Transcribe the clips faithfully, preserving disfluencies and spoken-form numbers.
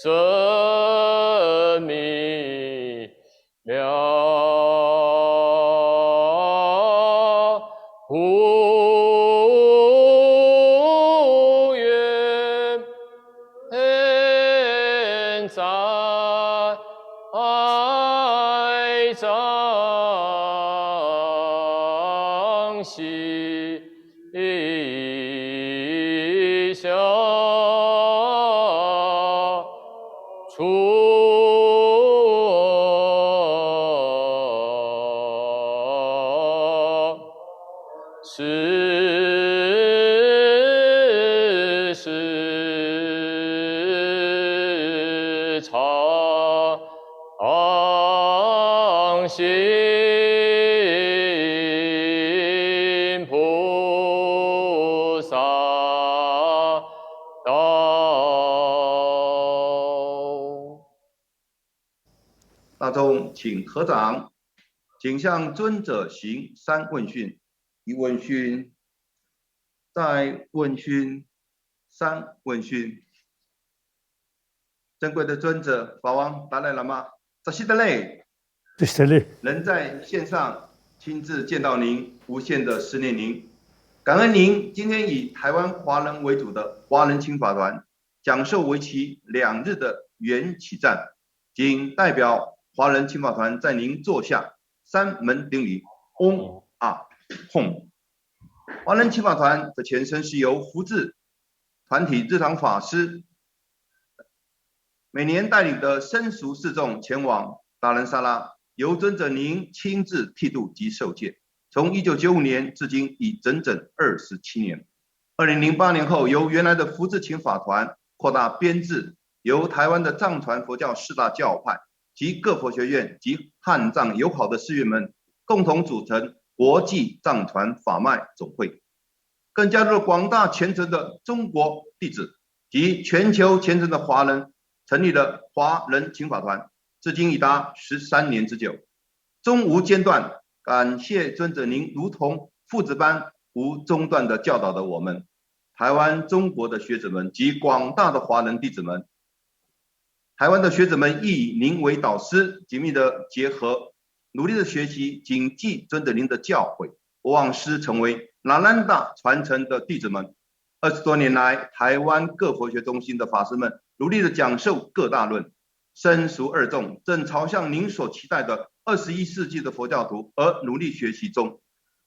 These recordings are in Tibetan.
生命 妙，不愿在掌心。 下处，时时常 常行菩萨道。大众请合掌，请向尊者行三问讯。一问讯，再问讯，三问讯。 尊贵的尊者法王达赖喇嘛，扎西德勒。扎西德勒。能在线上亲自见到您，无限的思念您。感恩您今天以台湾华人为主的华人亲法团讲授为期两日的缘起赞，仅代表华人亲法团在您座下三门顶礼，嗡啊吽。华人亲法团的前身是由福智团体日常法师每年带领的僧俗四众前往达兰萨拉，由尊者您亲自剃度及受戒。从一九九五年至今已整整二十七年。二零零八年后，由原来的福智勤法团扩大编制，由台湾的藏传佛教四大教派及各佛学院及汉藏友好的寺院们共同组成国际藏传法脉总会。 更加入了广大虔诚的中国弟子及全球虔诚的华人，成立了华人勤法团，至今已达十三年之久，终无间断。感谢尊者您如同父子般无中断的教导着我们，台湾中国的学者们及广大的华人弟子们。台湾的学者们亦以您为导师，紧密的结合，努力的学习，谨记尊者您的教诲，不忘师，成为拉兰达传承的弟子们。二十多年来，台湾各佛学中心的法师们努力的讲授各大论，僧俗二众正朝向您所期待的二十一世纪的佛教徒而努力学习中。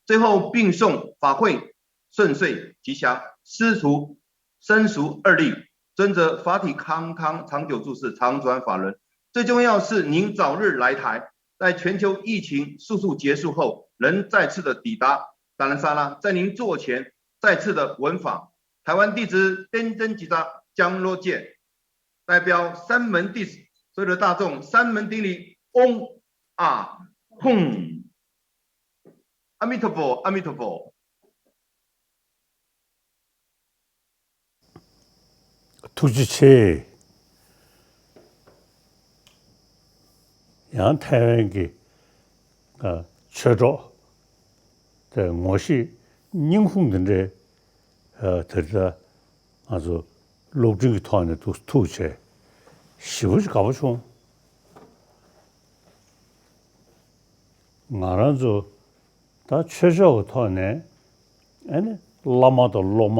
最后，并送法会顺遂吉祥，师徒僧俗二力，尊者法体康康，长久住世，常转法轮。最重要是您早日来台，在全球疫情速速结束后，能再次的抵达达兰萨拉，在您座前再次的闻法。台湾弟子天真吉扎江罗健，代表三门弟子，所有的大众三门顶礼，嗡啊吽。 阿弥陀佛，阿弥陀佛。 ཐུགས་རྗེ་ཆེ། ཡང་ཐའེ་ཝན་གྱི་ཨ་ཆོས་གྲོགས་དེ་ངོ་ཤེས་སྙན་ཁུང་འདི་འདྲའི་ཨ་དེ་ལྟ་ང་ཚོ་སློབ་འབྲིང་གི་ཐོག་ནས་ཐུགས་ཐུགས་ཆེ། ཞེ་པོ་ཅིག་དགའ་པོ་བྱུང་། ང་རང་ཚོ་ད་ཆོས་ཕྱོགས་ཀྱི་ཐོག་ནས་ཨ་ནི་བླ་མ་དང་སློབ་མ་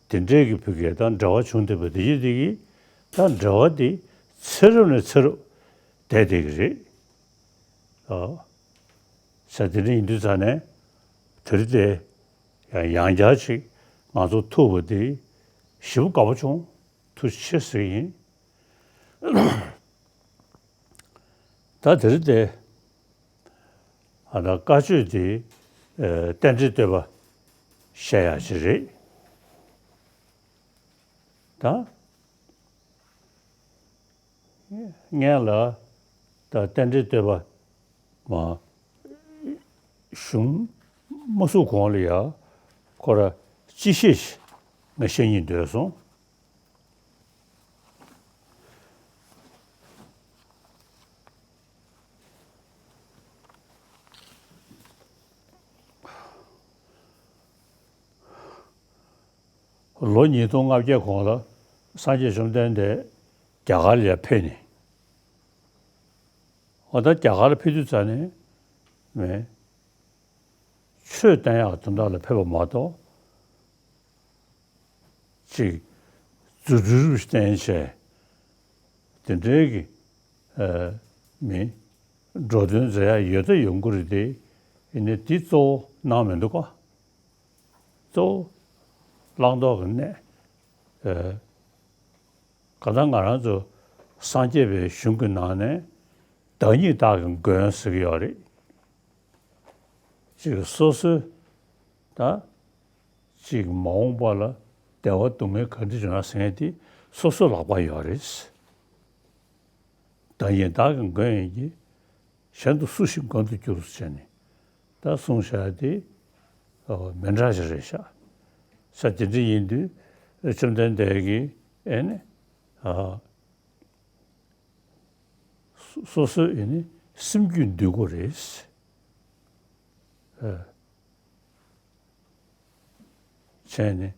དེ་འདྲས་ཀྱི་བུ་གས་ད་འབྲེལ་བ་བྱུང་བསྡད་པ་དེ་ཡིན་དེ་གིས་ད་འབྲེལ་བ་དེ་ཚེ་རབས་ནས་ཚེ་རབས་བསྡད་བསྡད་ཀྱི་རེད། ཨ། ས་དེ་འདྲ་ཡིན་དུས་ཙང་ནས་དེ་རིང་དེ་ཡང་ཡང་བསྐྱར་ཅིག་ང་ཚོ་ཐུག་པ་དེ་ཞེ་པོ་དགའ་པོ་བྱུང་། ཐུགས་རྗེ་ཆེ་ཟེར་གྱི་ཡིན། ད་དེ་རིང་དེ་ཨ་ད་བཀའ་ཆོས་དེ་ཨ་རྟེན་འབྲེལ་བསྟོད་པ་བཤད་ཡག་ཅིག་རེད། ད་སྔོན་ལ་ད་རྟེན་འབྲེལ་བསྟོད་པ་མ་གཞུང་མ་བཙུགས་གོང་ལ་ཡ་ཁོ་ར་སྤྱི་བཤད་ཞིག་ང་བཤད་སྙིང་འདོད་སོང་། ལོ་ཉིས་སྟོང་ལྔ་བརྒྱ་གོང་ལ་སངས་རྒྱས་བཅོམ་ལྡན་འདས་ རྒྱ་གར་ལ་ཡར་ཕེབས་ནས། འོ་ད་རྒྱ་གར་ལ་ཕེབས་དུས་ཙ་ནས་མེད། ཆོས་བསྟན་ཡག་དོན་དག་ལ་ཕེབས་པ་མ་གཏོགས། ཅིག་རྫུ་འཕྲུལ་རུ་བསྟན་བྱས། དེ་འདྲའི་གི་ཨ་མི་འགྲོ་དོན་མཛད་ཡག་ཡོད་ད་ཡོང་གི་རེད་དེ། ཡིན་ནའི་དེ་གཙོ་བོ་གནང་མི་འདུག་ག་གཙོ་བོ་བླང་དོར་གྱི་གནས། ཨ་ག་ད་ང་རང་ཚོ་སངས་རྒྱས་པའི་གཞུང་གི་ནང་ནས་བདག་ཉིད་བདག་གི་མགོན་ཟེར་གྱི་ཡོད་རེད། ཅིག་སོ་སོའི་ད་ཅིག་མ་འོངས་པ་ལ་བདེ་བ་སྡུག་བསྔལ་ག་འདྲ་བྱུང་ན་ཟེར་མཁན་དེ་སོ་སོ་ལག་པ་ཡོད་རེད། བདག་ཉིད་བདག་གི་མགོན་ཡིན་གྱི། གཞན་དུ་སུ་ཞིག་མགོན་དུ་འགྱུར་ཟེར་ནས་ད་གསུངས་བཞག་དེ་མི་འདྲ་ཞིག་རེད་ཤག་ས་དེ་འདྲ་ཡིན་དུས་བཅོམ་ལྡན་འདས་ཀྱིས་ཨེ་ནི་ཨ་སོ་སོ་སོའི་ཨེ་ནི་སེམས་རྒྱུད་འདུལ་དགོས་རེད། ཨ། བྱས་ནས།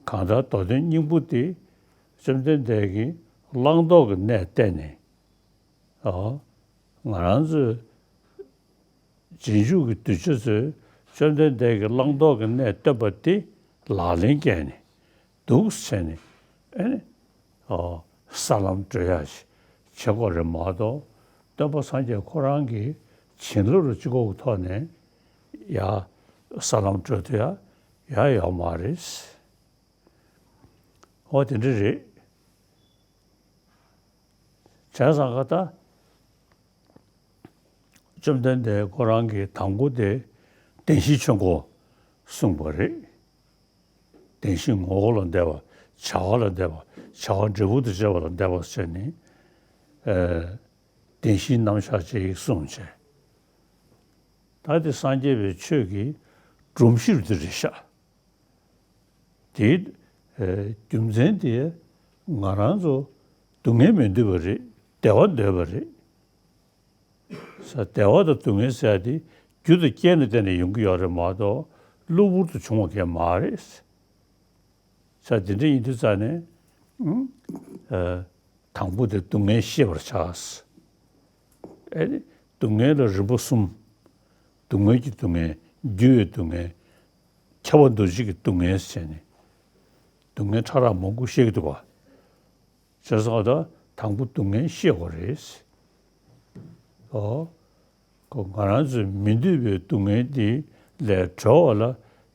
གང་ལྟར་མདོ་དོན་སྙིང་པོ་དེ་བཅོམ་ལྡན་འདས་ཀྱིས་བླང་དོར་གྱི་གནས་བསྟན་ནས། ཨོ། ང་རང་ཚོའི་རྗེས་འཇུག་གི་གདུལ་བྱ་ཚོས་བཅོམ་ལྡན་འདས་ཀྱིས་བླང་དོར་གྱི་གནས་བསྟན་པ་དེ་ལག་ལེན་བཀལ་ནས་འདུག་ཟེར་ནས་ཨེ་ནི། ཨོ། ས་ལམ་བགྲོད་ཡ་ཞིག་བྱེད་དགོས་རེད་མ་གཏོགས། སྟོན་པ་སངས་རྒྱས་ཁོ་རང་གི་བྱིན་རླབས་ལ་གཅིག་པོ་གི་ཐོག་ནས་ཡ་ས་ལམ་བགྲོད་ཐུབ་ཡ་ཡ་ཡོད་མ་རེད། ཨོ་དེ་འདྲ་རེད། བྱས་ཙང་ག་ད། བཅོམ་ལྡན་འདས་ཁོ་རང་གིས་དང་པོ་དེ་བདེན་བཞིའི་ཆོས་འཁོར་གསུངས་པ་རེད། བདེན་བཞིའི་ངོ་བོ་ལ་འདས་པ། བྱ་བ་ལ་འདས་པ། བྱ་བ་འབྲས་བུ་དང་བཅས་པ་ལ་འདས་པ་ཟེར་ནས། ཨ། བདེན་བཞིའི་རྣམ་གཞག་ཅིག་གསུངས་བྱས། ད་དེ་སངས་རྒྱས་པའི་ཆོས་ཀྱི་སྒྲོམ་གཞི་རུ་དེ་རེད་ཤག་དེའི་ཨ་རྒྱུ་མཚན་དེ་ང་རང་ཚོ་སྡུག་བསྔལ་མི་འདོད་པ་རེད། བདེ་བ་འདོད་པ་རེད། ས་བདེ་བ་དང་སྡུག་བསྔལ་ཟེར་ཡ་དེ་རྒྱུ་དང་རྐྱེན་ལ་བརྟེན་ནས་ཡོང་གི་ཡོད་རེད་མ་གཏོགས་གློ་བུར་དུ་བྱུང་བ་གང་ཡང་མ་རེད། ས་དེ་འདྲ་ཡིན་དུས་ཙང་ནས་ཨ་དང་པོ་དེ་སྡུག་བསྔལ་ཤེས་པར་བྱ། ཨེ་ནི་སྡུག་བསྔལ་ལ་རིམ་པ་གསུམ། སྡུག་བསྔལ་གྱི་སྡུག་བསྔལ། འགྱུར་བའི་སྡུག་བསྔལ། ཁྱབ་པ་འདུ་བྱེད་ཀྱི་སྡུག་བསྔལ་ཟེར་ནས་སྡུག་བསྔལ་ཕྲ་རགས་མང་པོ་བཤད་ཀྱི་འདུག་བ། བྱས་ཙང་ད་དང་པོ་སྡུག་བསྔལ་ཤེས་དགོས་རེད། ཨོ། ཁོ་ང་རང་ཚོས་མི་འདོད་པའི་སྡུག་བསྔལ་འདི་ལས་གྲོལ་བ་ལ་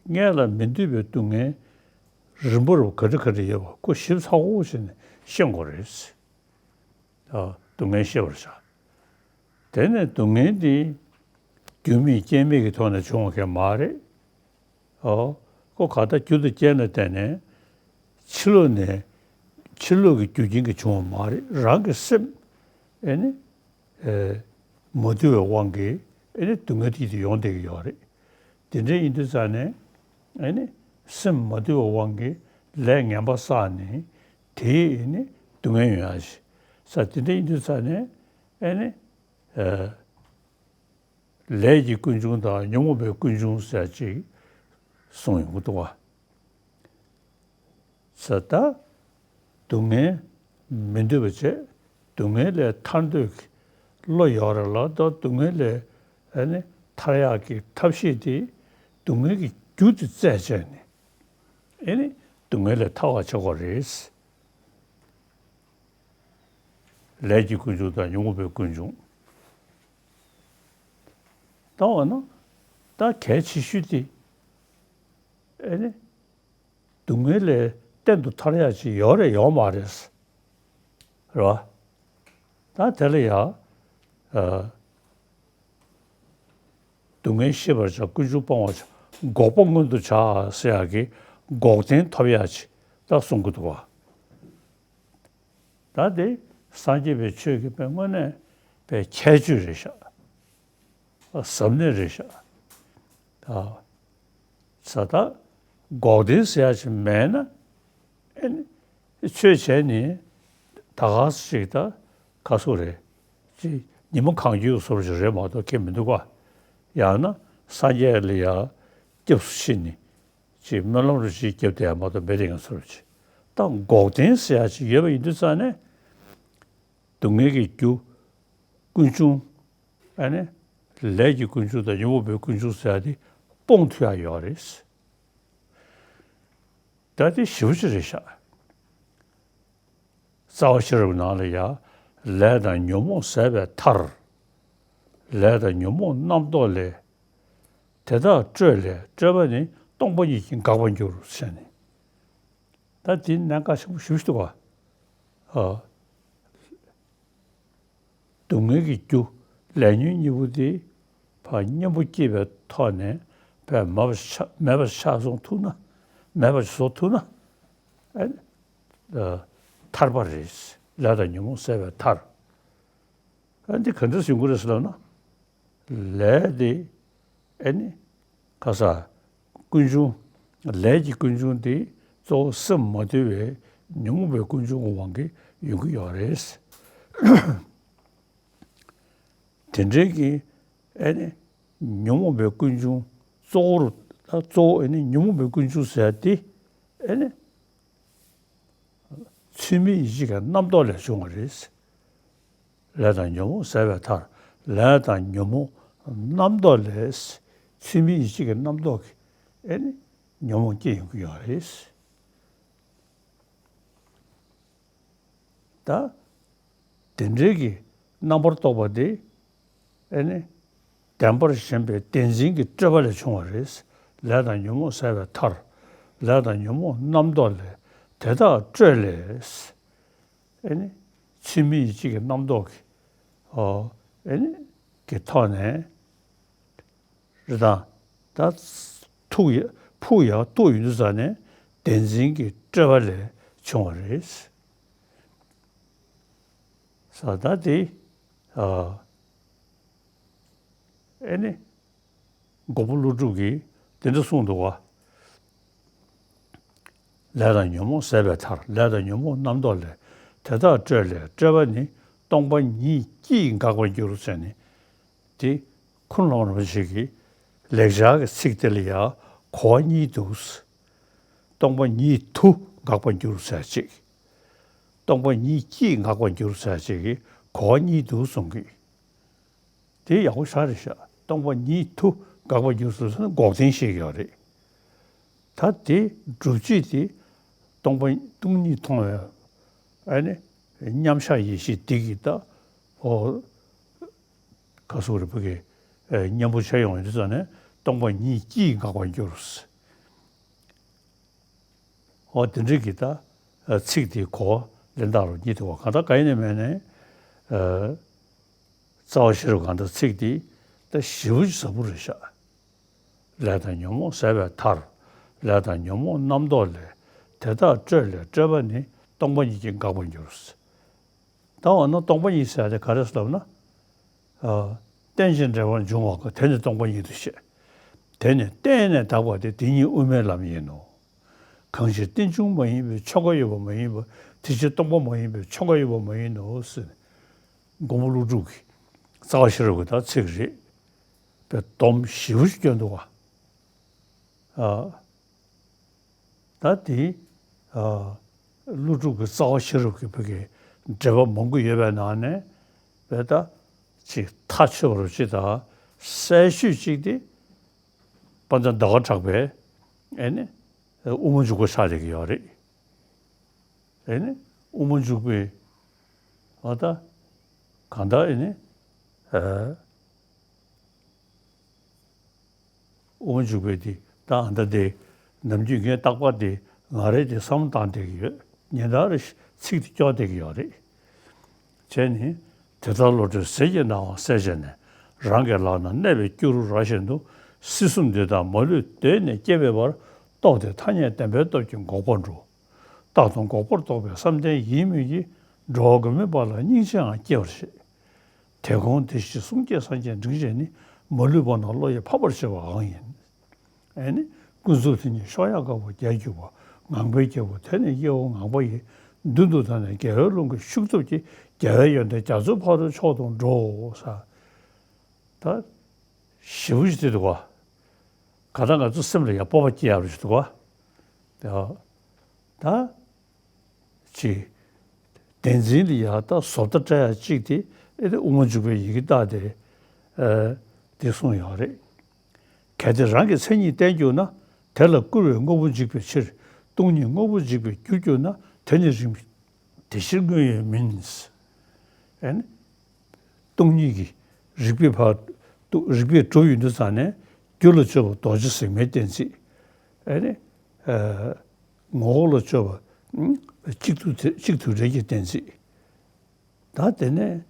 སྔོན་ལ་མི་འདོད་པའི་སྡུག་བསྔལ་རིམ་པ་རུ་ག་འདྲ་ག་འདྲ་ཡོད་པ་ཁོ་ཞིབ་ཚགས་པོ་བྱས་ནས་ཤེས་དགོས་རེད། ཨོ། སྡུག་བསྔལ་ཤེས་པར་བྱ། དེ་ནས་སྡུག་བསྔལ་འདི་རྒྱུ་མེད་རྐྱེན་མེད་ཀྱི་ཐོག་ནས་བྱུང་བ་གང་མ་རེད། ཨོ། ཁོ་ག་ད་རྒྱུ་དང་རྐྱེན་ལ་བརྟེན་ནས་ཕྱི་ལོགས་ནས་ཕྱི་ལོགས་ཀྱི་རྒྱུ་རྐྱེན་གྱིས་བྱུང་བ་མ་རེད། རང་གི་སེམས་ཨེ་ནི་ཨེ་མ་དུལ་བའི་དབང་གིས་ཨེ་ནི་སྡུག་བསྔལ་དེ་ཡོང་བསྡད་ཀྱི་ཡོད་རེད། དེ་འདྲ་ཡིན་དུས་ཙང་ནས་ཨེ་ནི་སེམས་མ་དུལ་བའི་དབང་གིས་ལས་ངན་པ་བསགས་ནས་དེས་ཨེ་ནི་སྡུག་བསྔལ་ཡོང་ཡ་ཞིག་ས་དེ་འདྲ་ཡིན་དུས་ཙང་ནས་ཨེ་ནི་ཨེ། ལས་ཀྱི་ཀུན་འབྱུང་དང་ཉོན་མོངས་པའི་ཀུན་འབྱུང་ཟེར་ཅིག་གསུངས་ཡོང་གི་འདུག་བ། ས་ད་སྡུག་བསྔལ་མི་འདོད་པ་བྱས། སྡུག་བསྔལ་ལས་ཐར་འདོད་ཀྱི་བློ་ཡོད་རེད་ལ། ད་སྡུག་བསྔལ་ལས་ཨ་ནི་ཐར་ཡག་གི་ཐབས་ཤེས་དེ་སྡུག་བསྔལ་གྱི་རྒྱུ་དེ་བཙལ་བྱས་ནས་ཨ་ནི་སྡུག་བསྔལ་ལས་ཐར་བ་བྱེད་དགོས་རེད། ལས་ཀྱི་ཀུན་འབྱུང་དང་ཉོན་མོངས་པའི་ཀུན་འབྱུང་། ད་འོ་ན་ད་གལ་ཆེ་ཤོས་དེ་ཨེ་ནི་སྡུག་བསྔལ་ལས་གཏན་དུ་ཐར་ཡག་ཅིག་ཡོད་རེད་ཡོད་མ་རེད། རེད་བ། ད་དེ་ལ་ཡང་ཨ་སྡུག་བསྔལ་ཤེས་པར་བྱ། ཀུན་འབྱུང་སྤང་བར་བྱ། འགོག་པ་མངོན་དུ་བྱ་ཟེར་ཡག་གི་འགོག་བདེན་ཐོབ་ཡག་ཅིག་ད་གསུང་གི་འདུག་བ། ད་དེ་སངས་རྒྱས་པའི་ཆོས་ཀྱི་དཔེ་དངོས་གནས་པའི་ཁྱད་ཆོས་རེད་ཤག་ཟབ་གནད་རེད་ཤག་ད་ས་ད་འགོག་བདེན་ཟེར་ཡག་ཅིག་མེད་ན་ཨེ་ནི་ཆོས་བྱས་ནི་ད་ག་ཞིག་ད་ག་སོ་རེད་ཅིག་ཉི་མ་གང་རྒྱུའི་སོར་ཞིག་རེད་མ་གཏོགས་ཁྱད་མི་འདུག་ག་ཡང་ན་སངས་རྒྱས་ལ་ཡ་སྐྱབས་སུ་མཆི་ནི། ཅིག་སྨོན་ལམ་རུ་ཅིག་བརྒྱབ་བསྡད་ཡ་མ་གཏོགས་མེད་དེ་ང་ཚོར་ཅིག་ད་འགོག་བདེན་ཟེར་ཡ་ཅིག་ཡོད་པ་ཡིན་དུས་ཙང་ནས། སྡུག་བསྔལ་གྱི་རྒྱུ་ཀུན་འབྱུང་། ཨ་ནི་ལས་ཀྱི་ཀུན་འབྱུང་དང་ཉོན་མོངས་པའི་ཀུན་འབྱུང་ཟེར་ཡ་དེ་སྤོང་ཐུབ་ཡ་ཡོད་རེད། ད་དེ་ཞེ་པོ་ཅིག་རེད་ཤག་རྩ་བ་ཤེས་རབ་ནང་ལ་ཡ། ལས་དང་ཉོན་མོངས་ཟད་པའི་མཐར། ལས་དང་ཉོན་མོངས་རྣམ་རྟོག་ལས། དེ་དག་སྤྲོས་ལས་སྤྲོས་པ་ནི། སྟོང་པ་ཉིད་ཀྱིས་འགག་པར་འགྱུར་ཟེར་ནས། ད་དེ་གནད་འགག་ཆེན་པོ་ཞེ་པོ་ཞིག་འདུག་ག་ཨ། སྡུག་བསྔལ་གྱི་རྒྱུ་ལས་ཉོན་གཉིས་པོ་དེ་ཕར་གཉེན་པོ་སྐྱེས་པའི་ཐོག་ནས་ཕར་མེད་པ་ཆགས་མེད་པ་ཆགས་སོང་ཐུག་ན། མེད་པ་བཟོ་ཐུབ་ན། ཨ་ནི་ཨ་ཐར་པ་རེད། ལས་དང་ཉོན་མོངས་ཟད་པའི་མཐར། ཨ་འདི་ག་འདྲ་ཡོང་གི་རེད་ཟེར་ལབ་ན། ལས་དེ་ཨ་ནི་ཁ་ས་ཀུན་འབྱུང་། ལས་ཀྱི་ཀུན་འབྱུང་དེ་གཙོ་བོ་སེམས་མ་དུལ་བའི་ཉོན་མོངས་པའི་ཀུན་འབྱུང་གི་དབང་གིས་ཡོང་གི་ཡོད་རེད། དེ་འདྲའི་གི་ཨ་ནི་ཉོན་མོངས་པའི་ཀུན་འབྱུང་གཙོ་བོར། ད་གཙོ་བོ་ཨ་ནི་ཉོན་མོངས་པའི་ཀུན་འབྱུང་ཟེར་ཡ་དེ་ཨ་ནི་ཚུལ་མིན་ཡིད་བྱེད་ཀྱི་རྣམ་རྟོག་ལས་བྱུང་བ་རེད། ལས་དང་ཉོན་མོངས་ཟད་པའི་མཐར། ལས་དང་ཉོན་མོངས་རྣམ་རྟོག་ལས། ཚུལ་མིན་ཡིད་བྱེད་ཀྱི་རྣམ་རྟོག་གིས་ཨ་ནི་ཉོན་མོངས་སྐྱེ་ཡོང་གི་ཡོད་རེད། ད་དེ་འདྲའི་གི་རྣམ་པར་རྟོག་པ་དེ་ཨ་ནི་བདེན་པར་ཞེན་པའི་བདེན་འཛིན་གྱི་སྤྲོས་པ་ལས་བྱུང་བ་རེད། ལས་དང་ཉོན་མོངས་ཟད་པའི་མཐར། ལས་དང་ཉོན་མོངས་རྣམ་རྟོག་ལས། དེ་དག་སྤྲོས་ལས། ཨ་ནི་ཚུལ་མིན་ཡིད་བྱེད་ཀྱི་རྣམ་རྟོག་གིས། ཨོ། ཨ་ནི་གི་ཐོག་ནས་རེད་དང་། ད་ཐུག་ཡ་ཕུག་ཡ་ཐུག་ཡོང་དུས་ཙ་ནས་བདེན་འཛིན་གྱི་སྤྲོས་པ་ལས་བྱུང་བ་རེད། ས་ད་དེ་ཨ་ཨ་ནི་མགོན་པོ་ཀླུ་སྒྲུབ་ཀྱིས་དེ་འདྲ་གསུངས་འདུག་བ། ལས་དང་ཉོན་མོངས་ཟད་པའི་མཐར། ལས་དང་ཉོན་མོངས་རྣམ་རྟོག་ལས། དེ་དག་སྤྲོས་ལས་སྤྲོས་པ་ནི། སྟོང་པ་ཉིད་ཀྱིས་འགག་པར་འགྱུར་ཟེར་ནས། དེ་ཁུ་ནུ་སློབ་དཔོན་རིན་པོ་ཆེ་གི་ལེགས་སྦྱར་གྱི་ཚིག་དེ་ལ་ཡང་གོ་བ་གཉིས་འདུག་སྟོང་པ་ཉིད་དུ་འགག་པར་འགྱུར་ཟེར་གཅིག་སྟོང་པ་ཉིད་ཀྱིས་འགག་པར་འགྱུར་ཟེར་གཅིག་གི་གོ་བ་གཉིས་འདུག་གསུང་གི། དེ་ཡག་པོ་ཞེ་དྲག་རེད་ཤག་སྟོང་པ་ཉིད་དུ་འགག་པར་འགྱུར་ཟེར་ན་འགོག་བདེན་བཤད་ཀྱི་ཡོད་རེད། ད་དེ་སྒྲུབ་བྱེད་དེ་སྟོང་པ་སྟོང་ཉིད་མཐོང་བའི་ཨ་ནི་མཉམ་གཞག་ཡེ་ཤེས་འདི་གིས་ད་ཨོ་ག་སོགས་རིག་པ་གི་ཨ་གཉེན་པོ་བྱས་ཡོང་བའི་དུས་ཙ་ནས་སྟོང་པ་ཉིད་ཀྱིས་འགག་པར་འགྱུར། ཨོ་དེ་འདྲ་གི་ད་ཨ་ཚིག་དེའི་གོ་བ་ལེན་སྟངས་རུ་གཉིས་འདུག་བ། གང་ལྟར་གང་ཡིན་ནའི་མིན་ནའི་ཨ་རྩ་བ་ཤེས་རབ་གང་ལྟར་ཚིག་དེ་ད་ཞེ་པོ་ཅིག་ཟབ་པོ་རེད་ཤག་ལས་དང་ཉོན་མོངས་ཟད་པའི་མཐར། ལས་དང་ཉོན་མོངས་རྣམ་རྟོག་ལས། དེ་དག་སྤྲོས་ལས་སྤྲོས་པ་ནི། སྟོང་པ་ཉིད་ཀྱིས་འགག་པར་འགྱུར། ད་འོ་ན་སྟོང་པ་ཉིད་ཟེར་ཡ་དེ་ག་རེ་ཟེར་ལབ་ན། ཨ། རྟེན་ཅིང་འབྲེལ་བར་འབྱུང་བ་ཀུན། དེ་ནི་སྟོང་པ་ཉིད་དུ་ཤེས། དེ་ནི་གཏན་ནས་དག་པ་སྟེ། དེ་ཉིད་དབུ་མའི་ལམ་ཡིན་ནོ། གང་ཕྱིར་རྟེན་འབྱུང་མ་ཡིན་པའི་ཆོས་འགའ་ཡོད་པ་མ་ཡིན་པ། དེ་ཕྱིར་སྟོང་པ་མ་ཡིན་པའི་ཆོས་འགའ་ཡོད་པ་མ་ཡིན་ནོ་ཟེར། མགོན་པོ་ཀླུ་སྒྲུབ་ཀྱི་རྩ་བ་ཤེས་རབ་ཀྱི་ད་ཚིག་རེད། པའི་སྡོམ་ཞེ་པོ་ཞིག་བསྐྱོན་འདུག་བ། ཨ། ད་དེ་ཨ་ཀླུ་སྒྲུབ་ཀྱི་རྩ་བ་ཤེས་རབ་ཀྱི་བོད་ཀྱི་འགྲེལ་པ་མང་པོ་ཡོད་པའི་ནང་ནས་བོད་ད་ཅིག་མཐའ་ཆོད་པ་རུ་ཅིག་དང་གསལ་ཤོས་ཅིག་དེ་དཔལ་ལྡན་ཟླ་བ་གྲགས་པའི་ཨེ་ནི་དབུ་མ་འཇུག་པ་ཆགས་བསྡད་ཀྱི་ཡོད་རེད། ཨེ་ནི་དབུ་མ་འཇུག་པའི་ཨ་ད་གང་ལྟར་ཨེ་ནི་ཨ། དབུ་མ་འཇུག་པའི་དེ་ད་ཨ་ད་དེ་ནམ་རྒྱུན་ངས་རྟག་པར་དེ་ང་རེ་དེ་བསམ་བློ་བཏང་བསྡད་ཀྱི་ཡོད། ཉིན་ལྟར་རེ་ཚིག་དེ་སྐྱོར་བསྡད་ཀྱི་ཡོད་རེད། བྱས་ནས་དེ་ལྟར་བློ་གྲོས་ཟིལ་གྱིས་གནང་བ་གསལ་བྱས་ནས། རང་གི་ལག་ན་གནས་པའི་སྐྱུ་རུ་ར་བཞིན་དུ། སྲིད་གསུམ་འདི་དག་མ་ལུས་གདོད་ནས་སྐྱེ་བའི་བར། རྟོགས་ཏེ་ཐ་སྙད་བདེན་པའི་སྟོབས་ཀྱིས་འགོག་པར་འགྲོ། རྟག་ཏུ་འགོག་པར་རྟོགས་པའི་བསམ་གཏན་ཡིད་མོས་ཀྱིས། འགྲོ་བ་མགོན་མེད་པ་ལ་སྙིང་རྗེའང་སྐྱེ་བར་བྱེད། དེ་ཁོང་དེ་བཞིན་གསུང་སྐྱེས་སངས་རྒྱས་འབྲིང་རྗེ་ནི། མ་ལུས་བར་སྣང་བློ་ཡིས་ཕམ་པར་བྱེད་པའང་ཡིན། ཨེ་ནི། ཀུན་རྫོབ་དེ་ཉིད་གཤོག་ཡངས་དཀར་པོ་རྒྱས་གྱུར་པ། ངང་པའི་རྒྱལ་པོ་དེ་ནི་གཡས་འོག་ངང་པ་ཡིས། མདུན་དུ་བདར་ནས་རྒྱལ་བའི་ཀློང་གི་ཤུགས་སྟོབས་ཀྱིས། རྒྱལ་བའི་ཡོན་ཏན་རྒྱ་མཚོའི་ཕ་རོལ་མཆོག་ཏུ་འགྲོ། ས། ད། ཞེ་པོ་ཞིག་དེ་འདུག་བ། ག་ད་ང་ཚོ་སེམས་ལ་ཡ་སྤོབས་པ་སྐྱེ་ཡག་རུ་ཞིག་འདུག་བ། ད། ད། ཅིག་བདེན་འཛིན་ལ་ཡ་ད་བཟོ་ལྟ་སྤྲད་ཡ་གཅིག་དེ་ཨེ་དེ་དབུ་མ་འཇུག་པའི་ཡི་གེ་རྟགས་དེ་ཨ་དེ་གསུངས་ཡོད་རེད། གལ་ཏེ་རང་གི་མཚན་ཉིད་བསྟན་གྱུར་ན། དེ་ལ་བསྐུར་བའི་དངོས་པོ་འཇིག་པའི་ཕྱིར། སྟོང་ཉིད་དངོས་པོ་འཇིག་པའི་རྒྱུར་གྱུར་ན། དེ་ནི་རིང་དེ་ཕྱིར་དངོས་ཡོད་མིན། ཨེ་ནི། སྟོང་ཉིད་ཀྱི་རིགས་པས་ཕར་རིགས་པས་གྲུབ་ཡོང་དུས་ཙང་ནས་རྒྱུ་ལ་དཔྱོད་པ་རྡོ་རྗེ་ཟེགས་མའི་གཏན་ཚིགས། ཨེ་ནི། ངོ་བོ་ལ་དཔྱོད་པ་གཅིག་ཏུ་གཅིག་ཏུ་རེད་ཀྱི་གཏན་ཚིགས། ད་དེ་ནས་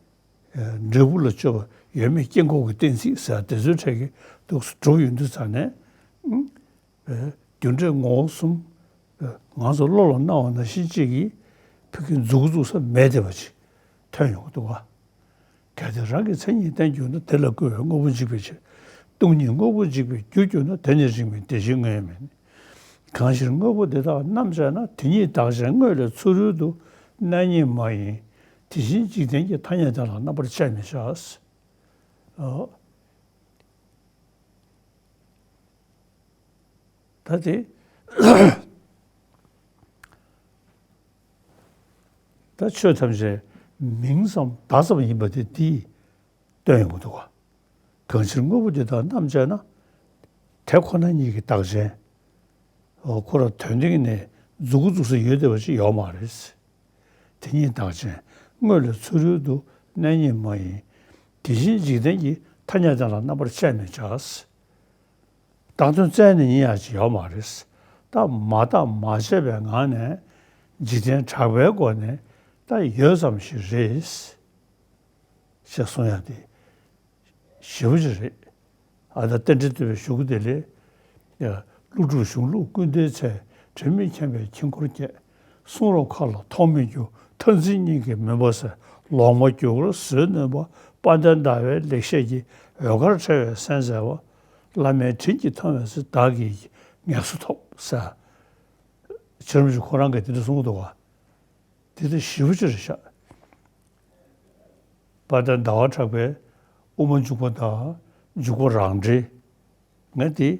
འབྲས་བུ་ལ་དཔྱོད་པ་ཡོད་མེད་སྐྱེ་འགོག་གི་གཏན་ཚིགས་ཟེར་དེ་ཚོའི་གྲས་ཀྱི་འདུག་གྲུབ་ཡོང་དུས་ཙང་ནས། རྒྱུ་འབྲས་ངོ་བོ་གསུམ། ང་ཚོ་བློ་ལ་སྣང་བ་ནང་བཞིན་གཅིག་གིས་ཕ་གི་མཛུབ་གུ་བཙུགས་ས་མེད་བསྡད་པ་ཅིག་ཐོན་ཡོང་གི་འདུག་ག་གལ་ཏེ་རང་གི་མཚན་ཉིད་བསྟན་གྱུར་ན། དེ་ལ་བསྐུར་བའི་དངོས་པོ་འཇིག་པའི་ཕྱིར། སྟོང་ཉིད་དངོས་པོ་འཇིག་པའི་རྒྱུར་གྱུར་ན། དེ་ནི་རིང་མིན་དེ་ཕྱིར་དངོས་ཡོད་མིན། གང་ཕྱིར་དངོས་པོ་འདི་དག་རྣམ་དཔྱད་ན། དེ་ཉིད་བདག་གཞན་དངོས་ལས་ཚུ་རོལ་དུ་གནས་ཉིད་མ་ཡིན། དེ་བཞིན་འཇིག་རྟེན་གྱི་ཐ་སྙད་དེ་ལ་རྣམ་པར་དཔྱད་མི་བྱ། ཨོ། ད་དེ། ད་ཆོས་ཐམས་ཅད་མིང་ཙམ་བརྡ་ཙམ་ཡིན་པ་དེ་འདིས་སྟོན་ཡོང་གི་འདུག་ག་གང་ཕྱིར་དངོས་པོ་འདི་དག་རྣམ་དཔྱད་ན། དེ་ཁོ་ན་ཉིད་ཀྱི་བདག་གཞན། འོ་ཁོ་རང་དོན་སྟེང་ནས་མཛུབ་གུ་བཙུགས་ས་ཡོད་བསྡད་པ་ཅིག་ཡོད་མ་རེད། དེ་ཉིད་བདག་གཞན་དངོས་ལས་ཚུ་རོལ་དུ་གནས་ཉིད་མ་ཡིན། དེ་བཞིན་འཇིག་རྟེན་གྱི་ཐ་སྙད་དེ་ལ་རྣམ་པར་དཔྱད་མི་བྱ། བདག་དོན་བཙལ་ནས་ཡིན་ཡག་ཅིག་ཡོད་མ་རེད། ད་མ་བརྟགས་མ་དཔྱད་པའི་ངང་ནས་འཇིག་རྟེན་གྲགས་པའི་སྒོ་ནས་ད་ཡོད་ཙམ་ཞིག་རེད། ཞེས་གསུང་ཡག་དེ་ཞེ་པོ་ཅིག་རེད། ཨ་ད་རྟེན་འབྲེལ་བསྟོད་པའི་གཞུག་གུ་དེ་ལས། ཀླུ་སྒྲུབ་གཞུང་ལུགས་ཀུན་ལྡན་ཚེ། དྲི་མེད་མཁྱེན་པའི་དཀྱིལ་འཁོར་བསྐྱེད། གསུང་རབ་མཁའ་ལ་ཐོགས་མེད་རྒྱུ། མཐར་འཛིན་སྙིང་གི་མུན་པ་སེལ། ལོག་སྨྲ་སྒྱུ་རྒུར་བཟོད་ནུས་པ། དཔལ་ལྡན་ཟླ་བའི་ལེགས་བཤད་ཀྱི། འོད་དཀར་ཕྲེང་བའི་གསན་མཛད་པ། བླ་མའི་དྲིན་གྱིས་མཐོང་བའི་ཚེ། བདག་གིས་ངེས་སུ་ཐོབ་ཟེར། ཕྱི་རིམ་གྱི་ཁོ་རང་གིས་དེ་འདྲ་གསུང་གི་འདུག་ག་དེ་དེ་ཞེ་པོ་ཅིག་རེད་ཤག་དཔལ་ལྡན་ཟླ་བ་གྲགས་པའི་དབུ་མ་འཇུག་པ་དང་འཇུག་པ་རང་འགྲེལ། ངས་དེ་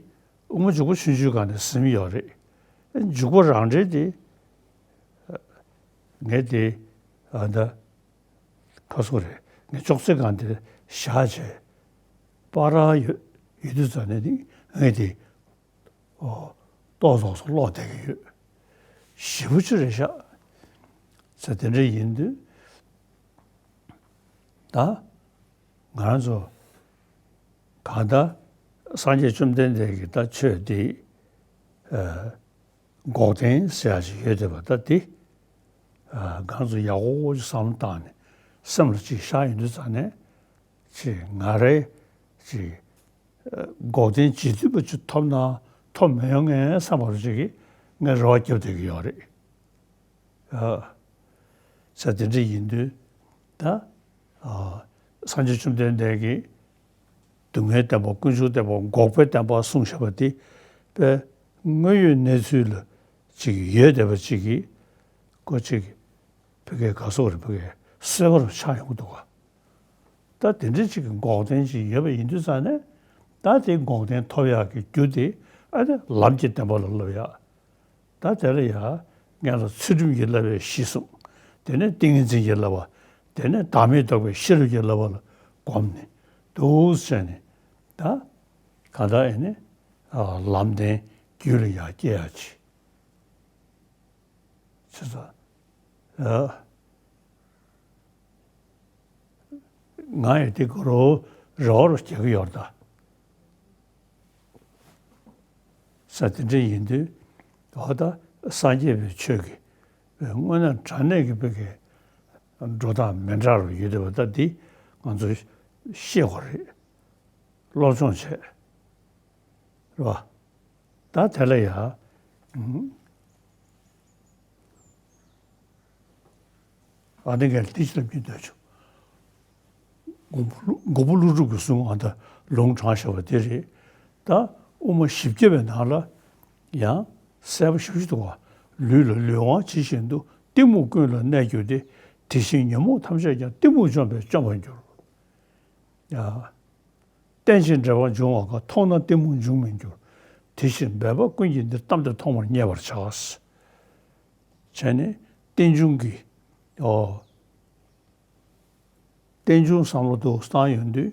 དབུ་མ་འཇུག་པ་ཆུང་ཆུང་སྒང་ནས་ཟིན་ཡོད་རེད། འཇུག་པ་རང་འགྲེལ་དེ་ངས་དེ་ཨ་ད་ཁ་སོ་རེད། ངས་ཅོག་ཙེ་སྒང་དེ་བཞག་བྱས་པར་ཡོད་ཡོད་དུས་ཙམ་ནས་ངས་དེ། ཨོ། ཏོག་ཙམ་ཙམ་ཀློག་བསྡད་ཀྱི་ཡོད། ཞེ་པོ་ཅིག་རེད་ཤག་ཚེ་དེ་འདྲ་ཡིན་དུས། ད་ང་རང་ཚོ་གང་ལྟར་སངས་རྒྱས་བཅོམ་ལྡན་འདས་ཀྱི་ད་ཆོས་འདི་ཨ་འགོག་བདེན་ཟེར་ཡག་ཅིག་ཡོད་བསྡད་པ་ད་འདི་ཨ་ང་ཚོ་ཡག་པོ་ཅིག་བསམ་བློ་བཏང་ནས་སེམས་ལ་ཅིག་བཞག་ཡོང་དུས་ཙང་ནས་ཅིག་ང་རེ་ཅིག་འགོག་བདེན་ཇི་སྲིད་པ་ཅིག་ཐོབ་ན་ཐོབ་མི་ཡོང་ངས་བསམ་པ་རུ་ཅིག་གིས་ངས་རེ་བ་བརྒྱབ་བསྡད་ཀྱི་ཡོད་རེད། ཨ། ས་དེ་འདྲ་ཡིན་དུས་ད། ཨ། སངས་རྒྱས་བཅོམ་ལྡན་འདས་ཀྱིས་སྡུག་བསྔལ་བདེན་པ་ཀུན་འབྱུང་བདེན་པ་འགོག་པའི་བདེན་པ་གསུངས་བཞག་པ་དེ་དཔེ་དངོས་ཡོད་གནས་ཚུལ་ལ་ཅིག་ཡོད་བསྡད་པ་ཅིག་གིས་ཁོ་ཅིག་ཕ་གིའི་ག་སོགས་རེད་ཕ་གིའི་གསོལ་བ་རུ་ཆགས་ཡོང་གི་འདུག་ག་ད་དེ་འདྲ་ཅིག་གི་འགོག་བདེན་ཅིག་ཡོད་པ་ཡིན་དུས་ཙང་ནས་ད་དེ་འགོག་བདེན་ཐོབ་ཡག་གི་རྒྱུ་དེ་ཨ་ནི་ལམ་གྱི་བདེན་པ་ལ་སློབ་ཡག་ད་དེ་ལ་ཡང་སྔོན་ལ་ཚུལ་ཁྲིམས་ཀྱི་བསླབ་པའི་གཞི་བཟུང་། དེ་ནས་ཏིང་ངེ་འཛིན་གྱི་བསླབ་པ། དེ་ནས་བདག་མེད་རྟོགས་པའི་ཤེས་རབ་ཀྱི་བསླབ་པ་ལ་བསྒོམས་ནས་འདུག་བྱས་ནས་ད་གང་ལྟར་ཨེ་ནི་ལམ་བདེན་རྒྱུད་ལ་ཡར་སྐྱེ་ཡག་ཅིག་བྱས་ཙང་། ང་ཡི་དེ་གོ་རོ་རོ་རོ་སྐྱེ་གི་ཡོད་ད། ས་དེ་འདྲ་ཡིན་དུས་འོ་ད་སངས་རྒྱས་པའི་ཆོས་ཀྱི་དངོས་གནས་དྲང་གནས་ཀྱི་བོད་ཀྱི་འགྲོ་སྟངས་མི་འདྲ་རུ་ཡོད་དེ་བ་ད་འདི་ང་ཚོ་ཤེས་དགོས་རེད། སློབ་སྦྱོང་བྱས་རེད་བ། ད་དེ་ལ་ཡ། ཨ་ནི་ངས་འདི་ཞིག་ལ་མི་འདོད་བྱུང་། མགོན་པོ་ཀླུ་མགོན་པོ་ཀླུ་སྒྲུབ་ཀྱི་གསུང་ཨ་ད་ལུང་དྲངས་བཞག་པ་དེ་རེད། ད་དབུ་མ་བཞི་བརྒྱ་པའི་ནང་ལ་ཡང་གསལ་པོ་ཞེ་པོ་ཅིག་འདུག་ག་ལུས་ལ་ལུས་དབང་ཇི་བཞིན་དུ། གཏི་མུག་ཀུན་ལ་གནས་གྱུར་ཏེ། དེ་བཞིན་ཉོན་མོངས་ཐམས་ཅད་ཀྱང་། གཏི་མུག་འཇོམས་པས་བཅོམ་པར་འགྱུར། ཡ། རྟེན་ཅིང་འབྲེལ་བར་འབྱུང་བ་དགའ། མཐོང་ན་གཏི་མུག་འབྱུང་མི་འགྱུར། དེ་ཕྱིར་འབད་པ་ཀུན་གྱིས་འདིར། གཏམ་དེ་ཐོག་མར་མཉེས་པར་བྱ། བྱས་ནས་ རྟེན་འབྱུང་གི་ཨོ། རྟེན་འབྱུང་བསམ་བློ་འདུག་བཏང་ཡོང་དུས་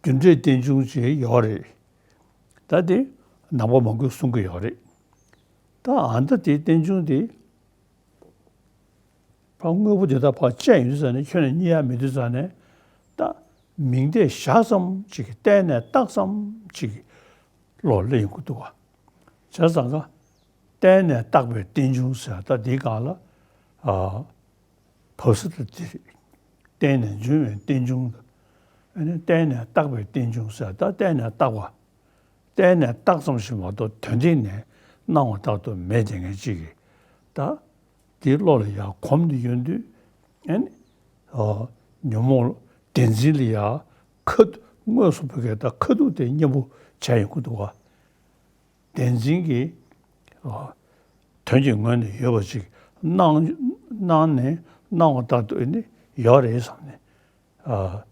རྒྱུ་འབྲས་རྟེན་འབྱུང་ཅིག་ཡོད་རེད། ད་དེ་ནང་པ་མང་པོས་གསུང་གི་ཡོད་རེད། ད་ཨ་ད་དེ་རྟེན་འབྱུང་དེ་ཕར་དངོས་པོ་དེ་དག་ཕར་བཅད་ཡོང་དུས་ཙ་ནས་ཁྱོན་ནས་རྙེད་ཡ་མེད་དུས་ཙ་ནས། ད་མིང་དེ་བཞག་ཙམ་ཅིག་གི་བལྟས་ནས་བཏགས་ཙམ་ཅིག་གི་བློ་སླེབས་ཡོང་གི་འདུག་བ། བྱས་ཙང་ཀ་བལྟས་ནས་བཏགས་པའི་རྟེན་འབྱུང་ཟེར་ད་འདི་སྒང་ལ་ཨ། བབས་ས་ད་འདི་རེད། བརྟེན་ནས་འབྱུང་བའི་རྟེན་འབྱུང་དང་། ཨ་ནི་བརྟེན་ནས་བཏགས་པའི་རྟེན་འབྱུང་ཟེར་ད་བརྟེན་ནས་བཏགས་པ། བརྟེན་ནས་བཏགས་ཙམ་ཞིག་མ་གཏོགས་དོན་སྟེང་ནས་སྣང་བ་ལྟར་དུ་མེད་དེ་ངེས་ཅིག་གིས། ད་དེའི་བློ་ལ་ཡང་གོམས་ཏེ་ཡོང་དུས། ཨ་ནི་ཨ། ཉོན་མོངས་བདེན་འཛིན་ལ་ཡང་ཁ་དངོས་སུ་བོད་སྐད་ད་ཁ་ཐུག་དེ་མཉམ་པོ་བྱས་ཡོང་གི་འདུག་བ། བདེན་འཛིན་གྱི་ཨ། དོན་གྱི་ངོས་ནས་ཡོད་པ་ཅིག་སྣང་སྣང་ནས་སྣང་བ་ལྟར་དུ་ཨེ་ནི་ཡོད་རེད་བསམ་ནས། ཨ།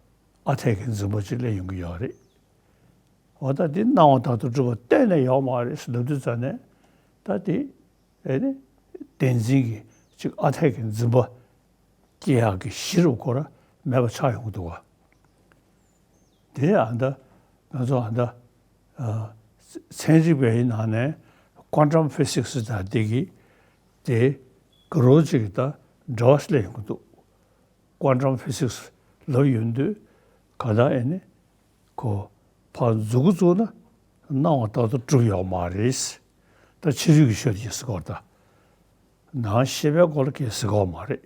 ཨ་འཐས་ཀྱི་འཛིན་པ་ཅིག་སླེབས་ཡོང་གི་ཡོད་རེད། འོ་ད་འདི་སྣང་བ་ལྟར་དུ་གྲུབ་པ་གཏན་ནས་ཡོད་མ་རེད་ཟེར་ལབ་དུས་ཙ་ནས། ད་དེ་ཨེ་ནི་བདེན་འཛིན་གྱི་ཅིག་ཨ་འཐས་ཀྱི་འཛིན་པ་སྐྱེ་ཡག་གི་གཞི་རུ་ཁོ་ར་མེད་པ་ཆགས་ཡོང་གི་འདུག་བ། དེ་ཨ་ད་ང་ཚོ་ཨ་ད་ཨ། ཚན་རིག་པའི་ནང་ནས་ཀོན་ཊམ་ཕི་སིག་སི་དང་དེ་གི་དེ་ག་རོ་ཅིག་ད་འབྲེལ་བ་སླེབས་ཡོང་གི་འདུག་ཀོན་ཊམ་ཕི་སིག་སི་ལབ་ཡོང་དུས་ག་ད་ཨེ་ནི་ཁོ་ཕར་མཛུབ་གུ་བཙུགས་ན་སྣང་བ་ལྟར་དུ་གྲུབ་ཡོད་མ་རེད། ད་ཕྱི་རོལ་གྱི་ཆོས་དེ་ཟེར་གོ་ད། ནང་ཤེས་པའི་སྐོར་ལ་སྐད་ཟེར་གོ་མ་རེད།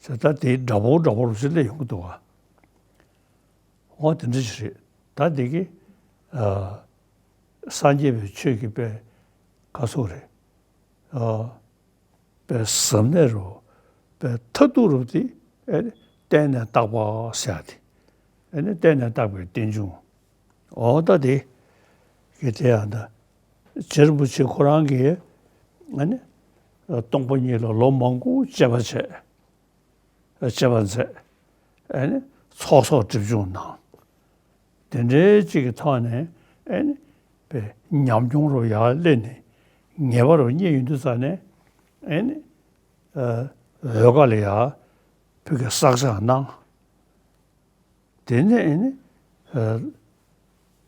ད་ལྟ་དེའི་འདྲ་པོ་འདྲ་པོ་རུ་ཅིག་སླེབས་ཡོང་གི་འདུག་བ། འོ་དེ་འདྲ་ཞིག་རེད། ད་འདི་གི་ཨ། སངས་རྒྱས་པའི་ཆོས་ཀྱི་དཔེ་ག་ཚོད་རེད། ཨ། དཔེ་ཟབ་གནད་རུ་དཔེ་མཐར་ཐུག་རུ་དེ་ཨེ་ནི་བརྟེན་ནས་བཏགས་པ་ཟེར་ཡ་དེ། ཨེ་ནི་བརྟེན་ནས་བཏགས་པའི་རྟེན་འབྱུང་། འོ་ད་དེ་གི་དེ་ཡང་ད་རྗེ་རིན་པོ་ཆེ་ཁོ་རང་གིས་ཨེ་ནི་སྟོང་པ་ཉིད་ལ་ལོ་མང་པོ་དཔྱད་པ་བྱས། དཔྱད་པ་མཛད། ཨེ་ནི་ཚོགས་གསོག་སྒྲིབ་སྦྱོང་གནང་། དེ་འདྲའི་ཅིག་གི་ཐོག་ནས་ཨེ་ནི་པའི་ཉམས་མྱོང་རུ་ཡར་སླེབས་ནས་ངེས་པ་རུ་རྙེད་ཡོང་དུས་ཙ་ནས་ཨེ་ནི་ཨ། འོལ་ཁ་ལ་ཡར་ཕ་གིར་བསགས་སྦྱང་གནང་། དེ་ནས་ཨེ་ནི་ཨ།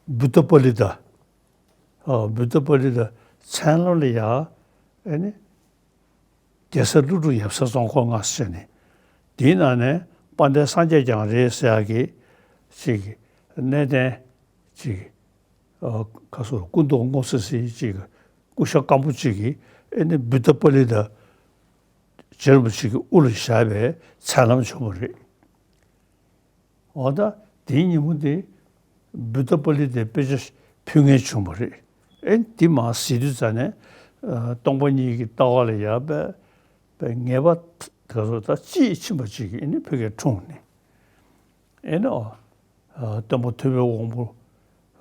བུདྡྷ་པཱ་ལི་ཏ། ཨ། བུདྡྷ་པཱ་ལི་ཏ་མཚན་ལམ་ལ་ཡར་ཨེ་ནི་རྒྱལ་སྲས་ཀླུ་སྒྲུབ་ཡབ་སྲས་ཙོང་ཁ་པ་ལྔ་ཟེར་ནས། དེའི་ནང་ནས་དཔལ་ལྡན་སངས་རྒྱས་ཀྱང་རེད་ཟེར་ཡག་གི་ཅིག་གནས་བརྟན་ཅིག་ཨ། ཁ་སོ་སྐུ་མདོག་སྔོ་སི་སི་ཅིག་སྐུ་ཤ་སྐམ་པོ་ཅིག་གིས་ཨེ་ནི་བུདྡྷ་པཱ་ལི་ཏ་རྗེ་རིན་པོ་ཆེ་གི་དབུ་ལ་བཞག་པའི་མཚན་ལམ་བྱུང་བ་རེད། འོ་ད་དེའི་ཉིན་མོ་དེ་བུདྡྷ་པཱ་ལི་ཏའི་དཔེ་ཆ་ཕུལ་མཁན་བྱུང་བ་རེད། ཨེ་འདི་མར་གཟིགས་དུས་ཙ་ནས་ཨ། སྟོང་པ་ཉིད་ཀྱི་ལྟ་བ་ལ་ཡར་པའི་པའི་ངེས་པ་དེ་ཚོ་ད་དཔྱིས་ཕྱིན་པ་ཅིག་གིས་ཨེ་ནི་ཕ་གིར་འཁྲུངས་ནས། ཨེ་ནི་ཨ། སྟོན་པ་ཐུབ་པའི་དབང་པོ་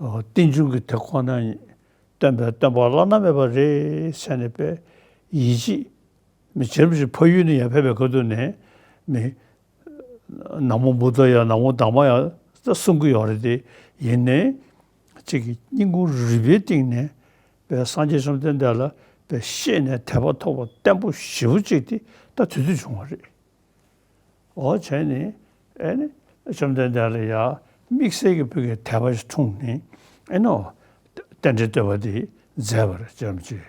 ཨ། རྟེན་འབྱུང་གི་དེ་ཁོ་ན་ཡིན། སྟོན་པའི་སྟོན་པ་བླ་ན་མེད་པ་རེད་ཟེར་ནས་པའི་ཡིད་ཆེས་མི་བྱེད་པ་ཞིག་ཕ་ཡུལ་ནས་ཡར་ཕེབས་པའི་སྐབས་དུས་ནས་མི། ན་མོ་བུདྡྷ་ཡ་ན་མོ་དྷརྨ་ཡ་ད་གསུང་གི་ཡོད་རེད་དེ། ཡིན་ནའི་གཅིག་གི་སྙིང་ཁུང་རུས་པའི་གཏིང་ནས་པའི་སངས་རྒྱས་བཅོམ་ལྡན་འདས་ལ་པའི་ཤེས་ནས་དད་པ་ཐོབ་པ་བརྟན་པོ་ཞེ་པོ་ཅིག་དེ་ད་དེ་དུས་བྱུང་བ་རེད། འོ་བྱས་ནས་ཨེ་ནི་བཅོམ་ལྡན་འདས་ལ་ཡ་དམིགས་བསལ་གྱི་ཕ་གིའི་དད་པ་ཞིག་འཁྲུངས་ནས་ཨེ་ནི་རྟེན་འབྲེལ་བསྟོད་པ་དེ་མཛད་པ་རེད། བཅོམ་ཅིག་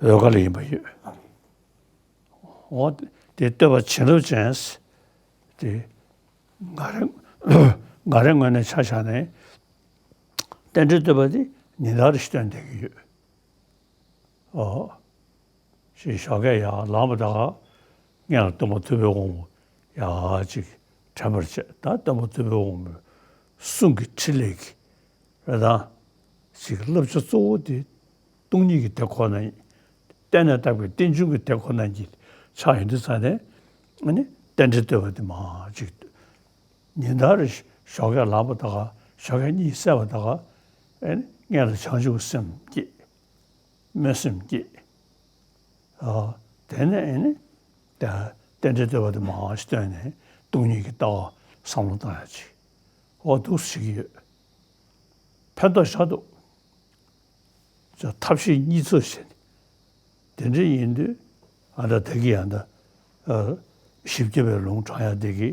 འོལ་ཁ་ལ་ཡིན་པ་ཡོད། འོ་དེ་བསྟོད་པ་བྱིན་རླབས་ཅན་དེ་ང་རང་ང་རང་ངོས་ནས་ཆ་བཞག་ནས་རྟེན་འབྲེལ་བསྟོད་པ་དེ་ཉིན་ལྟར་ཞིག་བཏོན་བསྡད་ཀྱི་ཡོད། ཨོ། ཞེས་ཞོགས་ཀས་ཡར་ལངས་པ་དང་སྔོན་ལ་སྟོན་པ་ཐུབ་པའི་དབང་པོ་ཡར་ཅིག་དྲན་པར་བྱས། ད་སྟོན་པ་ཐུབ་པའི་དབང་པོའི་གསུང་གི་ཕྲིན་ལས་ཀྱི་རེད་དང་། ཅིག་བསླབ་བྱ་གཙོ་བོ་དེ་སྟོང་ཉིད་ཀྱི་དེ་ཁོ་ན་ཡིན། བརྟེན་ནས་བཏགས་པའི་རྟེན་འབྱུང་གི་དེ་ཁོ་ན་ཉིད་ཆགས་ཡོང་དུས་ཙ་ནས་ཨ་ནི་རྟེན་འབྲེལ་བསྟོད་པ་དེ་མར་ཅིག་ཉིན་ལྟར་ཞོགས་ཀས་ལངས་པ་དང་ཞོགས་ཀས་གཉིད་སད་པ་དང་ཨ་ནི་སྔོན་ལ་བྱང་ཆུབ་སེམས་བསྐྱེད། སྨོན་སེམས་བསྐྱེད། ཨ། དེ་ནས་ཨེ་ནི། ད་རྟེན་འབྲེལ་བསྟོད་པ་དེ་མང་ཞིག་བཏོན་ནས་སྟོང་ཉིད་ཀྱི་ལྟ་བ་བསམ་བློ་བཏང་ཡ་ཅིག་འོ་འདུག་ཟེར་གྱི་ཡོད། ཕན་ཐོགས་བཞག་འདུག་ཅོ་ཐབས་ཤེས་གཉིས་ཚོ་བྱས་ནས། དེ་འདྲ་ཡིན་དུས་ཨ་ད་ད་གི་ཡང་ད་ཨ་བཞི་བརྒྱ་པའི་ལུང་དྲངས་ཡ་དེ་གི་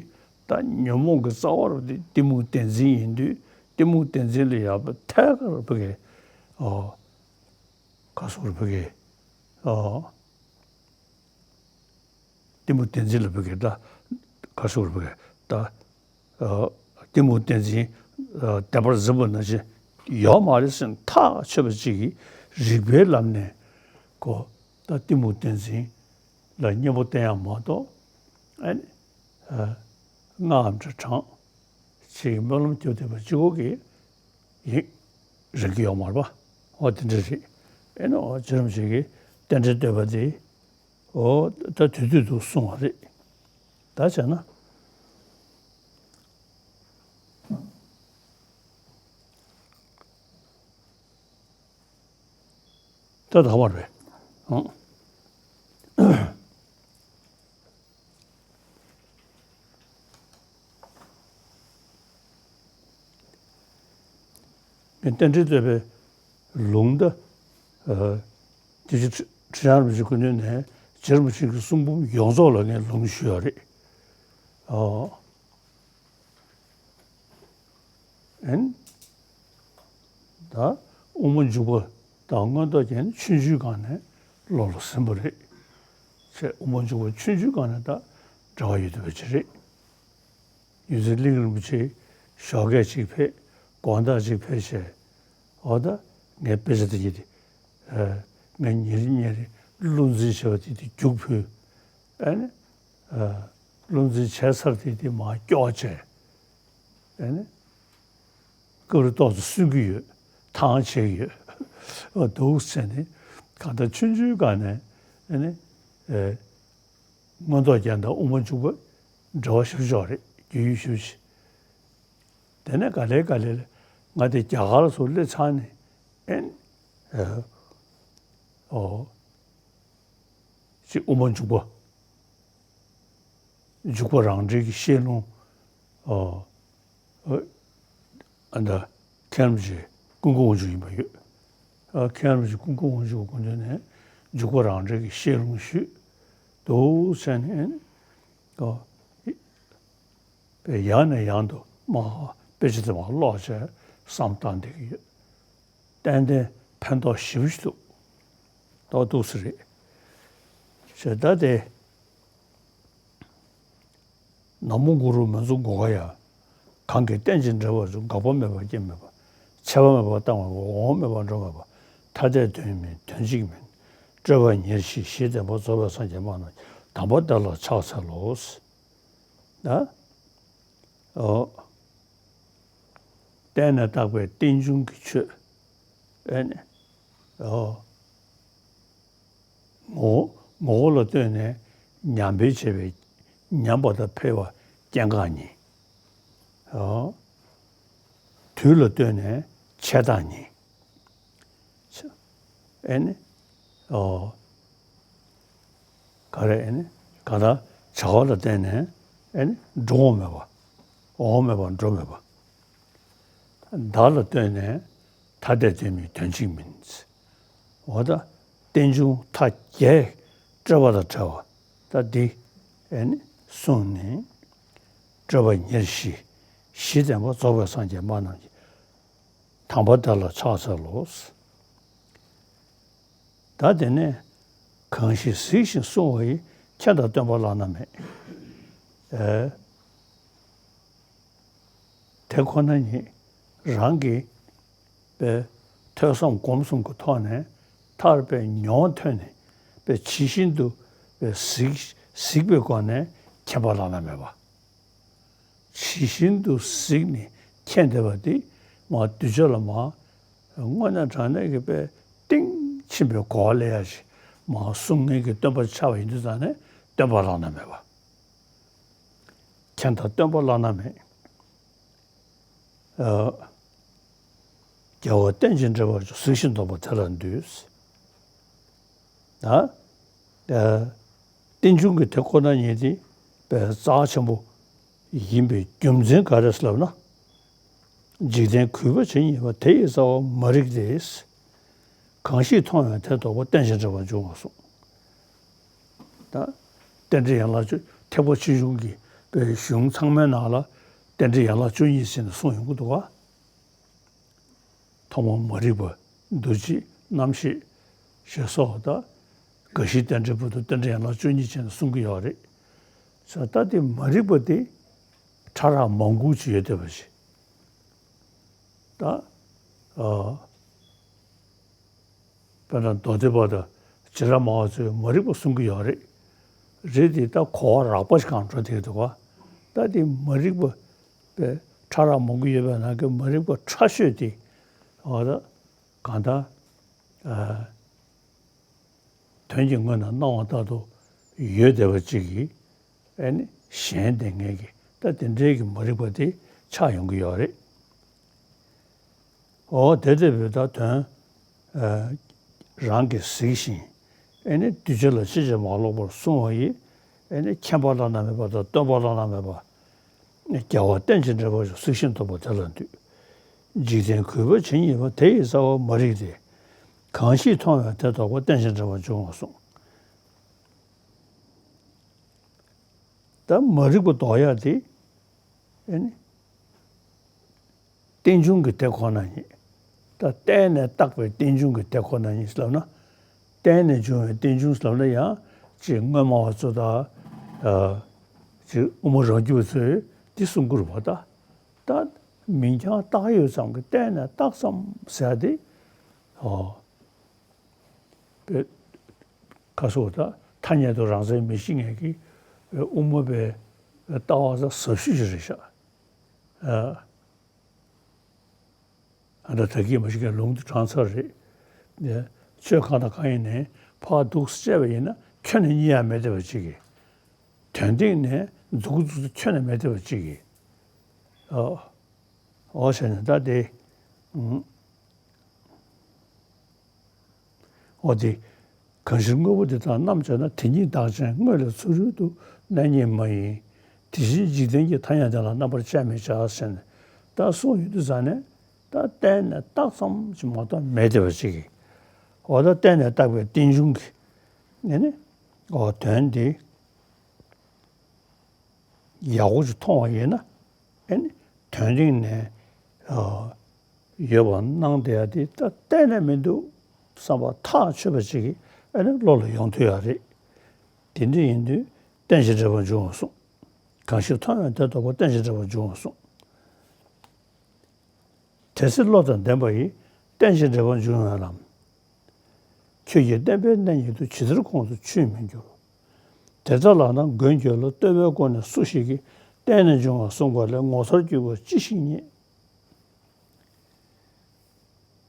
ད་ཉོན་མོངས་ཀྱི་རྩ་བ་རུ་དེ་གཏི་མུག་བདེན་འཛིན་ཡིན་དུས། གཏི་མུག་བདེན་འཛིན་ལ་ཡག་པ་ཐད་ཀར་བུ་གི་ཨོ་ག་སོགས་རུ་བུ་གི་ཨོ་གཏི་མུག་བདེན་འཛིན་ལ་བུ་གི་ད་ག་སོགས་རུ་བུ་གི་ད་ཨོ་གཏི་མུག་བདེན་འཛིན་ཨོ་བདེན་པར་འཛིན་པ་ནང་བཞིན་ཡོད་མ་རེད་ཟེར་ཐག་ཆོད་པ་ཅིག་གིས་རིགས་པའི་ལམ་ནས་ཁོ་ད་གཏི་མུག་བདེན་འཛིན་ལ་གཉེན་པོ་བསྟེན་ཡག་མ་གཏོགས། ཨ་ནི་ཨ་སྔགས་ཨམ་ཕྲག་བགྲངས་ཅིག་སྨོན་ལམ་རྒྱབ་བསྡད་པ་གཅིག་པོ་གིས་ཡིན་རིག་གི་ཡོད་མ་རེད་པ། འོ་དེ་འདྲ་རེད། ཨེ་ནི་འོ་རྗེ་རིན་པོ་ཆེ་གིས་རྟེན་འབྲེལ་བསྟོད་པ་དེ་འོ་ད་དུས་དུས་དུ་གསུངས་པ་རེད། ད་བྱས་ན། ད་ད་བར་བས། ཨང་། རྟེན་འབྲེལ་བསྟོད་པའི་ལུང་ད། ཨ། དེ་བཞིན་ཁྲི་ཁྲི་བྱང་རིན་པོ་ཆེའི་སྐུ་མདུན་ནས་རྗེ་རིན་པོ་ཆེ་གི་གསུང་འབུམ་ཡོངས་རྫོགས་ལ་ངས་ལུང་ཞུས་པ་རེད། ཨ། ཨན། ད་དབུ་མ་འཇུག་པ་དང་མངོན་རྟོགས་རྒྱན་ཆུང་ཆུང་སྒང་ནས་བློ་ལ་ཟིན་པ་རེད། ཅེས་དབུ་མ་འཇུག་པ་ཆུང་ཆུང་སྒང་ནས་ད་འབྲེལ་བ་ཡོད་བསྡད་པ་ཅིག་རེད། རྗེ་བཙུན་གླིང་རིན་པོ་ཆེ་ཞོགས་ཀས་ཅིག་ཕེབས། དགོང་དག་ཅིག་ཕེབས་བྱས། འོ་ད་ངའི་དཔེ་ཆ་དེ་གྱིས་དེ། ཨ། ངས་ཉིན་རེ་ཉིན་རེ་བློ་འཛིན་བྱས་པ་དེ་དེ་རྒྱུགས་ཕུལ། ཨ་ནི། ཨ། བློ་འཛིན་བྱས་ཚར་དེ་དེ་མར་སྐྱོར་བྱས། ཨ་ནི། སྐབས་རེ་ཏོག་ཙམ་སུན་གྱི་ཡོད། ཐང་ཆད་ཀྱི་ཡོད། འོ་འདུག་ཟེར་ནས་གང་ལྟར་ཆུང་ཆུང་སྒང་ནས་ཨ་ནི། ཨེ། མངོན་རྟོགས་རྒྱན་དང་དབུ་མ་འཇུག་པ་འབྲེལ་བ་ཞེ་པོ་ཅིག་རེད། རྒྱུས་ཡོད་ཞེ་པོ་ཅིག། དེ་ནས་ག་ལེ་ག་ལེ་ལ་ང་དེ་རྒྱ་གར་ལ་སོགས་སླེབས་ཚར་ནས། ཨེ། ཨོ། ཅིག་དབུ་མ་འཇུག་པ། འཇུག་པ་རང་འགྲེལ་གྱི་བཤད་ལུང་། ཨོ། ཨ་ད་མཁན་རིན་པོ་ཆེ་ཀུན་མཁྱེན་དབང་ཕྱུག་ཡིན་པ་ཡོད། ཨ། མཁན་རིན་པོ་ཆེ་ཀུན་མཁྱེན་དབང་ཕྱུག་སྐུ་མདུན་ནས་འཇུག་པ་རང་འགྲེལ་གྱི་བཤད་ལུང་ཞུས། འདུག་ཟེར་ནས། ཨོ། པའི་ཡང་ནས་ཡང་དུ་མ་དཔེ་ཆ་དེ་མ་ཀློག་བྱས་བསམ་བཏང་བསྡད་ཀྱི་ཡོད། ཏན་ཏན་ཕན་ཐོགས་ཞེ་པོ་ཞིག་འདུག། ཏོག་ཏོག་ཙམ་རེད། ཞེས་ད་དེ། ན་མོ་གུ་རུ་མི་འཛུགས་སྒོ་ཁ་ཡ། གང་གིས་རྟེན་ཅིང་འབྲེལ་བར་འཇུག། འགག་པ་མེད་པ་སྐྱེ་མེད་པ། ཆད་པ་མེད་པ་བཏང་མེད་པ། འོང་མེད་པ་འགྲོ་མེད་པ། ཐ་དད་དོན་མིན་དོན་གཅིག་མིན། སྤྲོས་པ་ཉེར་ཞི་གཞི་བརྟན་པ་རྫོགས་པའི་སངས་རྒྱས་སྨྲ་རྣམས་ཀྱི། དམ་པ་དེ་ལ་ཕྱག་འཚལ་ལོ། ད། ཨོ། བརྟེན་ནས་བཏགས་པའི་རྟེན་འབྱུང་གི་ཆོས། ཨེ་ནི། ཨོ། ངོ་བོ་ངོ་བོ་ལ་ལྟོས་ནས་ཉམས་སྤེལ་བྱས་པའི་ཉམས་པ་དང་འཕེལ་བ་སྐྱེ་འགག་གཉིས། ཨོ། དུས་ལ་ལྟོས་ནས་ཆད་རྟགས་གཉིས། ཨེ་ནི། ཨོ། ག་རེ། ཨེ་ནི། གང་ལྟར་བྱ་བ་ལ་བརྟེན་ནས་ཨེ་ནི་འགྲོ་འོང་མེད་པ། འོང་མེད་པ་འགྲོ་མེད་པ། བདག་ལ་ལྟོས་ནས་ཐ་དད་དོན་མིན་དོན་གཅིག་མིན། འོ་ད་རྟེན་འབྱུང་མཐའ་རྒྱས་སྤྲོས་པ་དང་བྲལ་བ་ད་འདི་ཨེ་ནི་གསུངས་ནས། སྤྲོས་པ་ཉེར་ཞི། གཞི་བརྟན་པ་རྫོགས་པའི་སངས་རྒྱས་སྨྲ་རྣམས་ཀྱི། དམ་པ་དེ་ལ་ཕྱག་འཚལ་ལོ། ད་དེ་ནས་གང་ཞིག་གཟིགས་ཤིང་བསྲུང་བ་ཡིས། མཁྱེན་དང་སྟོན་པ་བླ་ན་མེད། ཨེ། དེ་ཁོ་ན་ཉིད་རང་གི་པའི་ཐོས་བསམ་སྒོམ་གསུམ་གྱི་ཐོག་ནས་ཐར་པའི་མྱོང་ཐོས་ནས་པའི་ཇི་བཞིན་དུ་པའི་གཟིགས་གཟིགས་པའི་སྒོ་ནས་མཁྱེན་པ་བླ་ན་མེད་པ། ཇི་བཞིན་དུ་གཟིགས་ནས་མཁྱེན་བསྡད་པ་དེ་མར་གདུལ་བྱ་ལ་མར་དངོས་གནས་དྲང་གནས་ཀྱི་དཔེ་གཏིང་ཆེན་པོའི་གོ་བ་ལེན་ཡ་ཞིག་མར་གསུང་མཁན་གྱི་སྟོན་པ་ཆགས་པ་ཡིན་དུས་ཙང་ནས་སྟོན་པ་བླ་ན་མེད་པ། མཁྱེན་དང་སྟོན་པ་བླ་ན་མེད། ཨ། རྒྱལ་བ་རྟེན་ཅིང་འབྲེལ་བར་འཇུག། གཟིགས་ཤིང་འདོམས་པ་དེ་ལ་འདུད། ད། ཨ། རྟེན་འབྱུང་གི་དེ་ཁོ་ན་ཉིད་དེ་དཔེ་རྩ་ཆེན་པོ་ཡིན་པའི་རྒྱུ་མཚན་ག་རེ་ལབ་ན། འཇིག་རྟེན་གུས་པ་ཇི་སྙེད་པ། དེ་ཡི་རྩ་བ་མ་རིག་སྟེ། གང་ཞིག་མཐོང་བས་དེ་རྟོགས་པ། རྟེན་ཅིང་འབྲེལ་བར་འཇུག་ངོ་། གསུངས། ད་རྟེན་འབྲེལ་ཡན་ལག་བཅུ། ཐེག་པ་ཆེ་ཆུང་གི་པའི་གཞུང་ཚང་མའི་ནང་ལ་རྟེན་འབྲེལ་ཡན་ལག་བཅུ་གཉིས་ཟེར་ནས་གསུངས་ཡོང་གི་འདུག་ག་ཐོག་མར་མ་རིག་པ། འདུ་བྱེད། རྣམ་ཤེས། ཞེས་སོགས་དང་། རྒ་ཤི་རྟེན་འབྲེལ་བར་དུ་རྟེན་འབྲེལ་ཡན་ལག་བཅུ་གཉིས་བྱས་ནས་གསུང་གི་ཡོད་རེད། ས་ད་དེ་མ་རིག་པ་དེ་ཕྲ་རགས་མང་པོ་ཅིག་ཡོད་བསྡད་པ་ཞིག་ད་ཨ། དཔེར་ན་མདོ་སྡེ་པ་དང་བྱེ་བྲག་སྨྲ་བ་ཚོས་མ་རིག་པ་གསུང་གི་ཡོད་རེད། རེད་དེ་ད་གོ་བ་རགས་པ་ཞིག་གང་འགྲོ་བསྡད་འདུག་ག་ད་དེ་མ་རིག་པ་པའི་ཕྲ་རགས་མང་པོ་ཡོད་པའི་ནང་གི་མ་རིག་པ་ཕྲ་ཤོས་དེ། འོ་ད་གང་ལྟར་ཨ། དོན་གྱི་ངོས་ན་སྣང་བ་ལྟར་དུ་ཡོད་བསྡད་པ་ཅིག་གིས་ཨ་ནི་གཞན་བདེན་མཁན་གྱི་ད་དེ་འདྲའི་གི་མ་རིག་པ་དེ་ཆགས་ཡོང་གི་ཡོད་རེད། འོ་དེ་ལྟ་བུའི་ད་དོན་ཨ་རང་གིས་གཟིགས་ཤིང་ཨ་ནི་གདུལ་བྱ་ལ་ཅི་བྱེད་མ་ལོག་པར་གསུང་བ་ཡིས་ཨ་ནི་མཁྱེན་པ་བླ་ན་མེད་པ་དང་སྟོན་པ་བླ་ན་མེད་པ། རྒྱལ་བ་རྟེན་ཅིང་འབྲེལ་བར་འབྱུང་། གཟིགས་ཤིང་རྟོགས་པ་དེ་ལ་འདུད། འཇིག་རྟེན་གུས་པ་ཇི་སྙེད་པ། དེ་ཡི་རྩ་བ་མ་རིག་སྟེ། གང་ཞིག་མཐོང་བས་དེ་ལྡོག་པ། རྟེན་ཅིང་འབྲེལ་བར་འབྱུང་བར་གསུངས། ད་མ་རིག་པ་ལྡོག་ཡག་དེ་ཨ་ནི་རྟེན་འབྱུང་གི་དེ་ཁོ་ན་ཉིད། ད་བརྟེན་ནས་བཏགས་པའི་རྟེན་འབྱུང་གི་དེ་ཁོ་ན་ཉིད་ལབ་ན། བརྟེན་ནས་འབྱུང་བའི་རྟེན་འབྱུང་ལབ་ན་ཡང་ཅིག་དངོས་སྨྲ་བ་ཚོ་དང་། ཨ། ཅིག་དབུ་མ་རང་རྒྱུད་པ་ཚོས་འདི་གསུང་གི་རེད་པ། ད་ད་མིང་རྐྱང་བཏགས་ཡོད་ཙམ་གྱི། བརྟེན་ནས་བཏགས་ཙམ་ཟེར་ཡག་དེ། ཨོ། པའི་ཁ་སོགས་ད་ཐ་སྙད་དུ་རང་མཚན་མི་ཤེས་མཁན་གྱི་དབུ་མ་པའི་ལྟ་བ་ཟབ་ཤོས་ཤིག་རེད་ཤག་ཨ། ཨ་ད་ད་གིན་མ་ཤེས་མཁན་ལུང་དུ་དྲངས་ཚར་རེད། ཆོས་གང་དང་གང་ཡིན་ནའི་ཕར་འདུག་སེ་བྱས་པ་ཡིན་ན་ཁྱོན་ནས་རྙེད་ཡག་མེད་བསྡད་པ་ཅིག་གིས། དོན་སྟེང་ནས་མཛུབ་གུ་འཛུགས་ས་ཁྱོན་ནས་མེད་བསྡད་པ་ཅིག་གིས། ཨོ། ཨོ་བྱས་ནས་ད་དེ། ཨུམ། འོ་དེ། གང་ཕྱིར་དངོས་པོ་འདི་དག་རྣམ་དཔྱད་ན། དེ་ཉིད་བདག་ཅན་དངོས་ལས་ཚུ་རོལ་དུ། གནས་རྙེད་མ་ཡིན་དེ་བཞིན་འཇིག་རྟེན་གྱི། ཐ་སྙད་དེ་ལ་རྣམ་པར་དཔྱད་མི་བྱ་ཟེར་ནས་ད་གསུངས་ཡོད་དུས་ཙང་ནས། ད་བརྟེན་ནས་བཏགས་ཙམ་ཞིག་མ་གཏོགས་མེད་བསྡད་པ་ཅིག་གིས། འོ་ད་བརྟེན་ནས་བཏགས་པའི་རྟེན་འབྱུང་གི་ནས་ནི། འོ་དོན་དེ་ཡག་པོ་ཅིག་མཐོང་བ་ཡིན་ན། ཨ་ནི་དོན་སྟེང་ནས་ཨ་ཡོད་པ་སྣང་བསྡད་ཡག་དེ་ད་གཏན་ནས་མི་འདུག་བསམ་པ་ཐག་ཆོད་པ་ཅིག་གིས་ཨ་ནི་བློ་ལ་ཡོང་ཐུབ་ཡག་རེད། དེ་འདྲ་ཡིན་དུས་རྟེན་ཅིང་འབྲེལ་བར་འབྱུང་བར་གསུངས། གང་ཞིག་མཐོང་བས་དེ་ལྡོག་པ། རྟེན་ཅིང་འབྲེལ་བར་འབྱུང་བར་གསུངས། དེ་ཚེ་བློ་དང་ལྡན་པ་ཡིས། རྟེན་ཅིང་འབྲེལ་བར་འབྱུང་བའི་ལམ། ཁྱོད་ཀྱིས་བསྟན་པའི་གནས་ཉིད་དུ། ཇི་ལྟར་ཁོང་དུ་ཆུད་མི་འགྱུར། དེ་ལྟ་ལགས་ན་མགོན་ཁྱོད་ལ། བསྟོད་པའི་སྒོ་ནས་སུ་ཞིག་གིས། བརྟེན་ནས་འབྱུང་བ་གསུངས་པ་ལས། ངོ་མཚར་གྱུར་པ་ཅི་ཞིག་རྙེད།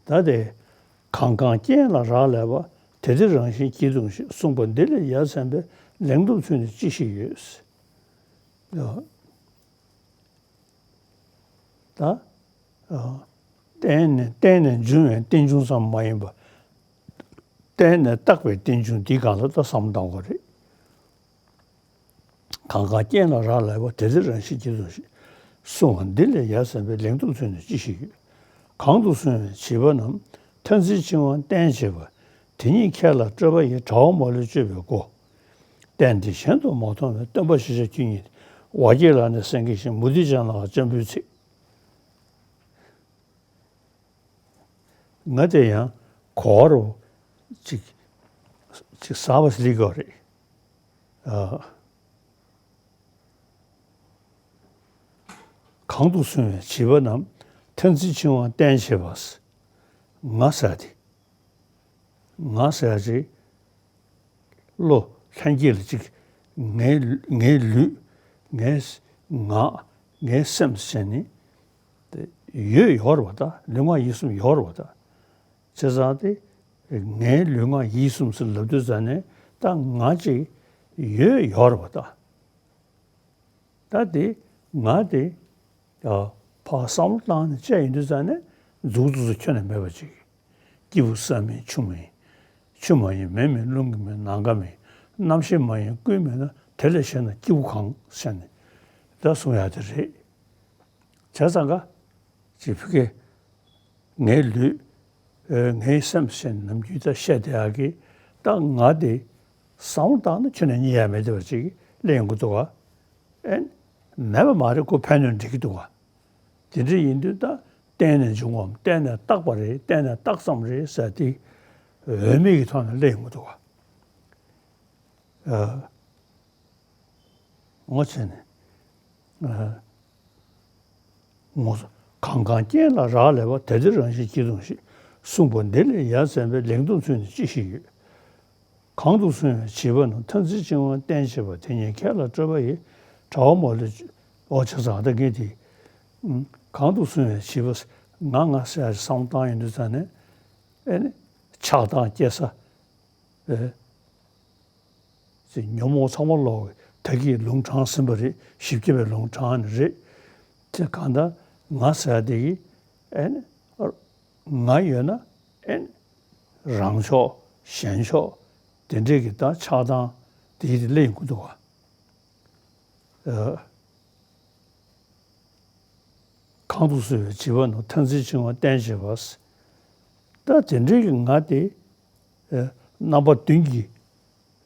ད་དེ། གང་གང་རྐྱེན་ལ་རག་ལས་པ། དེ་དེ་རང་བཞིན་གྱིས་སྟོང་ཞིང་། གསུངས་པ་འདི་ལས་ཡ་མཚན་པའི། ལན་དུ་ཚུད་ནས་ཅི་ཞིག་ཡོད། ད། ཨ། བརྟེན་ནས་བརྟེན་ནས་འབྱུང་བའི་རྟེན་འབྱུང་ཙམ་མ་ཡིན་པ། བརྟེན་ནས་བཏགས་པའི་རྟེན་འབྱུང་འདིའི་སྒང་ལ་ད་བསམ་བློ་གཏང་དགོས་རེད། གང་གང་རྐྱེན་ལ་རག་ལས་པ། དེ་དེ་རང་བཞིན་གྱིས་སྟོང་ཞིང་། གསུངས་པ་འདི་ལས་ཡ་མཚན་པའི། ལན་དུ་ཚུད་ནས་ཅི་ཞིག་ཡོད། གང་དུ་སོང་བའི་བྱིས་པ་རྣམས། ཐང་རྩེ་འཆིང་བ་བརྟེན་བྱེད་པ། དེ་ཉིད་ཁྱེད་ལ་སྤྲོད་པ་ཡི། དྲ་བ་མ་ལུས་གཅོད་པའི་སྒོ། བརྟེན་ཏེ་གཞན་དུ་མ་མཐོང་བའི། སྟོན་པ་ཤེས་བྱ་ཁྱོད་ཉིད། ཝ་སྐྱེས་ལ་ནི་སེང་གེ་བཞིན། མུ་སྟེགས་ཅན་ལའང་སྤྱང་པོའི་ཚིག། ང་དེ་ཡང་གོ་བ་རུ་ཅིག་ཅིག་གསར་པ་ཞིག་སླེབས་ཀྱི་ཡོད་རེད། ཨ། གང་དུ་སོང་བའི་བྱིས་པ་རྣམས། ཐང་རྩེ་འཆིང་བ་བརྟེན་བྱེད་པ། ང་ཟེར་དེ། ང་ཟེར་ཅིག་བློ་ལྷན་སྐྱེས་ལ་ཅིག་ངའི་ངའི་ལུས། ངའི་ངག་ངའི་སེམས་ཟེར་ནི་དེ་ཡོད་ཡོད་རེད་པ། ད་ལུས་ངག་ཡིད་གསུམ་ཡོད་རེད་པ། ད་བྱས་ཙང་དེ་ངའི་ལུས་ངག་ཡིད་གསུམ་ཟེར་ལབ་དུས་ཙང་ནས་ད་ང་ཅིག་ཡོད་ཡོད་རེད་པ། ད། ད་དེ་ང་དེ་ཨ་ཕར་བསམ་བློ་བཏང་ནས་བྱས་ཡིན་དུས་ཙང་ནས་མཛུབ་འཛུགས་སུ་ཁྱོན་ནས་མེད་པ་ཅིག་སྐྱེས་བུ་ས་མིན་ཆུ་མིན། ཆུ་མ་ཡིན་མེ་མིན། རླུང་གིས་མིན་ནམ་མཁའ་མིན། རྣམ་ཤེས་མ་ཡིན་ཀུན་མིན་ན། དེ་ལས་གཞན་ན་སྐྱེས་བུ་གང་ཟེར་ནས་ད་གསུང་ཡག་དེ་རེད། བྱས་ཙང་ཀ་ཅིག་ཕ་གི་ངའི་ལུས། ཨེ། ངའི་སེམས་ཟེར་ནམ་རྒྱུན་ད་བཤད་བསྡད་ཡག་གི་ད་ང་དེ་ བསམ་བློ་བཏང་ན་ཁྱོན་ནས་རྙེད་ཡ་མེད་བསྡད་པ་ཅིག་གླེང་གི་འདུག་ག་ཨེ་ནི་མེད་པ་མ་རེད། ཁོ་ཕན་ནས་འགྲིག་གི་འདུག་ག་དེ་འདྲ་ཡིན་དུས་ད་བརྟེན་ནས་འབྱུང་བའམ་བརྟེན་ནས་བཏགས་པ་རེད། བརྟེན་ནས་བཏགས་ཙམ་རེད་ཟེར་དེ་འོས་མེད་ཀྱི་ཐོག་ནས་གླེང་གི་འདུག་ག་ཨ། ངོ་ཚ་ནས། ཨ། ངོ་། གང་གང་རྐྱེན་ལ་རག་ལས་པ། དེ་དེ་རང་བཞིན་གྱིས་སྟོང་ཞིང་གསུངས་པ་འདི་ལས་ཡ་མཚན་པའི་ལེགས་མཐོང་ཚུལ་ནི་ཅི་ཞིག་ཡོད། གང་དུ་སོང་བའི་བྱིས་པ་རྣམས་མཐར་འཛིན་བྱིང་བ་བསྟེན་བྱེད་པ། དེ་ཉིད་ཁྱེད་ལ་སྤྲོད་པ་ཡི། དྲ་བ་མ་ལུས། འོ་བྱས་ཙང་ད་གིན་དེ། གང་དུ་སོང་བའི་བྱིས་པ། ང་ང་ཟེར་ཡ་བསམ་བཏང་ཡོང་དུས་ཙང་ནས། ཨེ་ནི། ཆགས་སྡང་སྐྱེ་ས། ཨེ། ཅེས་ཉོན་མོངས་ཚང་མ་ལོག་གི་ད་གིན་ལུང་དྲངས་ཟིན་པ་རེད། བཞི་བརྒྱ་པའི་ལུང་དྲངས་ནི་རེད། དེ་གང་ལྟར་ང་ཟེར་དེ་གི་ཨེ་ནི་ང་ཡོད་ན་ཨེ་ནི་རང་ཕྱོགས་གཞན་ཕྱོགས་དེ་འདྲས་ཀྱི་ད་ཆགས་སྡང་དེ་ཡི་དེ་གླེང་གི་འདུག་ག་ཨ། གང་དུ་སོང་བའི་བྱིས་པ་རྣམས་མཐར་འཛིན་བྱིང་བ་བསྟེན་བྱེད་པ། ད་དེ་འདྲའི་གི་ང་དེ། ཨ། རྣམ་པ་བདུན་གྱི་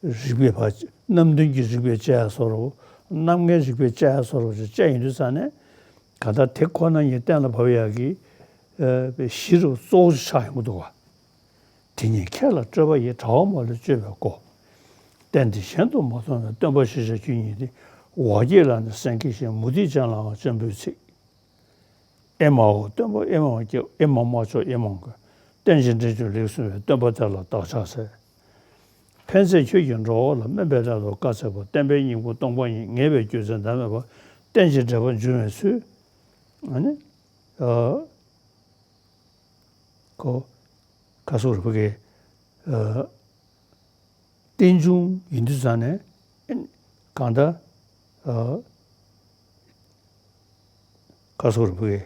རིགས་པས་ཕར་རྣམ་བདུན་གྱི་རིགས་པས་དཔྱད་ཡ་བཟོ་འདྲ་བོ། རྣམ་ལྔའི་རིགས་པས་དཔྱད་ཡ་བཟོ་འདྲ་བོ་ཅིག་དཔྱད་ཡོང་དུས་ཙང་ནས། གང་ལྟར་དེ་ཁོ་ན་ཉིད་གཏན་ལ་ཕབ་ཡག་གི། ཨ། གཞི་རུ་གཙོ་བོ་ཆགས་ཡོང་གི་འདུག་ག་དེ་ཉིད་ཁྱེད་ལ་སྤྲོད་པ་ཡི། དྲ་བ་མ་ལུས་སྤྱོད་པའི་སྒོ། བསྟན་འདི་གཞན་དུ་མ་མཐོང་བའི། སྟོན་པ་ཤེས་བྱ་ཁྱོད་ཉིད་དེ། འོ་བརྒྱལ་ལ་ནི་སེང་གེ་བཞིན། མུ་སྟེགས་ཅན་ལའང་སྤྱན་འབུལ་ཚིག་ཨེ་མ་ཧོ། སྟོན་པ་ཨེ་མ་ཧོ་སྐྱེ། ཨེ་མ་མ་ཆོག་ཨེ་མ་མགོན། རྟེན་ཅིང་འབྲེལ་འབྱུང་ལེགས་གསུངས་པའི། སྟོན་པ་དེ་ལ་བདག་ཕྱག་འཚལ། ཕན་ཚུན་ཁྱོད་ཀྱིས་འགྲོ་བ་ལ། སྨན་པའི་སླད་དུ་བཀའ་སྩལ་པ། བསྟན་པའི་སྙིང་པོ་སྟོང་པ་ཉིད། ངེས་པའི་རྒྱུ་མཚན་ཟླ་མེད་པ། རྟེན་ཅིང་འབྲེལ་པར་འབྱུང་བའི་ཚུལ། ཨ་ནི། ཨ། ཁོ། ཁ་སོ་རུ་ཕ་གི། ཨ། རྟེན་འབྱུང་ཡིན་དུས་ཙང་ནས། གང་ལྟར། ཨ། ཁ་སོ་རུ་ཕ་གི།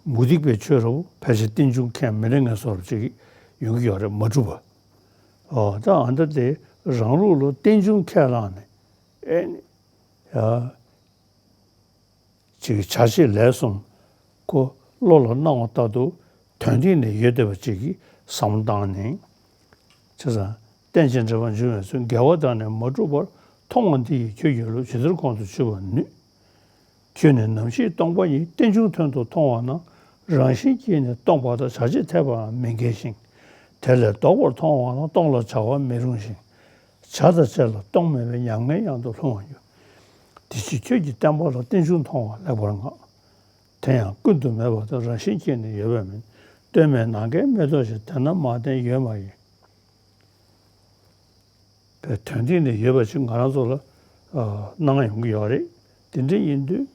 མུ་སྟེགས་པའི་ཆོས་རུ་ཕལ་ཆེར་རྟེན་འབྱུང་ཁས་མི་ལེན་མཁན་བཟོ་འདྲ་ཅིག་ཡོང་གི་ཡོད་རེད། མ་གྲུབ་པ། ཨོ། ད་ཨ་ད་དེ་རང་ལུགས་ལ་རྟེན་འབྱུང་ཁས་བླངས་ནས། ཨེ་ནི། ཡ། ཅིག་བྱ་བྱེད་ལས་གསུམ་ཁོ་བློ་ལ་སྣང་བ་ལྟར་དུ་དོན་སྟེང་ནས་ཡོད་བསྡད་པ་ཅིག་གི་བསམ་བློ་བཏང་ནས། བྱས་ཙང་རྟེན་ཅིང་འབྲེལ་པར་འབྱུང་བའི་ཚུལ། འགལ་བ་དག་ནི་མ་གྲུབ་པར། མཐོང་བ་འདི་ཡིས་ཁྱོད་ཀྱི་ལུགས། ཇི་ལྟར་ཁོང་དུ་ཆུད་པར་ནུས། ཁྱོད་ནི་ནམ་ཞིག་སྟོང་པ་ཉིད། རྟེན་འབྱུང་དོན་དུ་མཐོང་བ་ན། རང་བཞིན་གྱིས་ནི་སྟོང་པ་དང་། བྱ་བྱེད་འཐད་པའང་མི་འགལ་ཞིང་། དེ་ལས་ལྡོག་པར་མཐོང་བ་ན། སྟོང་ལ་བྱ་བ་མི་རུང་ཞིང་། བྱ་དང་བྱེད་ལ་སྟོང་མེད་པའི། ཉམས་ངན་ཡང་དུ་ལྷུང་བར་འགྱུར། དེ་ཕྱིར་ཁྱོད་ཀྱིས་བརྟན་པ་ལ། རྟེན་འབྱུང་མཐོང་བ་ལེགས་པར་བསྔགས། དེ་ཡང་ཀུན་ཏུ་མེད་པ་དང་། རང་བཞིན་གྱིས་ནི་ཡོད་པ་མིན། སྟོད་སྨད་ནམ་མཁའི་མེ་ཏོག་བཞིན། དེ་རྣམས་མ་བརྟེན་ཡོད་མ་ཡིན། པའི་དོན་སྟེང་ནས་ཡོད་པ་ཞིག་ང་རང་ཚོ་ལ། ཨ། སྣང་ཡོང་གི་ཡོད་རེད། དེ་འདྲ་ཡིན་དུས།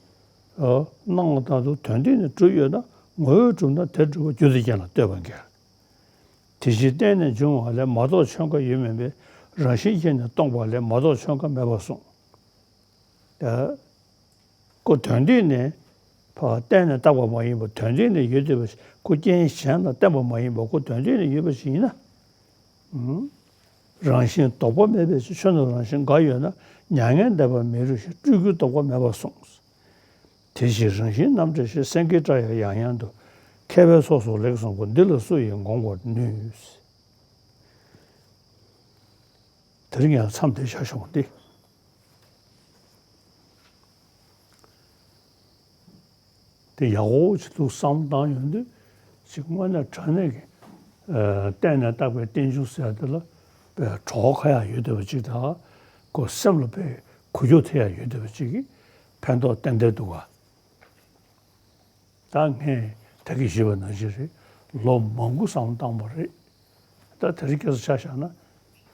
ཨ། སྣང་བ་ལྟར་དུ་དོན་སྟེང་ནས་གྲུབ་ཡོད་ན། ངོ་བོས་གྲུབ་ན་དེ་གྲུབ་པ་རྒྱུ་དང་རྐྱེན་ལ་ལྟོས་པ་འགལ། དེ་ཕྱིར་བརྟེན་ནས་འབྱུང་བ་ལས། མ་གཏོགས་ཆོས་འགའ་ཡོད་མིན་པས། རང་བཞིན་གྱིས་ནི་སྟོང་པ་ལས། མ་གཏོགས་ཆོས་འགའ་མེད་པར་གསུངས། ཨ། ཁོ་དོན་སྟེང་ནས་ཕར་བརྟེན་ནས་བཏགས་པ་མ་ཡིན་པ། དོན་སྟེང་ནས་ཡོད་བསྡད་པ་ཞིག་ཁོ་རྐྱེན་གཞན་ལ་བརྟེན་པ་མ་ཡིན་པ། ཁོ་དོན་སྟེང་ནས་ཡོད་པ་ཞིག་ཡིན་ན། རང་བཞིན་ལྡོག་པ་མེད་པའི་ཕྱིར། ཆོས་རྣམས་རང་བཞིན་འགའ་ཡོད་ན། མྱ་ངན་འདས་པ་མི་རུང་ཞིང་། སྤྲུལ་སྐུའི་ལྡོག་པ་མེད་པར་གསུངས། དེ་ཕྱིར་རང་བཞིན་རྣམ་བཀྲ་ཞིང་། སེང་གེའི་སྐྲ་ཡང་ཡང་ཡང་དུ། མཁས་པས་སོ་སོར་ལེགས་གསུངས་པ། འདི་ལ་སུ་ཡིས་འགོང་བར་ནུས། དེ་རིང་ཡང་མཚམས་འདིར་བཞག་ཆོག་སྟེ། དེ་ཡག་པོ་ཅིག་འདུག་བསམ་བཏང་ཡོང་དུས། ཅིག་དངོས་གནས་དྲང་གནས་ཀྱི། ཨ། བརྟེན་ནས་བཏགས་པའི་རྟེན་འབྱུང་ཟེར་དེ་ལ་དཔེ་གྲོགས་ཁ་ཡག་ཡོད་བསྡད་པ་ཅིག་དང་། ཁོ་སེམས་ལ་དཔེ་འགུལ་སྐྱོད་ཐེབས་ཡག་ཡོད་བསྡད་པ་ཅིག་གི་ཕན་ཐོགས་ཏན་ཏན་འདུག་ག་ད་ངས་ད་གིན་ཞུས་པ་ནང་བཞིན་རེད། ལོ་མང་པོ་བསམ་བློ་བཏང་བ་རེད། ད་དེ་རིང་ཁ་སང་ཆ་བཞག་ན།